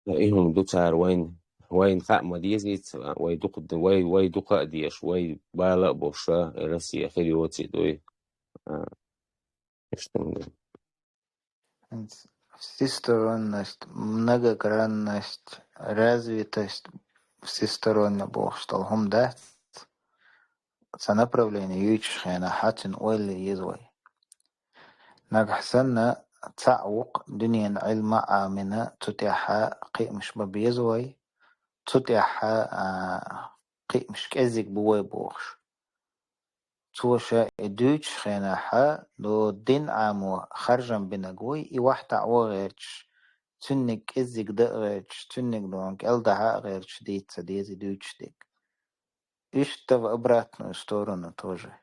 И хӀума ду цара вайн, вайн хаа ма дезийца, вай дукха, вай, вай дукха а деш, вай бала а болуш, Россия хир йоций дуй. А, иштта хӀума ду. ХӀинца всесторонность, многогранность, развитость, всесторонне бохуш долу хӀума дац. Цхьа направление юьйцучу хенахь цуьнан ойла еза вай. Нагахь санна цхьаъ ву-кх дуьненан Ӏилма а Ӏамийна, цу тӀехь кхиамаш бан беза вай, цу тӀехь, а, кхиамаш кӀеззиг бу вай бохуш. Цо ша и дуьйцучу хенахь ду дин Ӏамо харжам бинарг вуй, и вахьтахь ван гӀерташ, цуьнниг кӀеззиг дан а гӀерташ, цуьнниг дуьйна кӀелдахьа а гӀерташ дийца ца деза и дуьйцуш дерг. Иштта в обратную сторону тоже.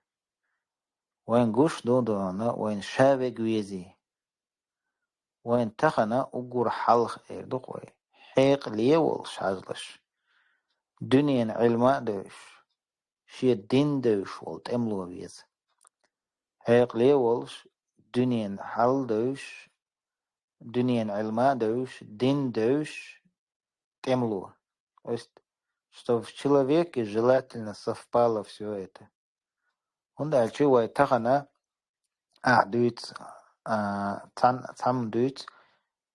Вайн гуш ду дуьйна, вайн ша вега везий. Вайн тахана уггар хьалха эр ду-кх вай, хьекъале волуш хьажалаш. Дуьненан Ӏилма а девзаш, шен дин девзаш волу тӀемало веза. Хьекъале волуш, дуьненан хьал а девзаш, дуьненан Ӏилма а девзаш, дин а девзаш, тӀемало. То есть, чтобы в человеке желательно совпало всё это. ХӀунда аьлча вай тахана ахь дуьйцу, а, цхьан-, цхьамма дуьйцу,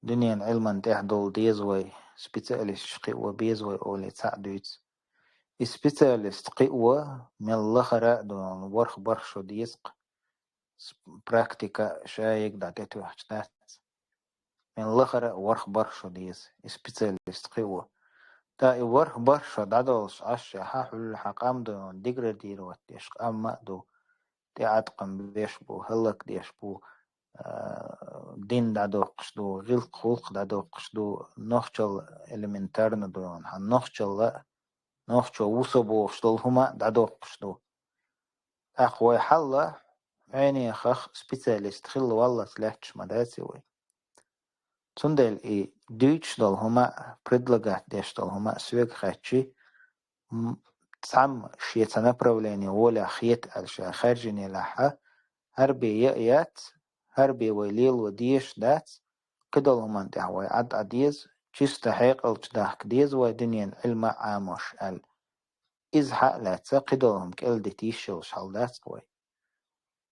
дуьненан Ӏилман тӀехь долу деза вай, специалисташ кхио беза вай олий цхьаъ дуьйцу. И специалист кхио мел лахара а ду, ворхӀ-бархӀ шо деза-кх. С-, практика ша ега дӀа тӀетоьхча дац. Мел лахара а ворхӀ-бархӀ шо деза, и специалист кхио. ТӀаккха и ворхӀ-бархӀ шо дӀадолуш Ӏаш, хьан хьуьлла хьан къам ду, деградировать деш къам а ду, тӀеӀаткъам беш бу, хӀаллакдеш бу, а, дин дӀадоккхуш ду, гӀиллакх-гӀуллакх дӀадоккхуш ду, нохчалла элементарно ду, хьан нохчалла, нохчо ву со бохуш долу хӀума а дӀадоккхуш ду. ТӀаккха вай хьалла Ӏенехах специалист хилла валлалц лаьтташ ма дац и вай. Цундела и дуьйцуш долу хӀума а, предлагать деш долу хӀума а соьга хаьттича, м-, цхьамма шен цхьа направление волехь хета аьлла ша хаьржинехь, хӀара бен я а яц, хӀара бен вай лело дезаш дац, кхидолу хӀуманна тӀехь вай Ӏад Ӏа деза, чисто хьекъалчу дахка деза вай дуьненан Ӏилма а Ӏамош аьлла. Иза хьа а лаьцна, кхидолу хӀума кӀел дита йиш йолуш хьал дац-кх вай.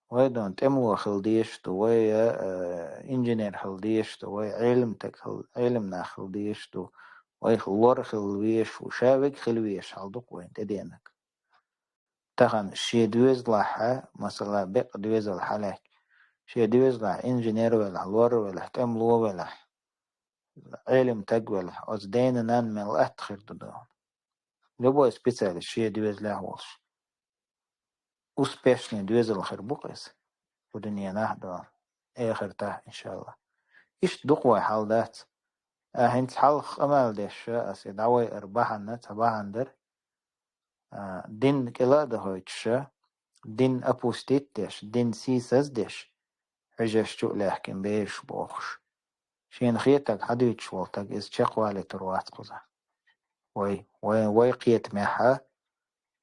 Вай дуьйна тӀемало хила дезаш ду, вай, а, инженер хила дезаш ду, вай Ӏелам таг хила, Ӏелам нах хила дезаш ду, вай лор хила везаш ву, ша вега хила везаш хьал ду-кх вайн тӀеденаг. Тахана шен доьзалахь, масала, бекъа доьзал хьалаьцча, шен доьзалахь инженер велахь, лор велахь, тӀемало велахь, Ӏелам таг велахь, оцу дена-нанна мел атта хир ду дуьйна. Любой специалист шен доьзалехь волуш. Успешный доьзал хир бу-кх иза. Кху дуьненахь а дуьйна, эхартахь а, иншалла. Иштта ду-кх вай хьал дац. А, хӀинца хьалха къамел деш ша аса и дӀавайар бахьана, цхьа бахьана дара. А, дин кӀела а дахойтуш ша, дин опустить деш, дин сийсаз деш, хьуьжарш чу а лаьхкина бераш бохуш. Шена хетаг хьадуьйцуш волу таг иза чекхвалийтур вац кхуза. Вай, вай, вай кхетамехь а,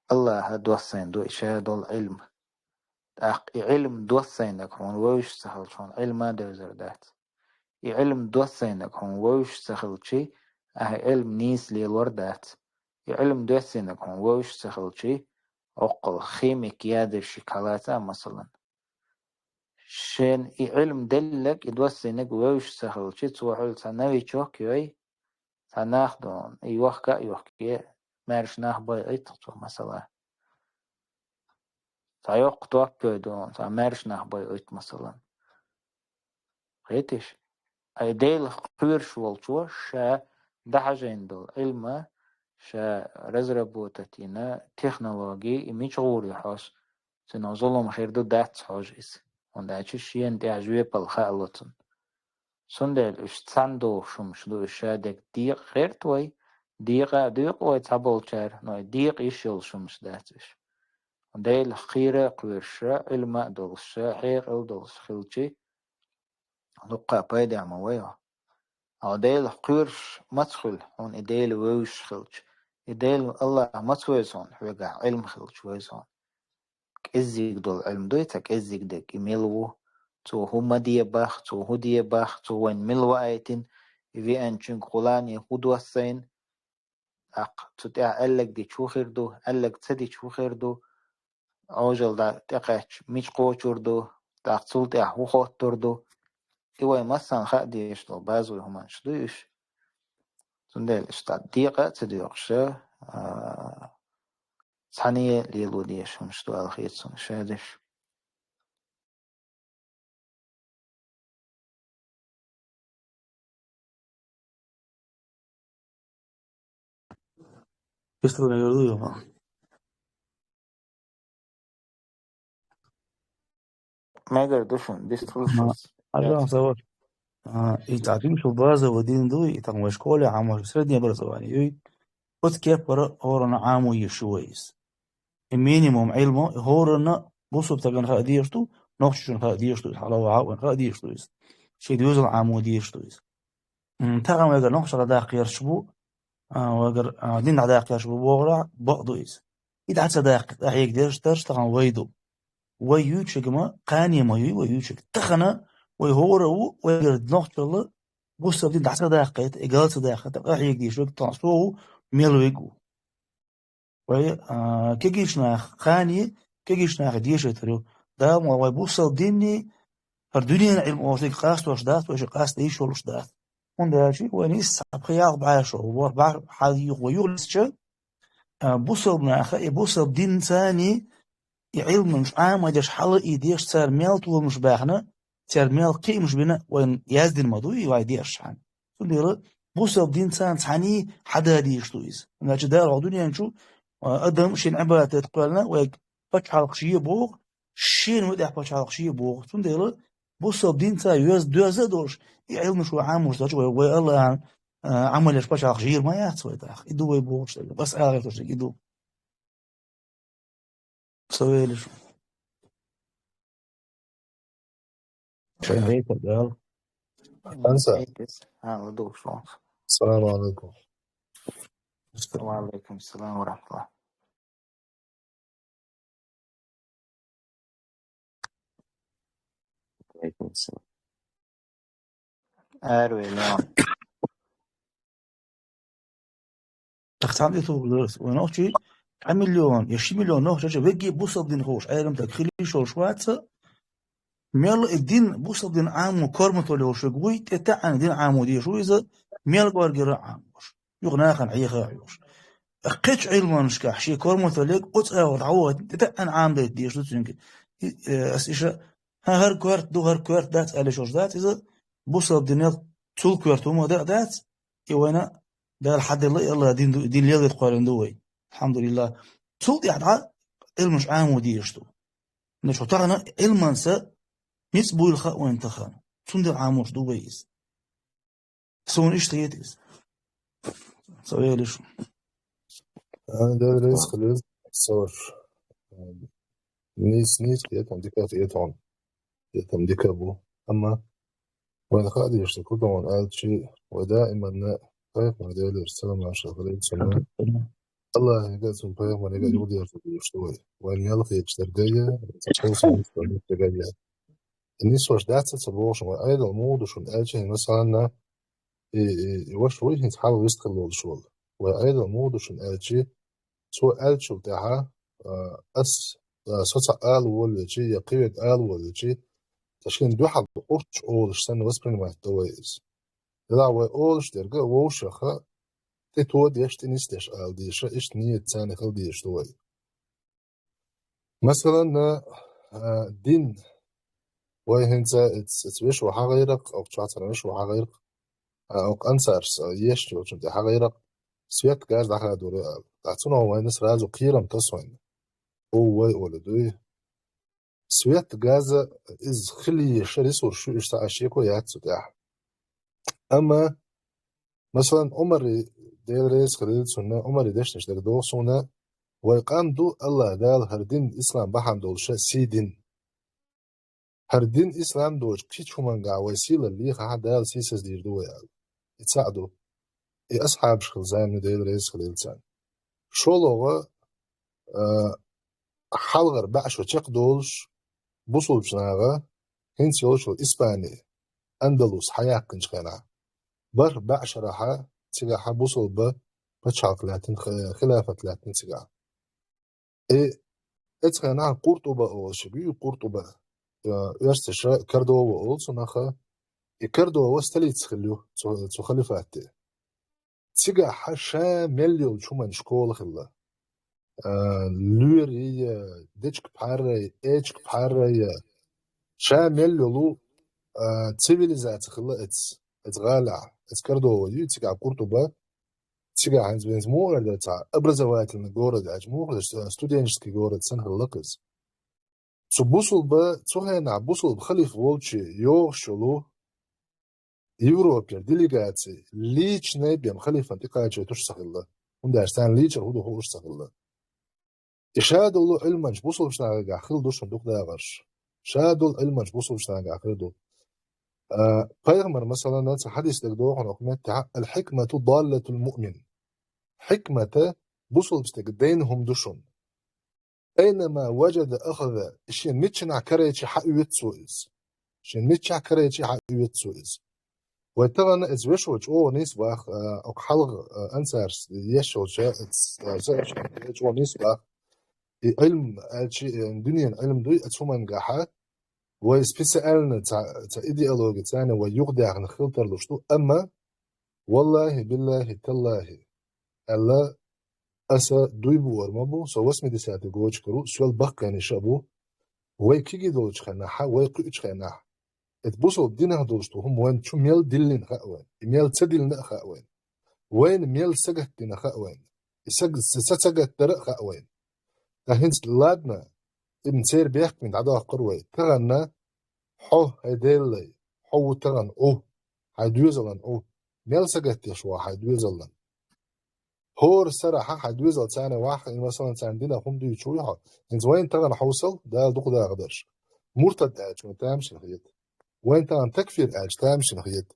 Аллаха доссийна ду и ша долу Ӏилма. ТӀаккха и Ӏилма доссийнарг хьуна вевзаш ца хилча, хьуна Ӏилма а девзар дац. И Ӏилма доссийнарг хьуна вевзаш ца хилчий, ахьа Ӏилма нийса лелор дац. И Ӏилма доссийнарг хьуна вевзаш ца хилчий, оккхул химик, ядерщик хьалаца а, масалан. Шен и Ӏилма делларг, и доссийнарг вевзаш ца хилчи, цо хьуьлла цхьа новичок йой, цхьа нах дуьйна, и йохка а йохке, маьрша нах байъуьйту цо, масала. Цхьа йоккха топ йой дуьйна, цхьа маьрша нах байъуьйту, масалан. Кхетиш? Ай Делах кхоьруш волчо ша дӀахьажийна долу Ӏилма, ша разработать йина технологи, и мича гӀур ю хьожа, цунах зулам хир ду, дац хьожа иза. ХӀунда аьлча шена тӀехь жоьпалла хаало цунна. Цундела уьш цхьаьна дохуш хӀумаш ду, уьш ша дерг декъа гӀерта вай, декъа а дуьйкъу вай цхьаболчара, но и декъа йиш йолуш хӀумаш дац уьш. Делах кхера а кхоьруш, Ӏилма а долуш, хьекъал а долуш хилчи, дуккха пайда ма бу хьо. Хьо Делах кхоьруш маца хуьлу, хьуна и Дела вевзаш хилча, и Дела, АллахӀ маца вевза хьуна, хьоьгахь Ӏилма хилча вевза хьуна. КӀеззиг долу Ӏилма дуй, цхьа кӀеззиг дерг, и мила ву, цо хӀун ма де боху, цо хӀун де боху, цо вайна мила ваийтина, и веанчуьнга гӀулам хӀун доссийна, тӀаккха цу тӀехь аьлларг дича хӀун хир ду, аьлларг ца дича хӀун хир ду, Ӏожалла дӀа тӀекхаьчча мича кхочур ду, тӀаккха цул тӀехь хӀун хоттур ду. И вай массанхьа хаа дезаш долу базовый хӀуманаш дуй уьш. Цундела иштта декъа а ца доькъуш, а, цхьаьна лело дезаш хӀумаш ду аьлла хета суна ша деш. Бистхила мегар ду юха? Мегар ду шуна, бистхила шуна. Ма, алло, савар. А, и тӀаккха шу базовый дин ду, и тахана вай школе Ӏамош, среднее образование юй. Оцу кепара хӀоранна Ӏамо йиш ю вай иза. И минимум Ӏилма, и хӀоранна бусалба стагана хаа дезаш ду, нохчочунна хаа дезаш ду, хьалавахьа вайна хаа дезаш ду иза. Шен доьзал Ӏамо дезаш ду иза. М, тахана вайгара нохчашна даккха гӀерташ бу, а, вайгара, а, дин дӀадаккха гӀерташ бу бохурехь, бакъ ду иза. И дӀа ца даккха, дӀахьега дезаш дарш тахана вай ду. Вай юьйцург ма, кхане ма юй вай юьйцург. Тахана вай хӀора а ву, вайгара нохчалла бусалба дин дӀа ца даккхийта, и гал ца даккхийта, къахьега дезаш верг тахана со ву, мел верг ву. Вай, а, кегийчу наха, кхане кегийчу наха дешийтар ю. Дала ма вай бусалба динний, хӀара дуьненан Ӏилма оцу дика къастош дац, вай ша къаста йиш йолуш дац. ХӀунда аьлча вайна иза цхьа пхи-ялх бӀе шо, ва-, бӀе хьал юха вай юхалисча, а, бусалба наха, и бусалба динца и Ӏилманаш Ӏамадеш, хьала а ийдеш, цара мел толамаш баьхна, цара мел кхиамаш бина вайна яздина ма ду, и вай дешчхьана. Цундела бусалба динца цхьаьний хьада дезаш ду иза. Иначе Дала хӀокху дуьнен чу, а, адам шен Ӏибадат кхоьллина, вайга пачхьалкхаш е боху, шена вай тӀехь пачхьалкхаш е боху. Цундела бусалба динца йоьз-, доьзна а долуш, и Ӏилманаш вай Ӏамош доцчу вай, вай АллахӀан, а, Ӏамал еш пачхьалкхаш йийр ма яц вай тӀаккха. И ду вай бохуш дерг. Ас ала гӀерташ дерг и ду. Ца велаш. Шайн гӀайта дала. Хьанса. А, ладугӀуш ву. Салам алейкум. Ва алейкум салам ва рахматуллах. Алейкум салам. Эр вели. Тахана и тугу ларас. Вай нохчий, цхьа миллион, я ши миллион нохчий, вегги бусалба дин хууш, Ӏеламтаг хила йиш йолуш вац, мел и дин, бусалба дин Ӏамо корматалла йолуш верг вуй, тӀетаьӀӀина дин Ӏамо дезаш ву иза, мел кӀоргера а Ӏамош. Юха нахана Ӏеха а хьоьхуш. Кхечу Ӏилманашкахь шен корматалла ерг оцу агӀор дӀавахийтина, тӀетаьӀӀина Ӏамадайта дезаш ду цуьнга. И, э, ас иша, хӀа, хӀара коьрта ду, хӀара коьрта дац, аьлла йиш йолуш дац иза, бусалба динах цул коьрта хӀума дан а дац, и вайна Дала хьаделла, и АллахӀ дин ду, дин лелгӀа кхоьллина ду вай. АлхьамдулиллахӀ. Цул тӀаьхьа дӀа Ӏилманаш Ӏамо дезаш ду. Значит, тахана Ӏилманца ницкъ буйла хаьа вайна тахана. Цундела Ӏамош ду вай иза. Суна иштта хета иза. Ца велаш. А, Дела реза хуьлда, Савар. Нийса, нийса хета, дика хета хьуна. Хетам дика бу. Амма вайна хаа дезаш ду, кху тӀе ван аьлчи, вай даиманна пайхамар Делера салам-маршалла хуьлда цунна. АллахӀига, цуьнан пайхамарига юхадерзо дезаш ду вай. Вайна мел хеташ дерг а, цхьа кхалсаман дерг а. И нисвеш дац ца бохуш, вай Ӏедал муха ду шуна аьлча, хӀинца, масалан, и, и, и ваша вуй хӀинца хьал вистхила волуш волу. Вай Ӏедал муха ду шуна аьлчи, цо аьллачул тӀаьхьа, а, ас, а, со цхьаъ ала волавелчи, я кхиверг ала волавелчи, ца шена дуьхьал урччу олуш санна воспринимать до вай иза. Делахь вай олуш дерг а вовшаха тӀе тодеш, тӀе нисдеш ала дезаш, иштта нийят царна хила дезаш ду вай. Масалан, а, дин, вай хӀинца эц-, эц вешо хьагӀайракх, окху чохь цхьана вешо хьагӀайракх, а, окху ансарс, а, ешча йолчун тӀе хьагӀайракх, Свет, газ дӀахадор ю аьлла. ТӀаккха цунах вайна сразу кхерам тасс вайна. О, вай ола дуй. Свет, газ, иза хила еза ресурс ю, иштта а шеко яц цу тӀехь. Амма, масалан, Ӏумари, Дела реза хилийла цунна, Ӏумари дешнаш дерг догӀу суна, вай къам ду, АллахӀ Дала хӀара дин ислам бахьана долуша сий дин. ХӀара дин ислам доцуш кхечу хӀуманга вай сийлалла лехахь, Дала сийсаздийр ду вай аьлла. И цхьаъ ду. И асхьабаш хилла зама ю, Дела реза хилийла царна. ШолгӀа, а, хьалхара баьӀ шо чекхдолуш, бусулбачу наха, хӀинца йолчу Испани, Андалус хьаяьккхинчу хенахь, бархӀ баьӀ шарахьа цигахьа бусулба пачхьалкх лаьттина, х-, хилафат лаьттина цигахь. И оцу хенахь Къуртуба олуш ю, Къуртуба, а, оьрсаша Кордова олу цунах, и Кордова столица хилла ю цу, цу халифатте. Цигахьа ша мел йолчу хӀуманан школа хилла. А, лоьрий, дечка пхьаррий, эчка пхьаррий, ша мел йолу, а, цивилизаци хилла эц-, эц гӀалахь, эц Кордова ю, цигахь Къуртуба, цигахь хӀинца вайна муха эр дара цхьа образовательный город аьлча, муха эр дара, студенческий город санна хилла-кх иза. Цу бусулба, цу хенахь бусулба халифа волчу йогӀуш йолу Европера делегаци личный бен халифан тӀекхачийтуш ца хилла. ХӀунда аьлча царна личара хӀун ду хууш ца хилла. И ша долу Ӏилманча бусулбачу нахагахь хилла ду шуна дукха дагӀарш. Ша долу Ӏилманча бусулбачу нахагахь хилла ду. А, пайхамар, масалан, цхьа хьадис дерг догӀу хьуна окху меттехь: «Ал-хикмату даллатул муъмин». Хьикмата бусулба стеган дайна хӀума ду шуна. «Айнама важада ахаза», и шен миччанахь карайчи хьаоьцу цо иза. Шен миччахь карайчи хьаоьцу цо иза. Вай тахана иза вешо чӀогӀа нийса бах, а, окху хьалха, а, ансарш еш йолча, а, чӀогӀа нийса бах. И Ӏилм аьлчи, э, дуьненан Ӏилм дуй, оцу хӀумангахьа вай специально ца, ца идеологи царна вай юхадаьхна хила тарлуш ду, амма, валлахи, биллахи, таллахи, аьлла, аса дуй буор ма бу, со восьмидесятый годашкара ву, соьл баккхийнаш а бу, вай кегий долчу хенахь, вай кхуьучу хенахь. Эта бусулба динах долуш ду хӀума вайна чу мел диллина хаьа вайна, и мел ца диллина а хаьа вайна. Вайна мел сагатдина хаьа вайна. И саг-, са, са сагатдара а хаьа вайна. Ткъа хӀинца, ладна, имма церан бехкамин дӀадоккхура вай. Таханна хьо, хьайн Деллай, хьо ву тахана Ӏу, хьайн доьзалан Ӏу. Мел сагатдеш ву хьайн доьзалан? ХӀора сарахьа хьайн доьзал царна ваххана, масалан, царна динах хӀума дуьйцуш вуй хьо. ХӀинца вайна тахана хьовсал, Дала дукха даха дарш. Муртад аьлча вайн тамашийна хета. Вайна тахана такфир аьлча тамашийна хета.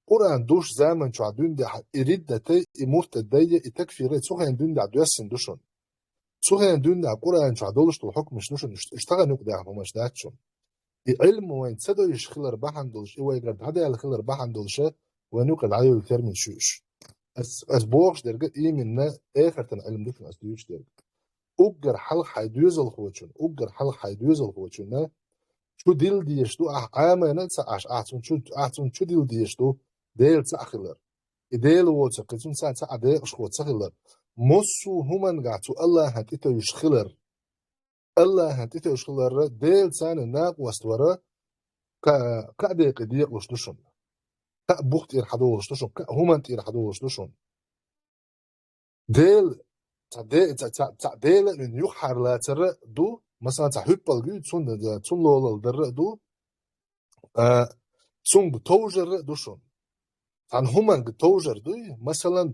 Къуръан душ заман чохь дуьйна дехьа и риддатай, и муртаддайя, и такфирай цу хенан дуьйна дехьа доьссина ду шуна. Цу хенан дуьйна дехьа Къуръан чохь долуш долу хьукмаш ду шуна, уьш, уьш тахана юкъа даьхна хӀуманаш дац шуна. И Ӏилма вайн ца дойуш хилар бахьана долуш, и вайгара дӀадаьлла хилар бахьана долуша, вайн юкъа дӀайолу терминаш ю уьш. Ас, ас бохуш дерг а именно эхартан Ӏилма ду шуна ас дуьйцуш дерг. Уггар хьалха хьайн доьзалхочун, уггар хьалха хьайн доьзалхочунна чу дилла дезаш ду, ахь Ӏамийна а ца Ӏаш, ахь цунна чу, ахь цунна чу дилла дезаш ду, Дела цхьаъ хилар. И Дела воцург кхин цунна цхьа а декъашхо ца хилар. Массо а хӀумангахь цу АллахӀан тӀетевжаш хилар. АллахӀан тӀетевжаш хиларра, Дела царна накъост вара, кхаа, кхаа декъе декъалуш ду шуна. Кхаа бух тӀера хьадолуш ду шуна, кхаа хӀуман тӀера хьадолуш ду шуна. Дела, цхьа де-, цхьа, цхьа, цхьа Дела а вина юххьарлацар а ду, масалан, цхьа хӀуьппалг ю, цунна, цунна лолалла дар а ду, а, цунга товжар а ду шуна. Цхьана хӀуманга товжар дуй, масалан,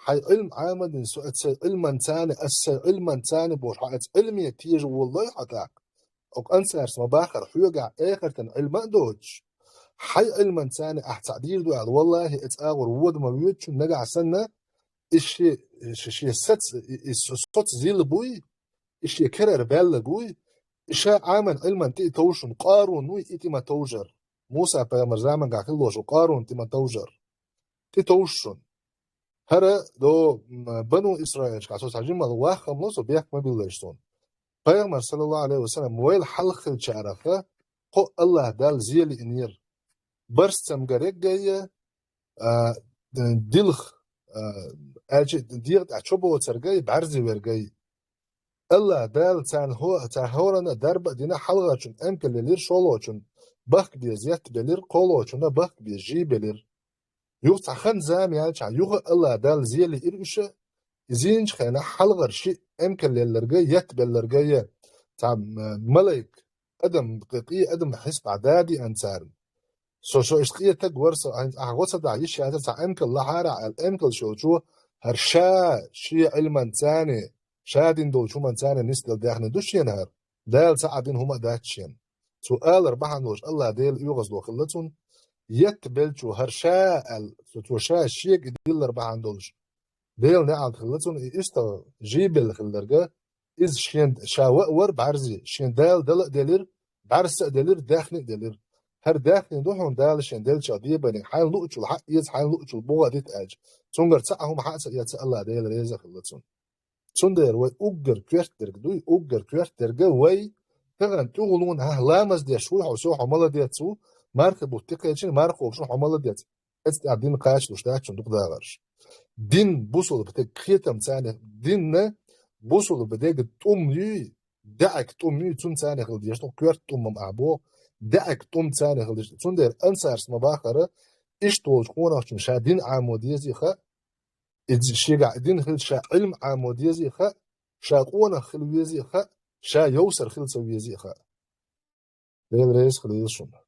хьайн Ӏилма Ӏамадина, со аса Ӏилманца, аса Ӏилманца бохуш, хьо аса Ӏилме тешаш волалой хьо тӀаккха? Оха ансарс ма бахара, хьоьгахь эхартан Ӏилма а доцуш, хьайн Ӏилманца ахь цхьаъ дийр ду аьлла, валлахӀи, эца агӀор вода ма воьдучун нагахь санна, и ши, ши, ши сац, и, и со-, соц зилла буй, и шен карара баьллаг вуй, и ша Ӏаман Ӏилман тӀе а товжун, Къарун вуй, и тӀе ма товжар. Муса пайхамар замангахь хилла волуш ву Къарун тӀе ма товжар. ТӀе товжун. ХӀара до, м, бану Исраилчкъа со цхьа жимал ваххамло, со бехк ма биллайш суна. Пайхамар, саллаллаху алейхи ва саллям, вайл хьалха хилчараха, кхо АллахӀ Далла зелиънера. Барс цамгареггайя, а, дилх, а, аьлча дегӀа тӀехь чо боцаргай, бӀаьрзе вергай. АллахӀ Дала царна хӀо-, царна хӀоранна а дарба а дина, хьалхарчун эмкал лелира, шолгӀачун бахка беза етта белира, кхоалгӀачунна бахка беза жий белира. Юха цхьа хан-зама яьлча, юха Аллах Дала зеле ира уьш, и зийначу хенахь хьалхара шиъ эмкал лелларг а, етт белларг а, цхьа, м-, малайк, адам, къе-, къе адам хьисапехь дадиъна царна. Со, со иштта къе таг вара со, хьайна ахьа гӀо ца дахь йиш яцара, цхьа эмкал лахьара аьлла, эмкалш йолчо хӀара ша шен Ӏилманцара, ша дина долчу хӀуманцара нисделла даьхни ду шена хӀара. Дала ца Ӏа дина хӀума а дац шена. Цо алар бахьана долуш Аллах Дела оьгӀазло хилла цунна. Етт беллачо хӀара ша аьлла, цо, цо ша шега и диллар бахьана долуш Делан неӀалт хилла цунна, и уьстагӀ жийбелла хилларг а, иза шен ша ва а вара бӀаьрзе, шен Дала дала а делира, бӀаьрса а делира, даьхни а делира. ХӀара даьхни ду хьуна Дала шен деллачех дебаниг, хьайна луучул хьаъ эца, хьайна луучул бухӀа дита аьлча, цуьнгара цхьа а хӀума хьа а ца эца, Аллах Дела реза хилла цунна. Цундела вай уггар коьртдерг дуй, уггар коьртдерг а вай, тахана тӀехула ву, хьан ламаз деш вуй хьо, со хьо маладец ву, марха бутт тӀекхечина, марха кхобуш ву, хьо маладец. Эцу тӀехь дин кхачалуш дац шуна дукха дахарш. Дин бусулба дерг кхетам царна, динна бусулба дерг тӀум юй, даьӀаг тӀум юй, цунна царна хила дезаш, тхо коьрта тӀум-м ахь боху, даьӀаг тӀум царна хила дезаш. Цундела ансарс ма бахара, иштта волчу къонахчун ша дин Ӏамо дезий хаьа, иза шегахь дин хилча ша Ӏилма Ӏамо дезий хаьа, ша къонах хила везий хаьа, ша йовсар хила ца везий хаьа. Дела реза хила еза шуна.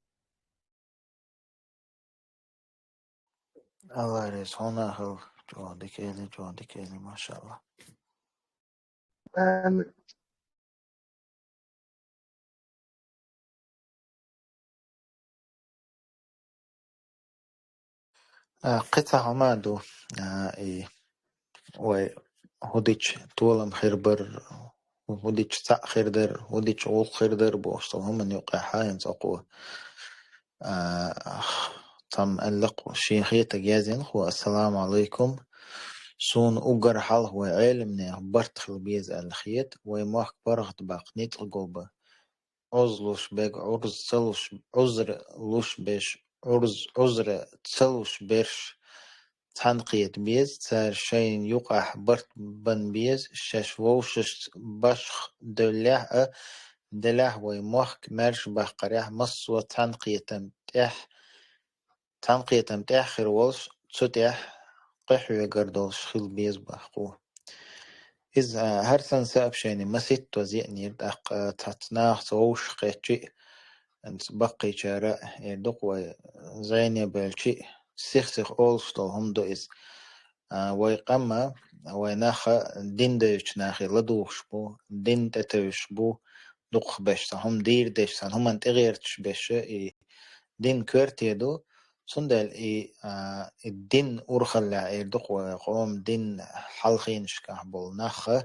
Алла реза хьуна а хила, чӀогӀа дика эли, чӀогӀа дика эли, машалла. Амин. А, кхин цхьа хӀума ду, а, и вай хӀудича толам хир бар, хӀудича цхьаъ хир дар, хӀудича гӀуллакх хир дар бохуш долу хӀуманна юкъахь хьайна цӀокъо, а, цхьамма аьлла-кх, шен хетарг яздина-кх: «Ассаламу Ӏалайкум. Суна уггар хьалха вай Ӏеламнехан барт хила беза аьлла хета, вай мохк паргӀатбаккха ницкъ го бан. Ӏузлуш бега Ӏурз ца луш, Ӏузра луш беш, Ӏурз, Ӏузра ца луш берш цхьаьна кхета беза, цара шайна юкъахь барт бан беза, шаьш вовшашца башха девллехь а, делахь вай мохк маьрша баккхарехь, массо а цхьаьна кхетам тӀехь, цхьаьна кхетам тӀехь хир волуш, цу тӀехь къахьоьгур долуш хила беза боху». Иза, а, хӀара сан сообщени масийтта зеанера, тӀаккха, а, цхьацца нахаца вовшах кхетчи а, баккхийчара а, э, дукха вай зӀене баьлчи а, сих-сиха олуш долу хӀума ду иза. А, вай къам а, вай нах а дин девзачу нахе ладугӀуш бу, дин тӀетевжаш бу, дукхахберш цхьа хӀума дийр деш, цхьана хӀуманна тӀегӀерташ берш а, и дин коьрте ду. Цундела и, а, и дин урхаллехь эр ду-кх вай къоман дин хьалхенашкахь болу нах а,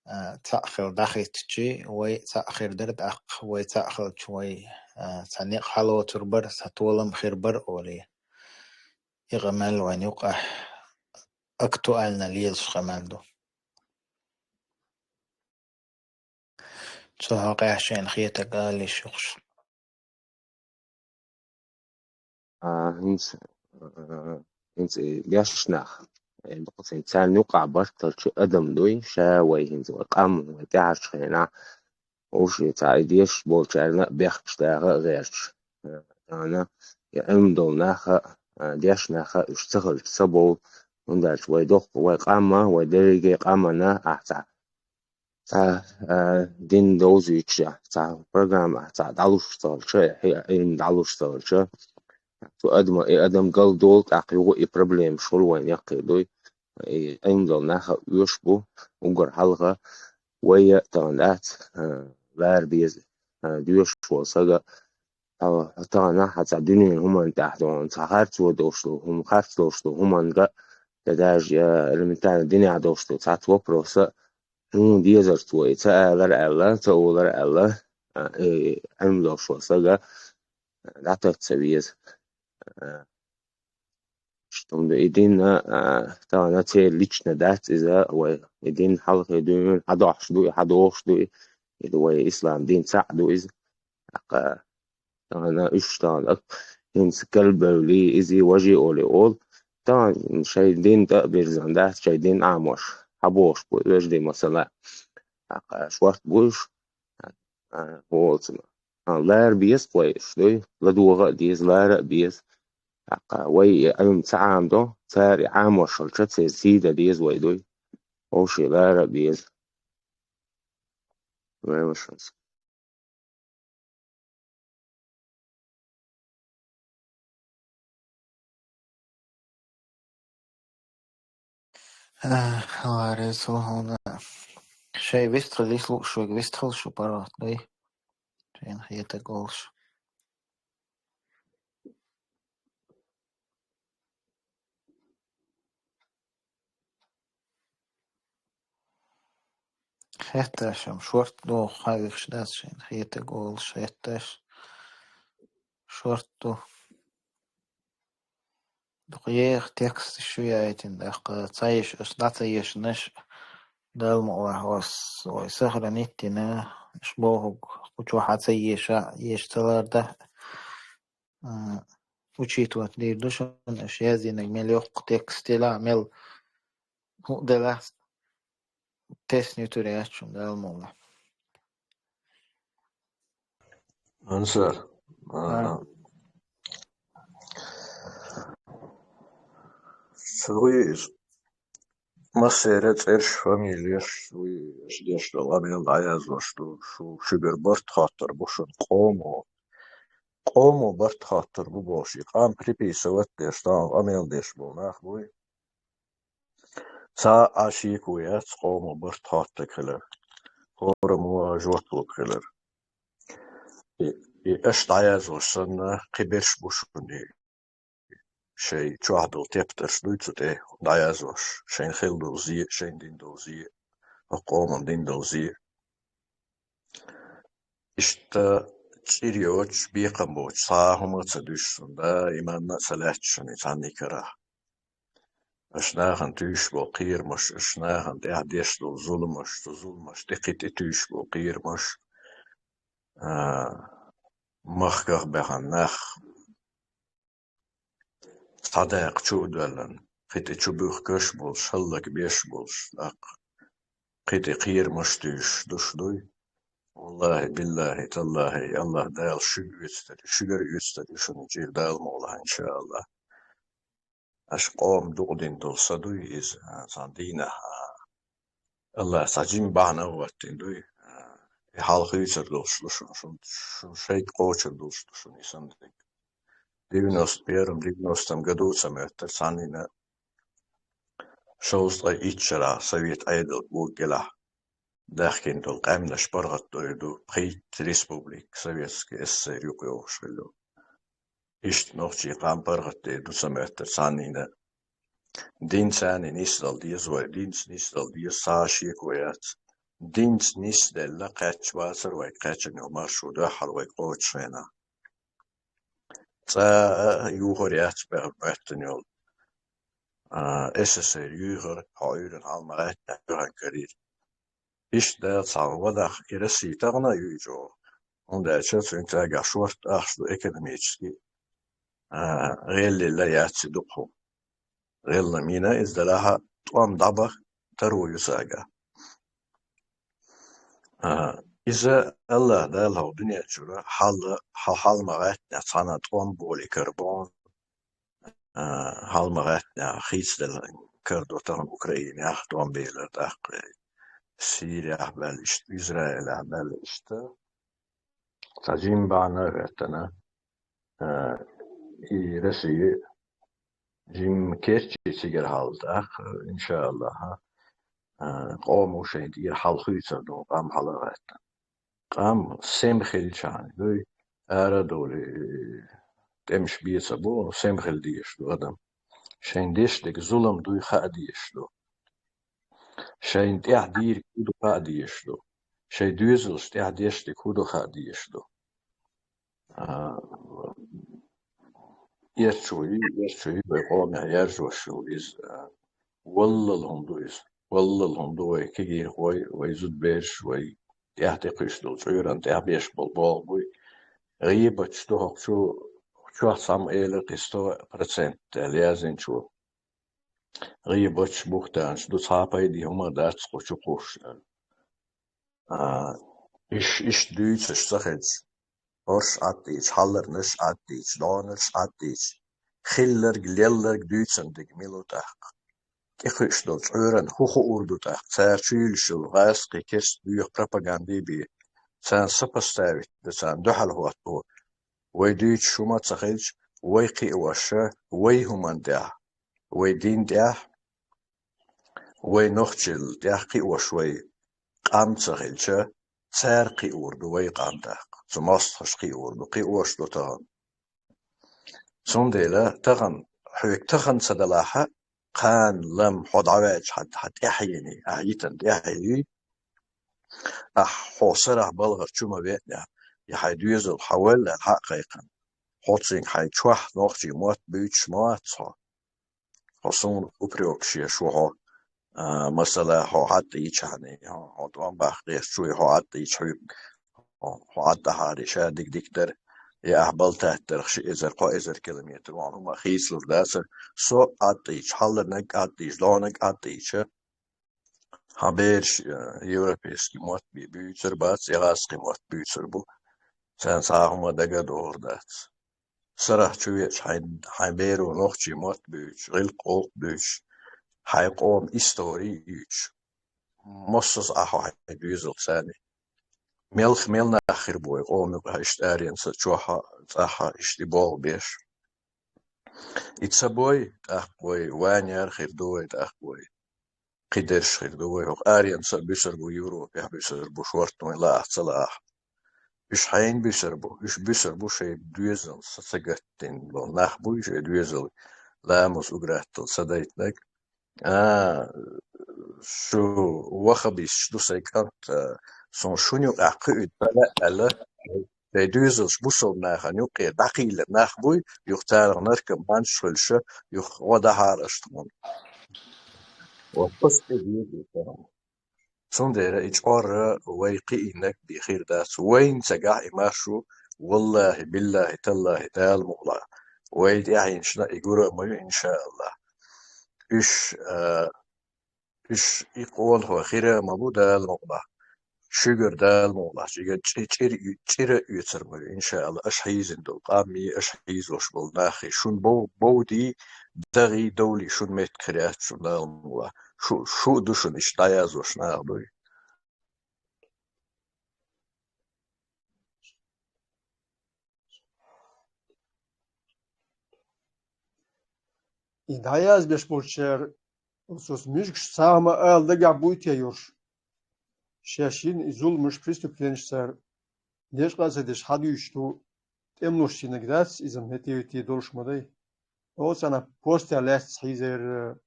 а, цхьаъ хила дӀахӀиттичи, вай цхьаъ хир дара тӀаккха, вай цхьаъ хилча, вай, а, цхьа некъ хьалоцур бара, цхьа толам хир бара олий. И къамел вайн юкъахь актуально лелаш къамел ду. Цу хьокъехь шайна хетарг ала йиш ю-кх шун. А, хӀинца, а, хӀинца и дешна нах, э, царна юкъахь барт хилча адам дуй, ша вай хӀинца вай къам, вай тӀаьхьарчу хенахь, вовшийн цхьа и дешаш болчарна а бехкаш даха а гӀерташ. Э, тахана и Ӏилма долу нах а, а, дешна нах а уьш ца хилча ца бовлу, хӀунда аьлча вай доккха, вай къам а, вай дерриге къаманна ахь цхьа цхьа, а, дин довзуьйтуш, цхьа программа, цхьа дӀалуш ца хилча, хьи-, Ӏилма дӀалуш ца хилча, цу адама, и адам галдолу, тӀаккха юха и проблемаш хуьлу вайн яккхий дуй. И Ӏилма долу нах а оьшуш бу, уггар хьалха, вай а тахана дац, а, лара беза, а, доьшуш волу сага, Хьо тахана хьан цхьа дуьненан хӀуманна тӀехь дохуна, цхьа харцо долуш ду, хӀума харц долуш ду, хӀуманга, я даже, я элементарно динехь долуш ду, цхьацца вопроса, хьуна дезарца вай ца алар аьлла, ца олар аьлла, а, э, Ӏилма долуш волу сага дӀататта ца веза. А, Иштта хӀума ду и дин, а, тахана церан лична дац иза, вай и дин хьалхе дуьйна, хьадохьуш ду и, хьадохуш ду и, и ду вай ислам дин цхьаъ ду иза. ТӀаккха тахана уьш тахана хӀинца калбевлий, изий, важий олий олу. Тахана шайн дин тӀе а бирзина дац, шайн дин Ӏамош хьабохуш бу, вежарий, масала. ТӀаккха шорта бу уьш, а, хӀоццуна. А, лара беза вай уьш дуй, ладогӀа а деза, лара а беза. ТӀаккха вай и Ӏилма ца Ӏамадо, цара и Ӏамош хилча, церан сий де деза вай дуй. Вовший лара а беза. Вай вашас. Ларес хьуна. Шай вистхил, ислуш вистхил шу паргӀат дуй. Шайна хетарг олуш. Хетташ ам шорт ду, хьан вехаш дац шайна хетарг олуш хетташ. Шорт ду. Дукха еха текст шу яйтина, даккха ца еш, аш дӀа ца ешнаш, Дала мукъалахь вас вай сохранить дина, аш бохург кху чу хьа ца еша, еш ца ларда. А, учитывать дийр ду шуна, аш яздинарг мел йоккха текст ела, мел хӀу делахь, тесни тур яц шуна, Дала мукъалахь. Ансар. А. А. Ца вуй иза. Массеран цӀераш, фамилеш, вуй, аш деш долу къамел дӀаяздеш ду, шу шуьгара барт хоттур бу шуна къомо. Къомо барт хоттур бу бохуш, и къам приписывать деш, тахана къамел деш болу нах буй. Цхьа а шеко яц къомо барт хоттург хилар, хӀораммо жоп лург хилар. И, и аш дӀаяздеш санна, кхин берш бу шуна и. Шайн чохь долу тептарш дуй цу тӀе дӀаяздеш, шайна хилла долу зе, шайна дина долу зе, хӀокху къоман дина долу зе. Иштта чӀир йоцуш, бекхам боцуш цхьа а хӀума а ца дуьсу шуна, даиманна а ца лаьтташ шуна и цхьанна а карахь. Аша нахана туьйсуш болу кхерамаш, аша нахана тӀехь деш долу зуламаш, цу зуламаш тӀе кхин тӀе туьйсуш болу кхерамаш, а, махках баьхна нах, цхьа дакъа чу а доьллина, кхин тӀе чу буьхкаш а болуш, хӀаллакбеш а болуш, тӀаккха кхин тӀе кхерамаш а туьйсуш душ дуй. Валлахьи, биллахьи, таллахьи, Аллахь Дала шуьга оьцур ю, шуьгара оьцур ю шуна чӀир, Дала мукъалахь, иншааллахь. Аша къоман дукъдина долу са дуй иза, а, цхьана дийнахь, а, Аллахь цхьа жима бахьана а хӀоттийна дуй, а, и хьалхуьйцур долуш ду шуна, шун, шун шайга кхочур долуш ду шуна и санна дерг. Девяносто первом, девяностом году ца моьттура цхьанна а, шовзткъе итт шарахь Совет Ӏедал богӀу гелахь даьхкина долу къаьмнаш паргӀатдойр ду, пхийтта республика Советский СССР юкъайогӀуш хилла. Иштта нохчийн къам паргӀатдер ду ца моьттура цхьанна а. Динца нисдала деза вай, динца нисдала деза, цхьа а шеко яц. Динца нисделла кхаьчча вацара вай, кхаьчна йолу маршо дуьххьара вай кхочуш хенахь. Цкъа а юхар яц баьхна моьттина йолу. А, СССР юьйхира, хьо Ӏуьйранна хьалма гӀаьттина юьхьанкарийра. Иштта Дала цхьа вадахь и Россия тахана а юьйцу, хӀунда аьлча цуьнан цаьргахь шорта ахча ду экономически, а, гӀеллалла яц и дукха хӀума. ГӀелла мина иза делахь а тӀом дӀабаха таро ю цаьргахь. А, иза Аллахь Дала хьо дуьнен чуьра хьал, хьо хьалма гӀаьттинехь цхьана тӀом боли карбон, а, хьалма гӀаьттинехь хийцаделла карадо тахана Украинехь тӀом белар тӀаккха, Сирияхь баьлла иштта, Израилехь баьлла иштта. Цхьа жима бахьана а хӀоьттина, а, и Россия жима кечйи цигара хьал тӀаккха, иншааллахь, а, къомо шайна тӀера хьал хуьйцур ду, къам хьала а гӀаьттина. Къам сема хилчахьана дуй, ара а довлий, тӀемаш бен ца бу, сема хила дезаш ду адам. Шайн деш дерг зулам дуй хаа дезаш ду. Шайна тӀехь дийриг хӀун ду хаа дезаш ду. Шайн доьзалш тӀехь деш дерг хӀун ду хаа дезаш ду. А, эрчу ю, эрчу ю, вай къомехь яржош ю иза. А, валлал хӀума ду иза. Валлал хӀума ду вай кегийрхой, вай зудабераш, вай тӀехь тӀекхуьйсуш долу чкъуран тӀехь беш болу болх буй. ГӀийбаташ ду хӀокху чу, чохь цхьамма элира кхин сто процент аьлла яздинчо. ГӀийбаташ, буьхтанаш ду, цхьа а пайде хӀума дац кху чу кхуссуш аьлла. А, иш, иштта дуьйцуш ца хилча, хӀорш Ӏадийча, хьаларнаш Ӏадийча, догӀанаш Ӏадийча, хилларг, лелларг дуьйцан дерг мила ву тӀаккха? ТӀекхуьуш долчу Ӏуьйранна хӀун хуур ду тӀаккха? Цара чуьйлашал гӀазкхий керста боьха пропаганда бе, царна сопоставить дан, царна дуьхьал хӀотто. Вай дуьйцуш хӀума ца хилча, вай кхиош, вай хӀуманна тӀехь, вай дин тӀехь, вай нохчил тӀехь кхиош вай къам ца хилча, цара кхиор ду вай къам тӀаккха. Цу мостагӀаша кхиор ду, кхиош ду тахана. Цундела тахана, хьоьга тахана ца далахь, кхана-лама хьо дӀаваьлча хьан, хьан тӀаьхьене, ахь йитан тӀаьхье юй, ахь хьо сарахь балхара чу ма веанехь, я хьайн доьзал хьан валла хьа а кхайкхина. Хьо цуьнга хьайн чохь нохчийн мотт буьйцуш ма вац хьо. Хьо суна упрекаш еш ву хьо, а, масала, хьо хьатта йичахьана, хьо, хьо тӀом баккха гӀерташ вуй, хьо хьатта йича хьоьга, хьо, хьо хьатта хьара ша дика-дика дара, я ахь балтаттарх ши эзар, кхо эзар километр вахана хӀума хийцалур дацара, со хьатта йича, хьалхарниг хьатта йича, догӀаниг хьатта йича, хьан бераш, а, европейский мотт бе буьйцур бац, я гӀазкхий мотт буьйцур бу, царна цхьа а хӀума дага а догӀур дац. Сарахь чу веача хьайн, хьайн беро нохчийн мотт буьйцуш, гӀиллакх-гӀуллакх дуьйцуш, хьайн къоман истори а юьйцуш. Массаза Ӏа хьо хьайн доьзалх санна. Мелх мел нах хир бу вай къоман юкъахь иштта аренца чохь а, цӀахь а иштта и болх беш. И ца бой, тӀаккха вай ванер хир ду вай, тӀаккха вай кхидерш хир ду вай, хӀокху аренца а буьсур бу, Европехь буьсур бу, шортта вайн лаахь ца лаахь. Уьш хьайна буьсур бу, уьш буьсур бу шайн доьзал са ца гатдина болу нах буй, шайн доьзал ламаз уграттал ца дайтинарг. А, шу вахабисташ ду сайн кӀант, а, суна шуна юкъахь кхуьуьйту ца лаьа аьлла, шайн доьзалш бусалба нахана юккъе дӀакхийлина нах буй, юха царах наркоманаш хуьлуша, юха гӀо дахьара аша тхуна. Вот, оцу тӀе деза и тахана. Цундела и чкъор вай кхиийнарг бен хир дац. Вайна ца гахь и марш ву, валлахӀи, биллахӀи, таллахӀи, Дала мукъ лахь, вай тӀаьхьенашна и гур а ма ю, иншааллахӀ. Уьш, а, уьш и къонахой хир а ма бу, Дала мукъ лахь. Шуьгара Дала мукъ лахь, шуьгара чӀи-, чӀир-, чӀир а оьцур ма ю, иншааллахӀ, аша хьийзина долу къам а, аша хьийзош болу нах а, шуна бов-, бовдий, дагӀий, довлий шуна меттиг хир яц шуна, Дала мукъ лахь. Шу, шу а ду шуна иштта дӀаяздеш нах дуй. И дӀаязбеш болчара, оцу муьжгаш цхьа хӀума ала дагахь буй те йош? Шаьш йина и зуламаш, преступленеш цара дешкъа а ца деш хьадуьйцуш ду, тӀемалош цийнарг дац иза, метеоти долуш ма дай. Оцу цхьана постехь лаьцна хьийзара,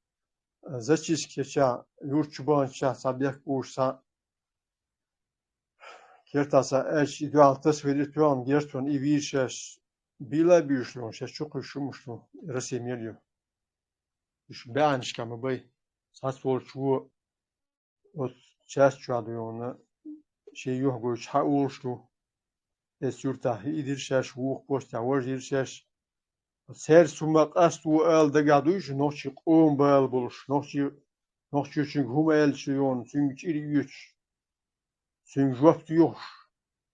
зачистка ечахь, юрт чу баханчохь цхьа бехк бууш цхьа кертахь цхьа аьлча, и дуьхьал тасвир ю тоьхна герчунна, и вийр шаьш бийла а буьйш луьйна, шаьш чу кхуьйсуш хӀумаш ду, Россия мел ю. Уьш баьӀанашкахь ма бай, цхьацца волчу вон оцу часть чохь дуьйна, шен юьхь гойтуш хьан олуш ду. Эс юьртахь хӀиъ дира шаьш, вукху постехь важа дира шаьш. Церан цу ма къаста ву ала дагахь дуй шу, нохчийн къоман бала болуш, нохчийн, нохчочуьнга хӀума аьлча йоьна, цуьнга чӀир оьцуш, цуьнга жоп доьхуш,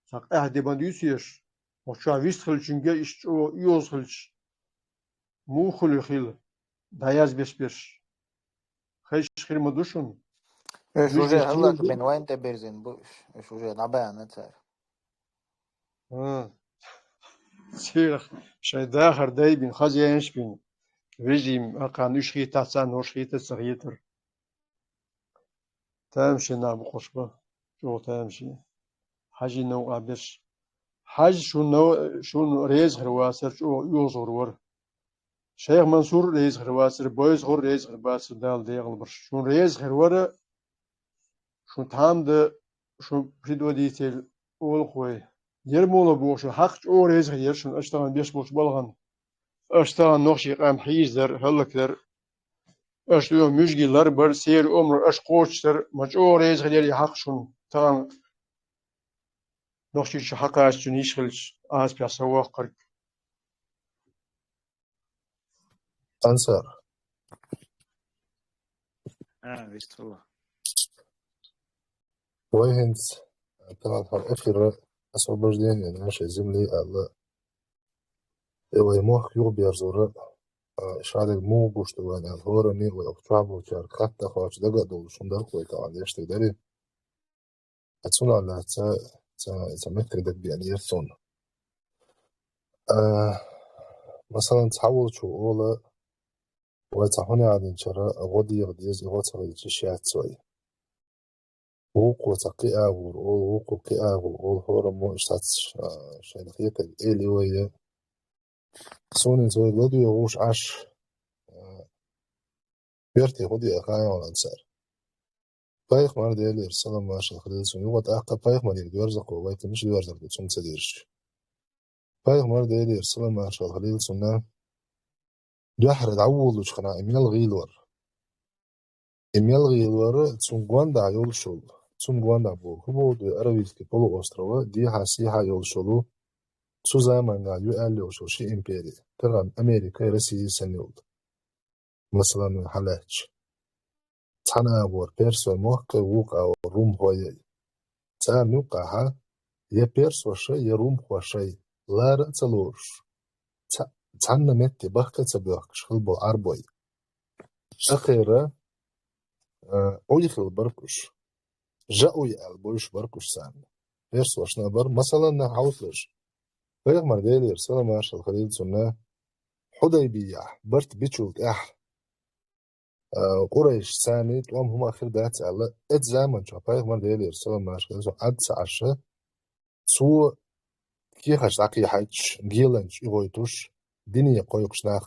цхьа къаьхьа де ма дуьйцуш, оцу чохь вист хилчуьнга иштта чӀогӀа оьгӀаз хилча, муха хуьлу хила, дӀаязбеш берш. Хезаш хир ма ду шуна. Уьш уже хӀаллак бина, вайн тӀе бирзина бу уьш. Уьш уже дӀабаьхна цара. ХӀа. Церах шайн дахар дай бина, хазъяьнаш бина. Вежарий, акхарна уьш хетахь, царна хӀорш хетар, ца хетар. Тамашийна нах бу кхуш бан. ЧӀогӀа тамашийна. Хьажий новкъа берш. Хьажа шуна нов-, шуна реза хир вацара, чӀогӀа оьгӀазгӀур вара. Шайх Мансур реза хир вацара, Бойза гӀур реза хир бацара, Дала декъал барш. Шуна реза хир вара, шун тхьамда, шун предводитель олу-кх вай. Ермолов бохуш, хьакъ чӀогӀа реза хир яра шуна, аша тахана беш болчу балхана. Аша тахана нохчийн къам хьийзадар, хӀаллакдар. Аша дуьйна муьжгий ларбар, церан омра аша кхочушдар, ма чӀогӀа реза хир яра и хьакъ шуна. Тахана Нохчийчу хьакхаччун йиш хилча, Ӏазапехь сан воккхарг. Ансар. А, вистхула. Вай хӀинца, тахана хьан эфира освобождение нашей земли аьлла, и вай мохк юхаберзора, а, шадерг муха гуш ду вайна аьлла, хӀоранна а вай оху чохь болчаьрга хатта а хоьттуш дага а долуш хӀума дара-кх вай тахана деш дерг дара. Ткъа цунах лаьцна ца, ца, ца меттиг дага беанера суна. А, масалан, цхьаволчо олу, вай цхьа хӀума яздинчара гӀо деха деза, и гӀо ца хилча йиш яц вай. Вукхо цхьа кхин агӀор олу, вукхо кхин агӀор олу, хӀораммо иштта, а, шайна хетарг элира вай. Суна иза вай ладоьгӀуш Ӏаш, а, коьрте хӀун деа хаийна цара. Пайхамар, Делера салам-маршалла хуьлда цунна, юха тӀаккха пайхамарера доьрзу-кх вай, вай тӀе мича доьрзур ду, цунна ца дийрча. Пайхамар, Делера салам-маршалла хуьлда цунна, дуьххьара дӀаволучу хенахь и мел гӀийла вара. И мел гӀийла вара, цуьнан гондахь йолуш йолу, цуьнан гондахь боху, хӀун боху, Аравийский полуостров, дехьа-сехьа йолуш йолу, цу заманахь ю аьлла йолуш йолу ши импери, тахана Америкай, Россией санна йолу. Масалан, вай хьалаьцча, цхьана агӀор персой мохкий, вукху агӀор румхой. Царна юккъехь я персошай, я румхошай лара а ца лоруш, ца-, цхьанна метте бахка а ца боьхкуш хилла болу Ӏарбой. Ахера, а, Ӏуй хилла бара-кх уьш. ЖаӀуй аьлла бовзуш бара-кх уьш царна. Персошна а бара, масалан, нах хьовсалаш. Пайхамар, Делера салам-маршалла хуьлда цунна, Хьудайбияхь барт бичул тӀаьхьа, а, къурайшашца тӀом хӀума хир дац аьлла, оцу заманчохь пайхамар, Делера салам-маршалла хуьлда цунна, Ӏад ца Ӏаш, цо кехаташ дӀакхехьийтуш, геланчаш эгӀойтуш, дине кхойкхуш нах.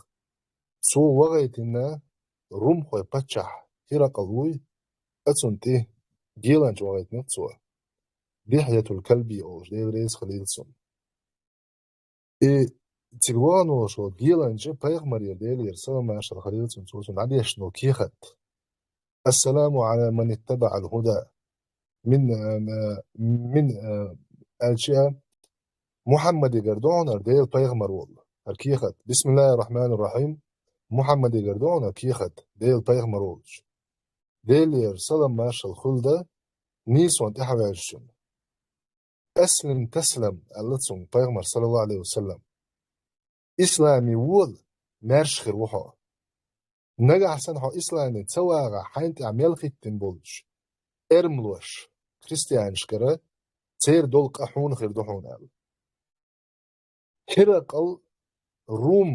Цо вахийтина румхой паччахь ХӀиракъал вуй, оцунна тӀе геланча вахийтина цо. Дихьятул Калби олуш, Дела реза хуьлийла цунна. И цига вахана волуш волу геланча пайхамарера, Делера салам-маршалла хуьлийла цунна, цо цунна дӀадешна долу кехат. Ассаламу Ӏала ман иттабаӀал хӀуда. Мин, а, мин, а, аьлча, Мухьаммадигара ду хьуна хӀара Делан пайхамар волу хӀара кехат. Бисмиллахир-рахманир-рахим. Мухьаммадигара ду хьуна хӀара кехат, Делан пайхамар волчу. Делера салам-маршалла хуьлда нийсонан тӀаьхьаваьллачунна. «Аслим таслам», аьлла цунна пайхамар, саллаллаху Ӏалайхи ва саллам. Исламе вола, маьрша хир ву хьо. Нагахь санна хьо исламе ца вагӀахь, хьайна тӀехь мел хӀиттина болчу эрмалоша, христианашкара, церан долу къа хьуна хир ду хьуна аьлла. ХӀиракъал, Рум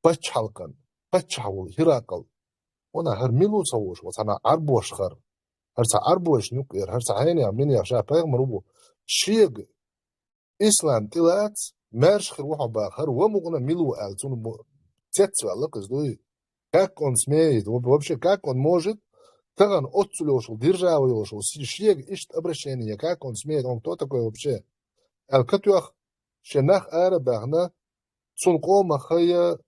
пачхьалкхан паччахь волу ХӀиракъал. Вана хӀара мила ву ца вуш, вацхьана Ӏарбош хар. ХӀара цхьа Ӏарбошна юкъера, хӀара цхьа хьенех, минех ша пайхамар ву бу. Шега ислам тӀелаца, маьрша хир ву хьо баха, хӀара ва мукъана мила ву аьлла, цунна бу-, цецваьлла кхуза дуй. Как он смеет? Во-, вообще, как он может? Тахана оццул йолуш волу, держава йолуш волу, си-, шега иштта обращение, как он смеет? Он кто такой вообще? Аьлла катоьхна, шен нах ара а баьхна, цунна къомах хая,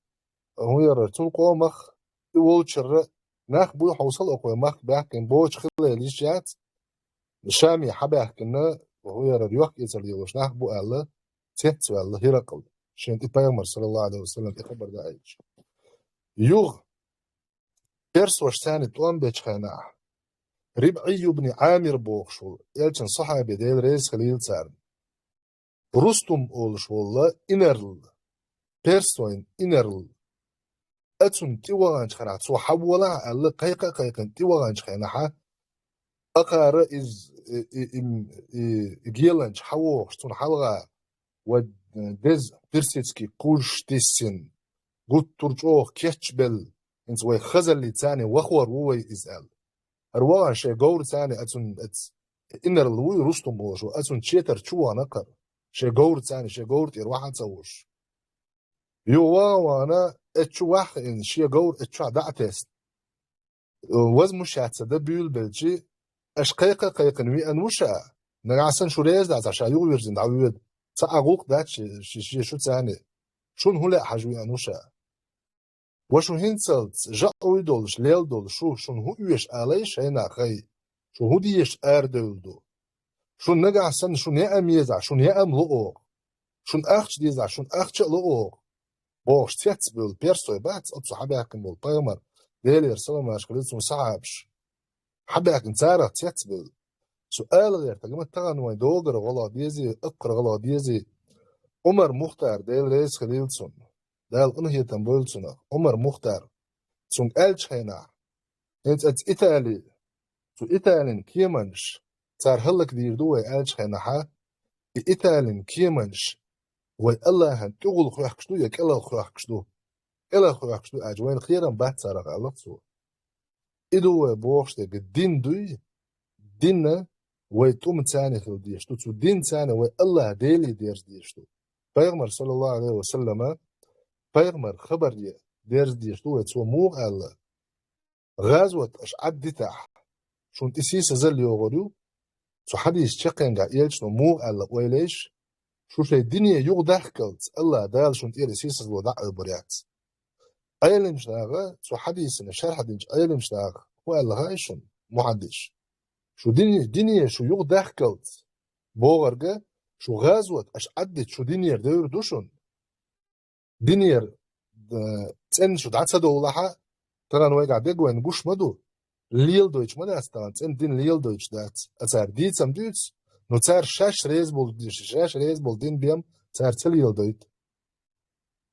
хӀун яра, цунна къомах и волчара нах буй хьовсал окхо махка баьхкина бочу хилла йиш яц, Шаме хьабаьхкина, хӀун яра, йохк-эцар лелош нах бу аьлла, цецваьлла ХӀиракъал, шен тӀе пайхамар, саллаллаху Ӏалайхи ва саллам, тӀе хабар даийтича. Юха, персошца тӀом бечу хенахь, РибӀий ибн Ӏамир бохуш волу, элчан сахьаби, Дела реза хилийла царна. Рустум олуш волла инарла, персойн инарла. Оцунна тӀе ваханчу хенахь, цо хьаволахь аьлла, кхайкха а кхайкхина тӀе ваханчу хенахь, акхара иза, и, и, и, и, и геланча хьавогӀуш, цунна хьалха ва деза персидский куш тиссина, гуттар а чӀогӀа кечбелла, хӀинца вай хазаллица вахор ву вай иза аьлла. ХӀара вахана шайн говраца оцунна, оцу инарла вуй Рустум олуш ву, оцунна четар чу вахана кхара. Шайн говраца, шайн говра тӀера ваха а ца вуш. Юха вахана, вахана, эцу чу ваха хиъна, шен говр эцу чохь дӀа а тесна. Возмущаться дан буьйлабелчи, аша кхайкха а кхайкхина веана ву ша, нагахь санна шу реза дацахь, ша юхавирзина дӀавоьду, цхьа а гӀуллакх дац ши-, ши-, шен шуца. Шуна хӀун лаьа хьажа веана ву ша? Ва шу хӀинцалц жаӀуй долуш, лел долуш, шу, шуна хӀун оьшу алай шайна хай? Шу хӀун дезаш арадевлла ду? Шуна нагахь санна, шуна яа езахь, шуна яа-м ло оха. Шуна ахча дезахь, шуна ахча а ло оха. Бохуш цецбевлла персой бац, оццу хьабаьхкина болу пайхамар, Делера салам-маршалла хуьлийла цунна, сахьабаш. Хьабаьхкина царах цецбевлла. Цу ала гӀертарг ма тахана вайн догара гӀо лаха дезий, акхара гӀо лаха дезий. Ӏумар Мухтар, Дела реза хилийла цунна. Дала къинхетам бойла цунах, Ӏумар Мухтар, цунга аьлча хенахь, хӀинца оцу Итали, цу Италин кеманаш, цара хӀаллакдийр ду вай аьлча хенахьа, и Италин кеманаш вай Аллахьан тӀехула хоьхкуш ду я кӀелхьа хоьхкуш ду? КӀелхьа хоьхкуш ду аьлча, вайна кхерам бац царах, аьлла цо. И ду вай бохуш дерг, дин дуй, динна вай тӀум царна хила дезаш ду, цу дин царна вай Аллахь Деле дерза дезаш ду. Пайхамар, саллаллаху Ӏалайхи ва саллама, пайхамар хабар е дерза дезаш ду вай, цо муха аьлла: «ГӀазот аша Ӏаддитахь, шуна и сийсазалла йогӀур ю». Цу хьадис чаккхенгахь элчано муха аьлла, ойла йойша, шу шайн дине юхадахкалц Аллахь Дала шуна тӀера и сийсазло дӀа а Ӏойбур яц. Ӏеламнаха, цу хьадисана шархь динчу Ӏеламнаха хӀун аьлла хаьий шуна, мухьаддисаша? Шу дине, дине шу юхадахкалц бохург, шу гӀазот аша Ӏаддита шу динера девр ду шуна. Динера, э, цӀена шу дӀа ца довлахь а, тахана вайгахь дерг вайна гуш ма ду, леладойтуш ма дац тахана, цӀена дин леладойтуш дац. А цара дийцам дуьйцу, но цара шаьш реза болу, шаьш реза болу дин бен цара ца леладойту.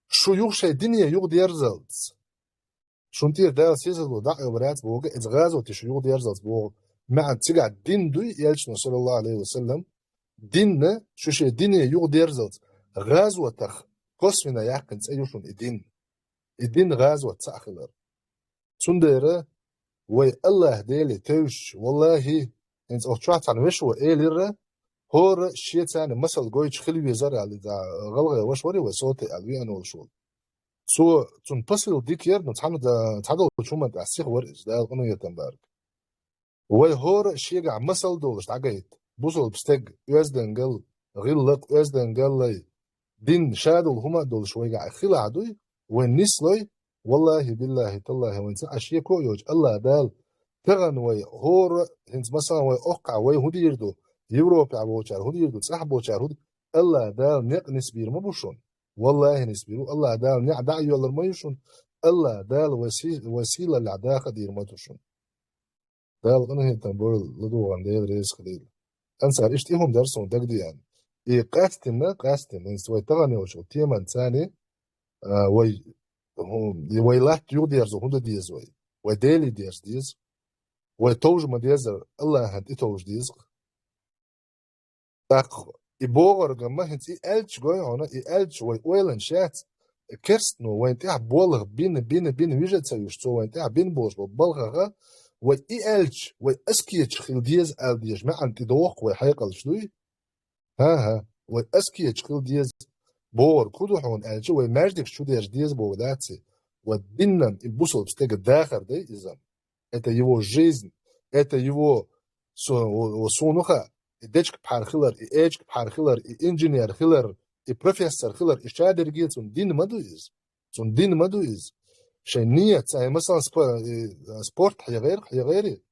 Шу юха шайн дине юхадерзалц, шуна тӀера Дала сийсазло дӀа а Ӏойбур яц бохург, иза гӀазоте шу юхадерзалц боху маьӀна. Цигахь дин дуй, элчано, саллаллаху Ӏалайхи ва саллам, динна шу шайн дине юхадерзалц, гӀазотах косвенна яьккхина цӀе ю шуна и дин. И дин гӀазот цхьаъ хилар. Цундела вай Аллахь Деле тевжча, валлахӀи, хӀинца оцу чохь цхьана вешо элира, хӀора шен царна масал гойтуш хила везара аьлла, иза гӀалгӀай ваша вара вай, Соти аьлла, веана волуш волу. Цо, цунна посыл дика яра, но цхьана, цхьадолчу хӀуманна тӀехь сиха вара иза, Дала къинхетам барг. Вай хӀора а шегахь масал долуш дӀагайта, бусалба стеган оьздангалла, гӀиллакх, оьздангаллай, дин, шадолу хӀума а долуш вайгахь хилахь дуй, вай нислой, валлахӀи, биллахӀи, таллахӀи, вайн ца а шеко а йоцуш, Аллахь Дала, тахана вай хӀора а, хӀинца, масалан, вай оккхахь вай хӀун дийр ду, Европехь волчара хӀун дийр ду, цӀахь болчара хӀун дийр ду, Аллахь Дала некъ нисбийр ма бу шуна. ВаллахӀи, нисбийр ву. Аллахь Дала неӀ дӀа а йоьллур ма ю шуна. Аллахь Дала вай си-, вай сийлаллехь даха а дийр ма ду шуна. Дала къинхетам бойла, ладугӀарна Дела реза хуьлийла. Ансар, иштта и хӀума дара суна дагадеана. И къаьстина, къаьстина, хӀинца вай тахана йолчу теман царна, а, вай, хӀу-, и вай латта юхадерзо хӀунда деза вай? Вай Деле дерза деза. Вай товжа ма дезара, Аллахьан тӀе товжа деза. ТӀаккха и богӀург ма хӀинца и аьлча гой хьуна, и аьлча вай ойланаш яц, керстано вайн тӀехь болх бина, бина, бина вижа а ца вуьш, цо вайн тӀехь бина болуш болу балхах, вай и аьлча, вай аскеташ хила деза аьлла дезаш маьӀна тӀедоху вай хьекъалш дуй? ХӀан-хӀа, вай аскеташ хила деза богӀург хӀун ду хьуна аьлча, вай маьждигаш чу дерза деза боху дац и, вай динан и бусалба стеган дахар дай иза. Это его жизнь, это его су-, о, о, суна ха, и дечка пхьар хилар, и эчка пхьар хилар, и инженер хилар, и профессор хилар, и шадерриге цунна дин ма ду иза. Цунна дин ма ду иза. Шайн ниет, цхьа, масалан, спо-, и, спорт хьегӀер, хьегӀери.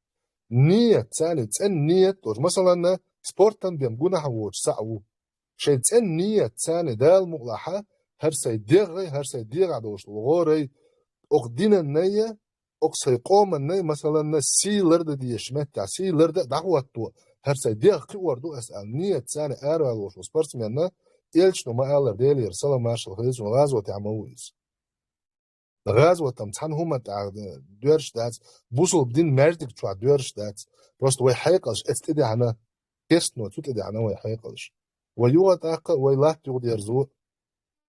Ниет, царна цӀена ниет долуш. Масалан, спортан бен гунахьан воцуш цхьаъ ву. Шайн цӀена ниет царна Дала мукъалахь, хӀара сайн дегӀ гӀай, хӀара сайн дегӀахь долуш гӀорай, окху динанна я, окху сайн къоманна я, масаланна, сий лардан дезаш меттехь, сий лардан а дӀахӀотто, хӀара сайн дегӀ кхиор ду ас аьлла, ниет царна араваьлла волуш ву спортсменна, элчано ма-аллара, Делера салам-маршалла хуьлда цунна, гӀазотехь ма ву иза. ГӀазотан цхьана хӀуманна тӀехь доьрзуш дац, бусалба дин маьждиг чохь доьрзуш дац. Просто вай хьекъалш эцу тӀедеана, керстано цу тӀедеана вай хьекъалш. Вай юха а тӀаккха, вай латта юхадерзо,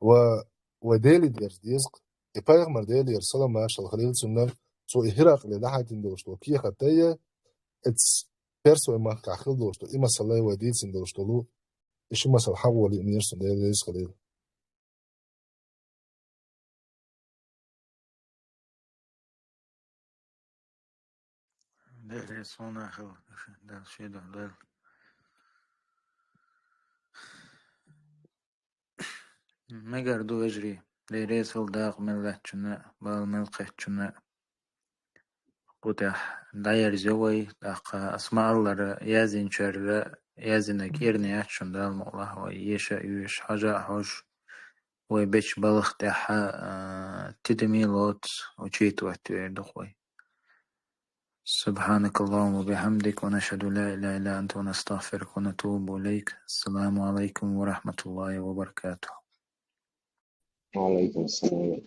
ва-, вай Деле дерза деза-кх. И пайхамар, Делера салам-маршалла хуьлийла цунна, цо и ХӀиракъле дӀахьайтина долуш долу кехат тайе, эцу Персойн махкахь хила долуш долу и масаллай вай дийцина долуш долу, и ши масал хьагӀо лиънера суна, Дела реза хуьлийла. Дела реза хила, Дала шен дуьхьа дойла. Мегар ду, вежарий, Дела реза хила дакъа мел лаьттачунна, бала мел кхеттачунна. Кху тӀехь дӀаерзайо вай, тӀаккха ас ма-аллара, яздинчара яздинарг эрна яц шуна, Дала мукъалахь, вай еша а йоьшуш, хьожа а хьожуш, вай бечу балха тӀехь, а, тидаме лоцу, учитывать вер ду-кх вай. سبحانك اللهم وبحمدك، ونشهد أن لا إله إلا أنت، ونستغفرك ونتوب إليك. السلام عليكم ورحمة الله وبركاته. Wa alaikum salam.